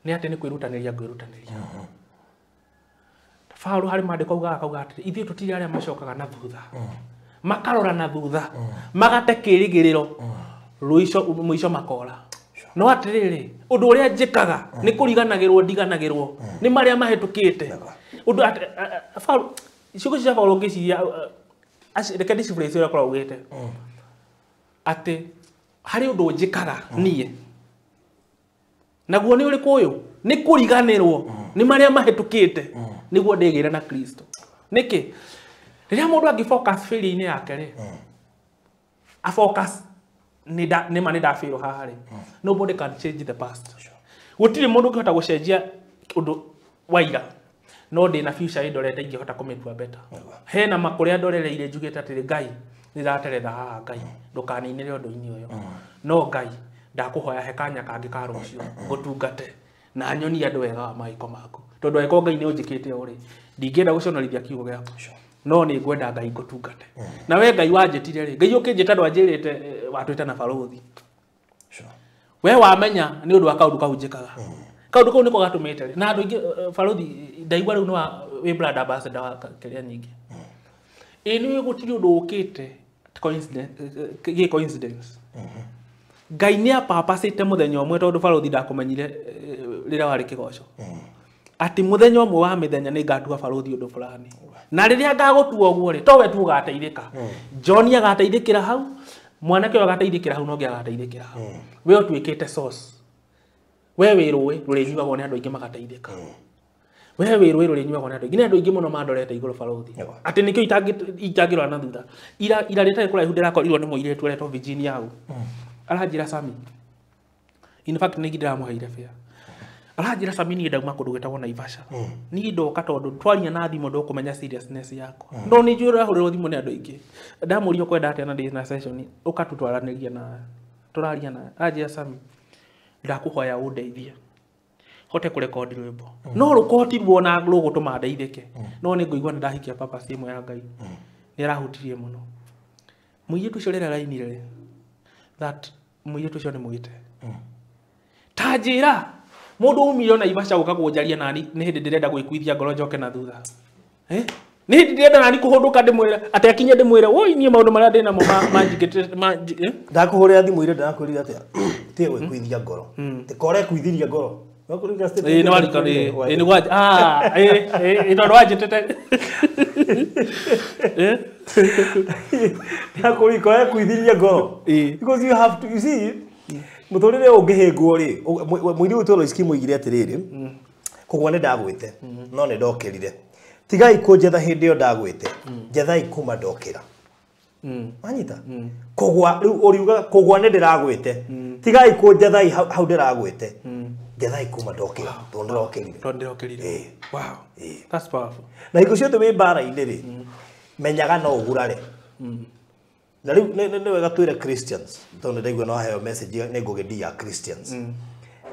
nĩ atĩ nĩ kwĩrutanĩria ngwĩrutanĩria. Paũlũ harĩ maandĩko augaga akauga atĩrĩ, ithuĩ tũtirĩ arĩa macokaga na thutha, makarora na thutha, magate kĩĩrĩgĩrĩro, mũico makora. No atĩrĩrĩ, ũndũ ũrĩa njĩkaga nĩ kũriganagĩrwo ndiganagĩrwo nĩ marĩa mahĩtũkĩte. Ũndũ Paũlũ, ciugo cia Paũlũ ngĩciria, reke ndĩciphrase ũrĩa akoragwo augĩte, atĩ harĩ ũndũ njĩkaga niĩ, naguo nĩ ũrĩkũ ũyũ? Nĩ kũriganĩrwo nĩ marĩa mahĩtũkĩte nĩguo ndĩgĩre na Kristo. Nĩkĩ? Rĩrĩa mũndũ angĩ focus failure-inĩ yake rĩ, a focus nĩ ma nĩ ndabĩrwo haha rĩ, nobody can change the past. Gũtirĩ mũndũ ũngĩhota gũcenjia ũndũ wa ira, no ndĩna future ĩndorete ingĩhota kũmĩtua better. Hena makũrĩa ndorereire njugĩte atĩrĩ, Ngai nĩ ndateretha haha, Ngai ndũkaninĩre ũndũ-inĩ ũyũ, no Ngai ndakũhoya he kanya kangĩ ka rũciũ ngũtungate na nyonie andũ wega wa maĩko maku, tondũ angĩkorwo Ngai nĩ ũnjĩkĩte ũũ rĩ, ndingĩenda gũconorithia kiugo gĩaku, no nĩ ngwenda Ngai ngũtungate. Na we Ngai wanjĩtire rĩ, Ngai ũkĩnjĩta ndwanjĩrĩte watwĩta na barũthi. We wamenya nĩ ũndũ wa kaũndũ kau njĩkaga. Kaũndũ kau nĩko gatũmĩte rĩ, na andũ aingĩ barũthi ndaigua rĩu nĩ wĩ brand ambassador wa kĩrĩa nyingĩ. Ĩ nĩ gũtirĩ ũndũ ũkĩte gĩ coincidence. Ngai nĩ apapacĩte mũthenya ũmwe, tondũ barũthi ndakũmenyire rĩrĩa warĩ kĩgoco, atĩ mũthenya ũmwe wa mĩthenya nĩ ngatua barũthi ũndũ fulani, na rĩrĩa ngagũtua ũguo rĩ, towe tu ũgateithĩka, John agateithĩkĩra hau, mwanake ũyũ agateithĩkĩra hau, na ũngĩ agateithĩkĩra hau. We ũtuĩkĩte source, we wĩ rũĩ rũrĩnyuagwo nĩ andũ aingĩ magateithĩka. We wĩ rũĩ rũrĩnyuagwo nĩ andũ aingĩ, nĩ andũ aingĩ mũno mandorete igũrũ barũthi, atĩ nĩkĩo itangĩrora na thutha. Ira rĩtarĩ kũraihu ndĩrakorirwo nĩ mũirĩtu ũretwo Virginia hau, aranjĩra Sami, in fact nĩ ndĩramũheire fare, aranjĩra Sami niĩ ndauma kũndũ gwĩtagwo Naivasha, niĩ ndoka tondũ twaria na thimũ ndũkũmenya seriousness yakwa, no nĩ njũĩ ũrahũrĩrwo thimũ nĩ andũ aingĩ, ndamũria ũkwenda atĩa na ndĩ na session, ũka tũtwaranĩrie na tũraria na, aranjĩra Sami ndakũhoya ũndeithie, Hote kũrekondi rwĩmbo. No rũkotirwo na rũgũtũma ndeithĩke. No nĩ ngũigua nĩ ndahikia purpose ĩmwe ya Ngai. Nĩ arahutirie mũno. Mũirĩtu ũcio rĩrĩa arainire rĩ, that mũirĩtu ũcio nĩ mwĩte. Ta njĩra mũndũ umire ona Naivasha gũka kũnjaria nani nĩ hĩndĩ ndĩrenda gwĩkuithia ngoro njoke na thutha. Nĩ hĩndĩ ndĩrenda nani kũhũndũka ndĩmwĩre atĩ akinye ndĩmwĩre woi niĩ maũndũ marĩa ndĩ namo manjingĩtĩte Ndakũhũrĩra thimũ ira ndĩrakwĩrire atĩa tie gwĩkuithia ngoro. Ti kore kwithiria ngoro. Ĩĩ nĩ warika ĩĩ nĩ gwa ĩĩ tondũ wanjĩtĩte. Ndakũrika kwithiria ngoro. Because you have to, you see, mũtũrĩre ũngĩhĩngwo rĩ, mũini witũ Lois Kim oigire atĩrĩrĩ, kũgwa nĩ ndagwĩte, no nĩ ndokĩrire. Tigai kũnjetha hĩndĩ ĩyo ndagwĩte, njethai kuma ndokĩra. Wanyita? Kũgwa rĩu ũriugaga kũgwa nĩ ndĩragwĩte, tigai kũnjethai hau ndĩragwĩte, njethai kuma ndokĩra, tondũ ndĩrokĩrire. Tondũ ndĩrokĩrire. Wow. That's powerful. Na hingo ciothe wĩ mbara-inĩ rĩ, menyaga no ũgurare. Na rĩu nĩ wega twĩre Christians, tondũ ndaigua no heo message nĩ ngũgĩndi ya Christians.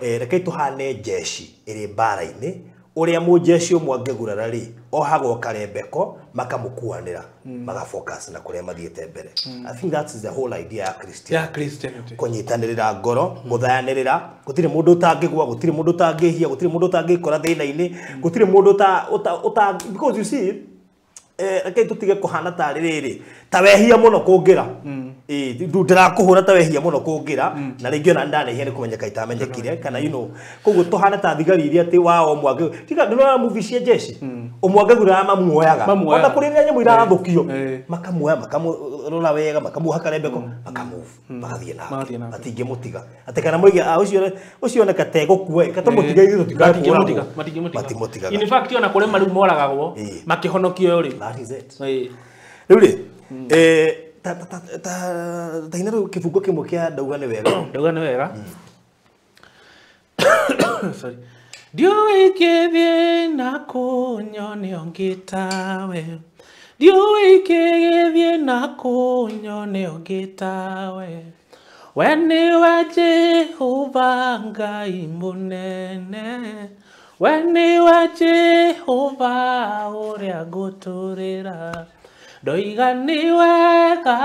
Rekei tũhane jeshi ĩrĩ mbara-inĩ, ũrĩa mũjeshi ũmwe angĩgurara rĩ, ohagwo karembeko, makamũkuanĩra, magafocus na kũrĩa mathiĩte mbere. I think that's the whole idea ya Christian. Ya Christianity. Kũnyitanĩrĩra ngoro, gũthayanĩrĩra, gũtirĩ mũndũ ũtangĩgwa, gũtirĩ mũndũ ũtangĩhia, gũtirĩ mũndũ ũtangĩkora thĩna-inĩ, gũtirĩ mũndũ ũta because you see, rekei tũtige kũhana tarĩ rĩrĩ ta wehia mũno kũngĩra. Ndĩrakũhũra ta wehia mũno kũngĩra, na rĩngĩ ona ndanehia nĩ kũmenyeka itamenyekire, kana you know, koguo tũhane ta thigari iria atĩ wao ũmwe angĩ tiga ndĩrona movie cia jeshi, ũmwe angĩgurara mamuoyaga, ona kũrĩ rĩrĩa nyamũ irathũkio, makamuoya, makamũrora wega, makamuoha karembeko, makamove, magathiĩ nake, matingĩmũtiga atĩ kana moige ũcio oneka tegũkua katamũtiga ithuĩ tũtikakũragwo, matimũtigaga. In fact ona kũrĩ marĩu moragagwo makĩhonokio rĩ. That is it. Rĩu rĩ, ta ina rĩu kĩbungo kĩmwe kĩa ndauga nĩ wega. Ndauga nĩ wega. Sorry. Ndiũĩ ingĩthiĩ na kũnyone ũngĩ tawe. Ndiũĩ ingĩgĩthiĩ na kũnyone ũngĩ tawe. We nĩwe Jehova Ngai mũnene. We nĩwe Jehova ũrĩa ngũtũrĩra. Ndoiga nĩ wega.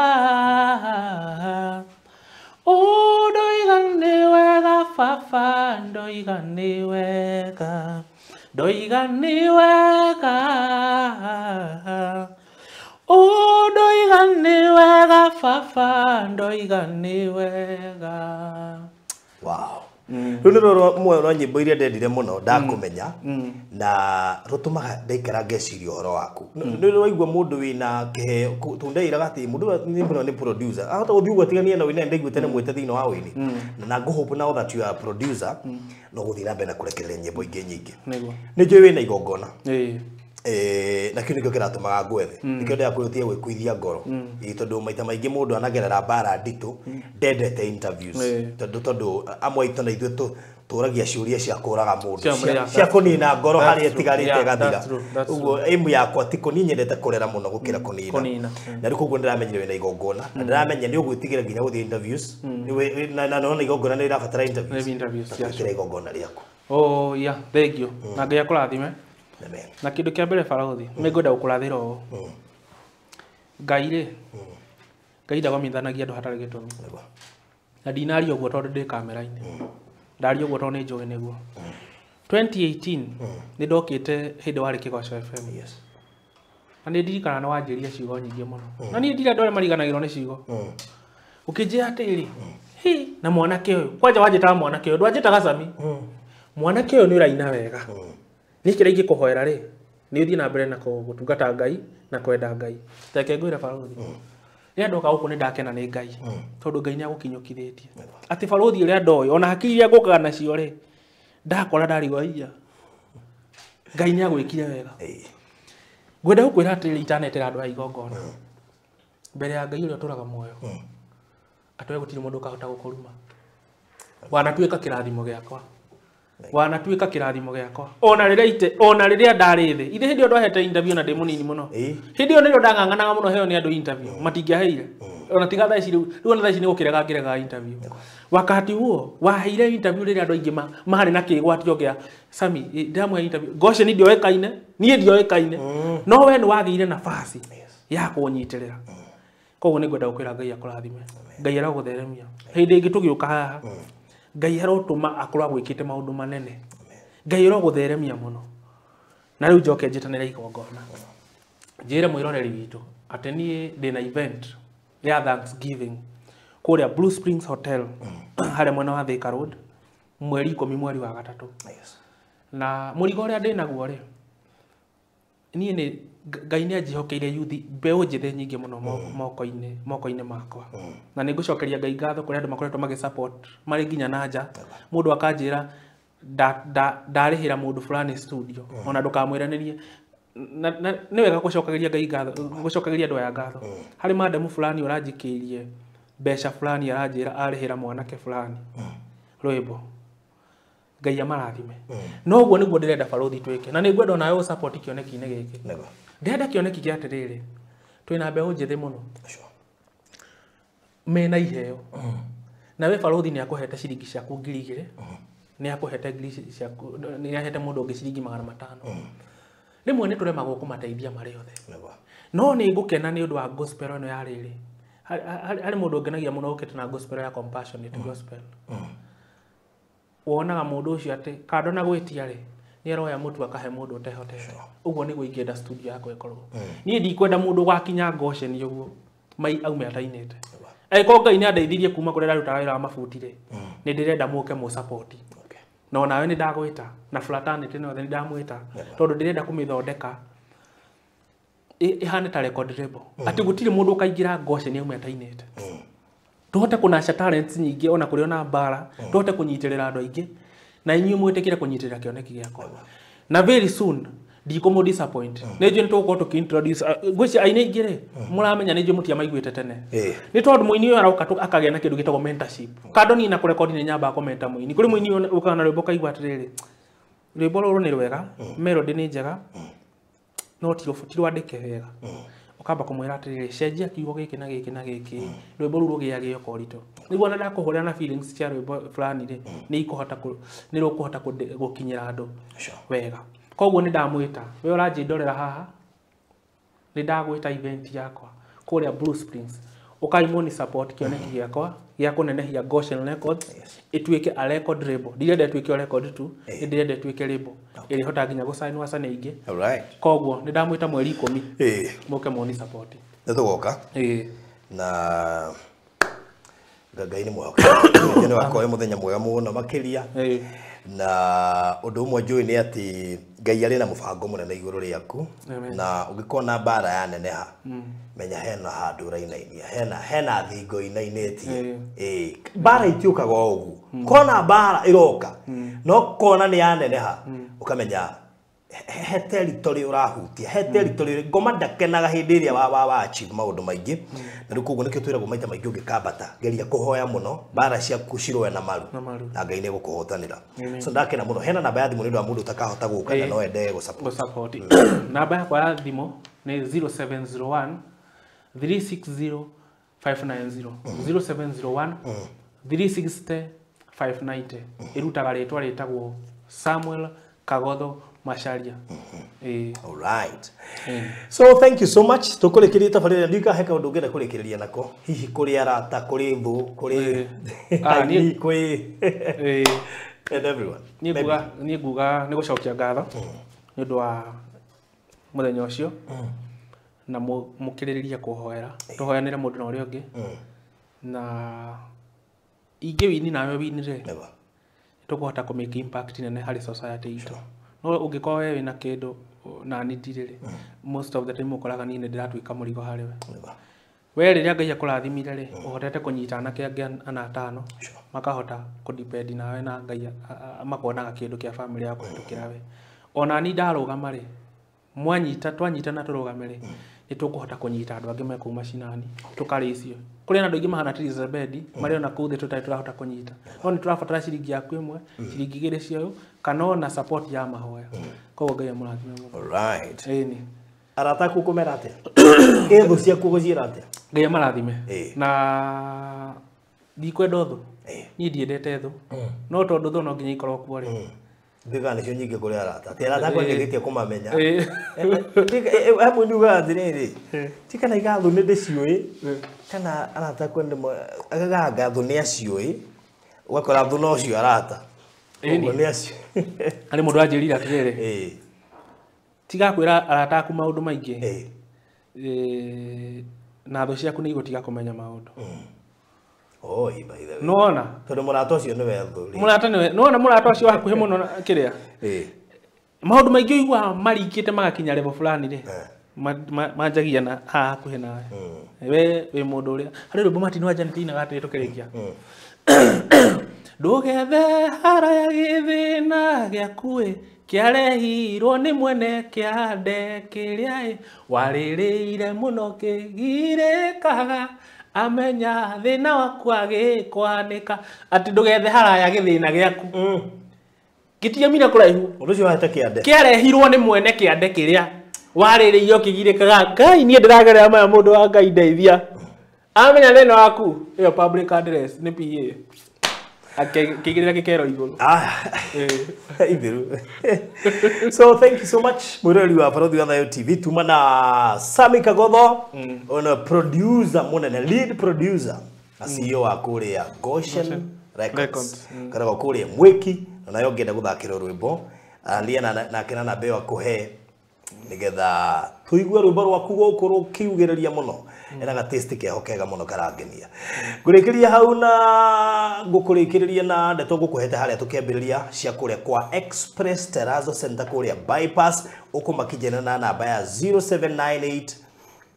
Ndoiga nĩ wega baba, ndoiga nĩ wega. Ndoiga nĩ wega. Ndoiga nĩ wega baba, ndoiga nĩ wega. Wow. Rĩu nĩ rũmwe rwa nyĩmbo iria ndendire mũno ndakũmenya, na rũtũmaga ndaikara ngeciria ũhoro waku. Nĩ waigua mũndũ wĩna kĩheo, tondũ ndeĩraga atĩ mũndũ ũyũ nĩ producer, ahota gũthiĩ ũguo atiganie na ũini, ndaiguĩte nĩ mwĩte thĩinĩ wa ũini, na ngũhope now that you are a producer, no gũthiĩ na mbere na kũrekereria nyĩmbo ingĩ nyingĩ. Nĩ njũĩ wĩna igongona. Na kĩu nĩkĩo kĩratũmaga ngwethe, nĩkĩo ndĩrakwĩra ũtige gwĩkuithia ngoro, tondũ maita maingĩ mũndũ anagerera mbara nditũ, ndendete interviews, tondũ amwe aitũ na ithuĩ tũragia ciũria cia kũraga mũndũ, cia kũnina ngoro harĩa ĩtigarĩte ĩgathira. Ũguo aim yakwa ti niĩ nyendete kũrera mũno gũkĩra kũnina. Na rĩu koguo ndĩramenyire wĩna igongona, na ndĩramenya nĩ ũgwĩtigĩra nginya gũthiĩ interviews, na nona igongona nĩ rĩrabatara interviews, twĩkĩre igongona rĩaku. Oh yeah, thank you. Na Ngai akũrathime. Na kĩndũ kĩa mbere Barũthi, nĩ ngwenda gũkũrathĩra ũũ. Ngai rĩ, Ngai ndagomithanagia andũ hatarĩ gĩtũmi. Na ndinaria ũguo tondũ ndĩ kamera-inĩ. Ndaria ũguo tondũ nĩ njũĩ nĩguo. 2018 nĩ ndokĩte hĩndĩ warĩ Kĩgoco FM. Na nĩ ndirikanaga nĩ wanjĩrire ciugo nyingĩ mũno. Na niĩ ndirĩ andũ arĩa mariganagĩrwo nĩ ciugo. Ũkĩnjĩra atĩrĩrĩ, hĩ, na mwanake ũyũ, kwanja wanjĩtaga mwanake ũyũ, ndwanjĩtaga Sami. Mwanake ũyũ nĩ ũraina wega. Niĩ kĩrĩa ingĩkũhoera rĩ, nĩ ũthiĩ na mbere na gũtungata Ngai na kwenda Ngai. Reke ngwĩre Barũthi, rĩrĩa ndoka gũkũ nĩ ndakena nĩ Ngai, tondũ Ngai nĩ agũkinyũkithĩtie. Atĩ Barũthi ũrĩa ndoĩ, ona hakiri iria ngũkaga nacio rĩ, ndakora ndarigwo iya. Ngai nĩ agwĩkire wega. Ngwenda gũkwĩra atĩrĩrĩ itanetera andũ a igongona. Mbere ya Ngai ũrĩa ũtũraga muoyo, atĩ we gũtirĩ mũndũ ũkahota gũkũruma. Wanatuĩka kĩrathimo gĩakwa. Wanatuĩka kĩrathimo gĩakwa. Ona rĩrĩa ite, ona rĩrĩa ndarĩ thĩ. Ithe hĩndĩ ĩyo ndwahete interview na ndĩ mũnini mũno. Hĩndĩ ĩyo nĩrĩo ndang'ang'anaga mũno heo nĩ andũ interview. Matingĩaheire. Ona tiga thaa ici rĩu, rĩu ona thaa ici nĩ gũkĩrega ngĩrega interview. Wakati huo waheire interview rĩrĩa andũ aingĩ marĩ na kĩgwatio gĩa Sami ndamwe interview Goshen ndioĩkaine niĩ ndioĩkaine no we nĩ wagĩire nafasi ya kũnyitĩrĩra. Koguo nĩ ngwenda gũkwĩra Ngai akũrathime. Ngai arogũtheremia. Hĩndĩ ĩngĩ tũgĩũka haha Ngai arotũma akorwo agwĩkĩte maũndũ manene. Ngai arogũtheremia mũno. Na rĩu njoke njĩtanĩre igongona. Njĩre mwĩroreri witũ atĩ niĩ ndĩna event ya Thanksgiving kũrĩa Blue Springs Hotel harĩa mwena wa Thika Road mweri 10 mweri wa gatatũ. Na mũrigo ũrĩa ndĩnaguo rĩ niĩ nĩ Ngai nĩ anjĩhokeire yuthi mbeũ njĩthĩ nyingĩ mũno moko-inĩ makwa. Na nĩ ngũcokeria Ngai ngatho kũrĩ andũ makoretwo magĩ support marĩ nginya na nja. Mũndũ akanjĩra ndarĩhĩra mũndũ fulani studio ona ndũkamwĩranĩrie. Nĩ wega gũcokagĩria Ngai ngatho, gũcokagĩria andũ aya ngatho. Harĩ madam fulani ũranjikĩirie mbeca fulani aranjĩra arĩhĩra mwanake fulani rwĩmbo. Ngai amarathime. No ũguo nĩguo ndĩrenda barũthi twĩke. Na nĩ ngwenda onawe ũsupport kĩoneki-inĩ gĩkĩ. Ndĩrenda kĩoneki kĩa atĩrĩrĩ, twĩna mbeũ njĩthĩ mũno mena iheo. Nawe barũthi nĩ akũhete ciringi ciaku 2,000, nĩ akũhete ngiri ciaku, nĩ ahete mũndũ ũngĩ ciringi 500. Rĩmwe nĩ tũremagwo kũmateithia marĩ othe. No nĩ ngũkena nĩ ũndũ wa gospel ĩno ya rĩrĩ. Harĩ mũndũ ũngenagia mũno ũkĩte na gospel ya compassionate gospel. Wonaga mũndũ ũcio atĩ kando na gwĩtia rĩ nĩ aroya mũtu akahe mũndũ ũtehotete. Ũguo nĩguo ingĩenda studio yakwa ĩkorwo. Niĩ ndikwenda mũndũ ũgakinya Goshen ũguo mai aume atainĩte. Angĩkorwo Ngai nĩ andeithirie kuma kũrĩa ndarutaga wĩra wa mabuti rĩ, nĩ ndĩrenda mũke mũ support. Na onawe nĩ ndagwĩta na fraternity nothe nĩ ndamwĩta tondũ ndĩrenda kũmĩthondeka ĩhane ta record label. Atĩ gũtirĩ mũndũ ũkaingĩra Goshen aume atainĩte. Tũhote kũnaca talents nyingĩ ona kũrĩ ona mbara, tũhote kũnyitĩrĩra andũ aingĩ na inyuĩ mwĩtĩkĩre kũnyitĩrĩra kĩoneki gĩakwa. Na very soon ndikũmũ disappoint. Nĩ njũĩ nĩ tũgũkorwo tũkĩ introduce ngwĩciria aini aingĩ rĩ mũramenya nĩ njũĩ mũtiamaiguĩte tene. Nĩ tondũ mũini ũyũ aroka akagĩa na kĩndũ gĩtagwo mentorship. Kando niĩ na kũrekondi nĩ nyambaga kũmenta mũini. Kũrĩ mũini ũkaga na rwĩmbo ũkaigua atĩrĩrĩ, rwĩmbo rũrũ nĩ rwega, melody nĩ njega, no ti rwandĩke wega. Ũkamba kũmwĩra atĩrĩrĩ, cenjia kiugo gĩkĩ na gĩkĩ na gĩkĩ, rwĩmbo rũu rũgĩagĩo koritũ. Nĩguo ona ndakũhũrĩra na feelings cia rwĩmbo fulani rĩ, nĩ rũkũhota gũkinyĩra andũ wega. Koguo nĩ ndamwĩta, we ũranjĩndorera haha, nĩ ndagwĩta event yakwa kũrĩa Blue Springs. Ũkai mũni support kĩoneki gĩakwa gĩa kũnenehia Goshen Records ĩtuĩke a record label. Ndirenda ĩtuĩke o record tu, ndĩrenda ĩtuĩke label ĩrĩa ĩhotaga nginya gũsign wasanii aingĩ. Koguo nĩ ndamwĩta mweri 10 mũke mũni support. Nĩ tũgoka. Na Ngai nĩ mwega. Nĩ wakorwo mũthenya mwega mũno makĩria. Na ũndũ ũmwe njũĩ nĩ atĩ Ngai arĩ na mũbango mũnene igũrũ rĩaku na ũngĩkona mbara yaneneha menya hena handũ ũrainainia, hena thingo inainĩtie. Mbara itiũkaga o ũguo, kona mbara ĩroka no kona nĩ yaneneha ũkamenya he territory ũrahutia, he territory ngoma ndakenaga hĩndĩ ĩrĩa wa achieve maũndũ maingĩ. Na rĩu koguo nĩkĩo twĩragwo maita maingĩ ũngĩkambata geria kũhoya mũno mbara ciaku cirũe na maru na Ngai nĩ egũkũhotanĩra. So ndakena mũno. Hena namba ya thimũ nĩ ũndũ wa mũndũ ũtakahota gũka na no ende gũ-support. Namba yakwa ya thimũ nĩ 0701 360 590. 0701 360 590. Ĩrutaga rĩtwa rĩtagwo Samuel Kagotho Macharia. All right. So thank you so much. Tukurekeria tabarĩra ndika he kaundu ngenda kurekereria nako. Hihi kuri arata, kuri thu, kuri aini, kuri and everyone. Ni nguga ni gucokia ngatho ni undu wa muthenya ucio na mukiririria kuhoera. Tuhoyanire mundu na uria ungi. Na ingi wini nawe winire. Tukuhota ku make impact nene hari society itu. No ũngĩkorwo we wĩna kĩndũ na niĩ ndirĩ rĩ, most of the time ũkoraga niĩ nĩ ndĩratuĩka mũrigo harĩ we. We rĩrĩa Ngai akũrathimire rĩ, ũhotete kũnyita anake angĩ ana atano, makahota kũ-depend nawe na Ngai makonaga kĩndũ kĩa family yaku kũhĩtũkĩra we. Ona niĩ ndarũgama rĩ, mwanyita twanyitana tũrũgame rĩ, nĩ tũkũhota kũnyita andũ angĩ me kũu macinani, tũkarĩ icio. Kũrĩ na andũ aingĩ mahana ta Elizabeth, marĩ ona kũu thĩ tũtarĩ tũrahota kũnyita. No nĩ tũrabatara ciringi yaku ĩmwe, ciringi igĩrĩ cia ũyũ, kana ona support ya mahoya. Koguo Ngai amũrathime mũno. All right. Ĩni. Arata aku kũmera atĩa? Ĩ thũ ciaku gũciĩra atĩa? Ngai amarathime. Na ndikwenda ũthũ. Niĩ ndiendete thũ. No tondũ thũ no nginya ikorwo kuo rĩ. Ndiga nĩcio nyingĩ kũrĩ arata. Atĩ arata akwa nĩndĩkĩtie kũmamenya. Hamwe nĩ ugaga atĩrĩrĩ, ti kana iga thũ nĩ ndĩciũĩ, kana arata akwa agaganga thũ nĩ aciũĩ, ũgakora thũ no cio arata. Ũguo nĩ acio. Harĩ mũndũ anjĩrire atĩrĩrĩ, tiga kwĩra arata aku maũndũ maingĩ. Na thũ ciaku nĩ igũtiga kũmenya maũndũ. Oi, by the way. Nĩwona? Tondũ mũrata ũcio nĩwe thũ. Mũrata nĩwe. Nĩwona mũrata ũcio hakuhĩ mũno na kĩrĩa? Maũndũ maingĩ ũiguaga marikĩte magakinya level fulani rĩ. Manjagia na haha hakuhĩ nawe. We wĩ mũndũ ũrĩa. Harĩ rwĩmbo Martin wa Janet ainaga atĩrĩ tũkĩrĩkia. Ndũgethe haraya gĩthĩna gĩaku ĩ, kĩarehirwo nĩ mwene kĩande kĩrĩa ĩ, warĩrĩire mũno kĩgirĩkaga. Amenya thĩna waku agĩkwanĩka. Atĩ ndũgethe haraya gĩthĩna gĩaku. Gĩtiamire kũraihu. Ũndũ ũcio wahete kĩande. Kĩarehirwo nĩ mwene kĩande kĩrĩa warĩrĩirio kĩgirĩkaga. Ngai niĩ ndĩragerera maya mũndũ wa Ngai ndeithia. Amenya thĩna waku ĩyo public address nĩ PA. Akĩigĩrĩra gĩkero igũrũ. Itherũ. So thank you so much mwĩroreri wa Barothi wa Thayo TV. Tuma na Sammy Kagotho, ona producer mũnene, lead producer na CEO wa kũrĩa Goshen Records. Karagwo kũrĩa Mwĩki, na nayo ũngĩenda gũthakĩrwo rwĩmbo, aria nake na namba ĩyo akũhe nĩgetha tũigue rwĩmbo rwaku gũkũ rũkiugĩrĩria mũno. Ena ga taste keho kega mũno karangenia. Ngũrĩkĩria hau na ngũkũrĩkĩrĩria na ndeto ngũkũhete harĩa tũkĩambĩrĩria cia kũrĩa kwa Express Terrazzo Center kũrĩa Bypass, ũkũmakinyĩra na namba ya 0798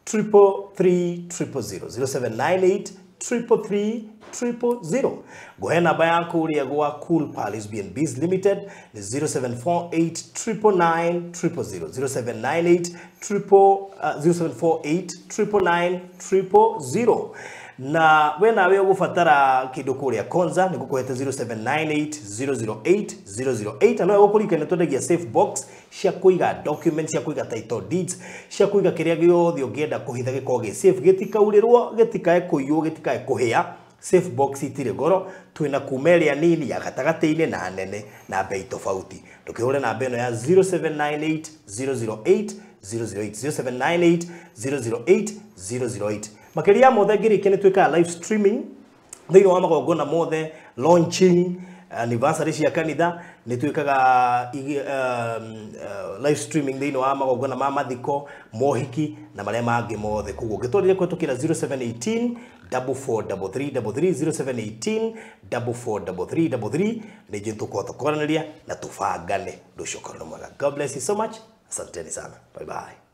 333 000, 0798 333 000. Ngũhe namba ya kũrĩa gwa Cool Palace B&Bs Limited ni 0748 999 000, 0798 0748 999 000. Na we nawe ũgũbatara kĩndũ kũrĩa Konza nĩ ngũkũhete 0798 008 008. Na no ũkũririkana twendagia safe box cia kũiga documents, cia kũiga title deeds, cia kũiga kĩrĩa gĩothe ũngĩenda kũhitha gĩkorwo gĩ safe, gĩtikaurĩrwo, gĩtikae kũiywo, gĩtikae kũhĩa. Safe box itirĩ goro, twĩna kuma ĩrĩa nini ya gatagatĩ-inĩ na nene na bei tofauti. Ndũkĩhũre namba ĩno ya 0798 008 008, 0798 008 008. Makĩria mothe ngĩrĩkia nĩ twĩkaga live streaming thĩinĩ wa magongona mothe, launching, anniversary cia kanitha, nĩ twĩkaga live streaming thĩinĩ wa magongona ma mathiko, mohiki na marĩa mangĩ mothe. Koguo ũngĩtwarire kũhetũkĩra 0718 4433 33, 0718 4433 33, nĩ njũĩ tũkũhota kwaranĩria na tũbangane. Ũndũ ũcio ũkorwo nĩ mwega. God bless you so much. Asanteni sana. Bye bye.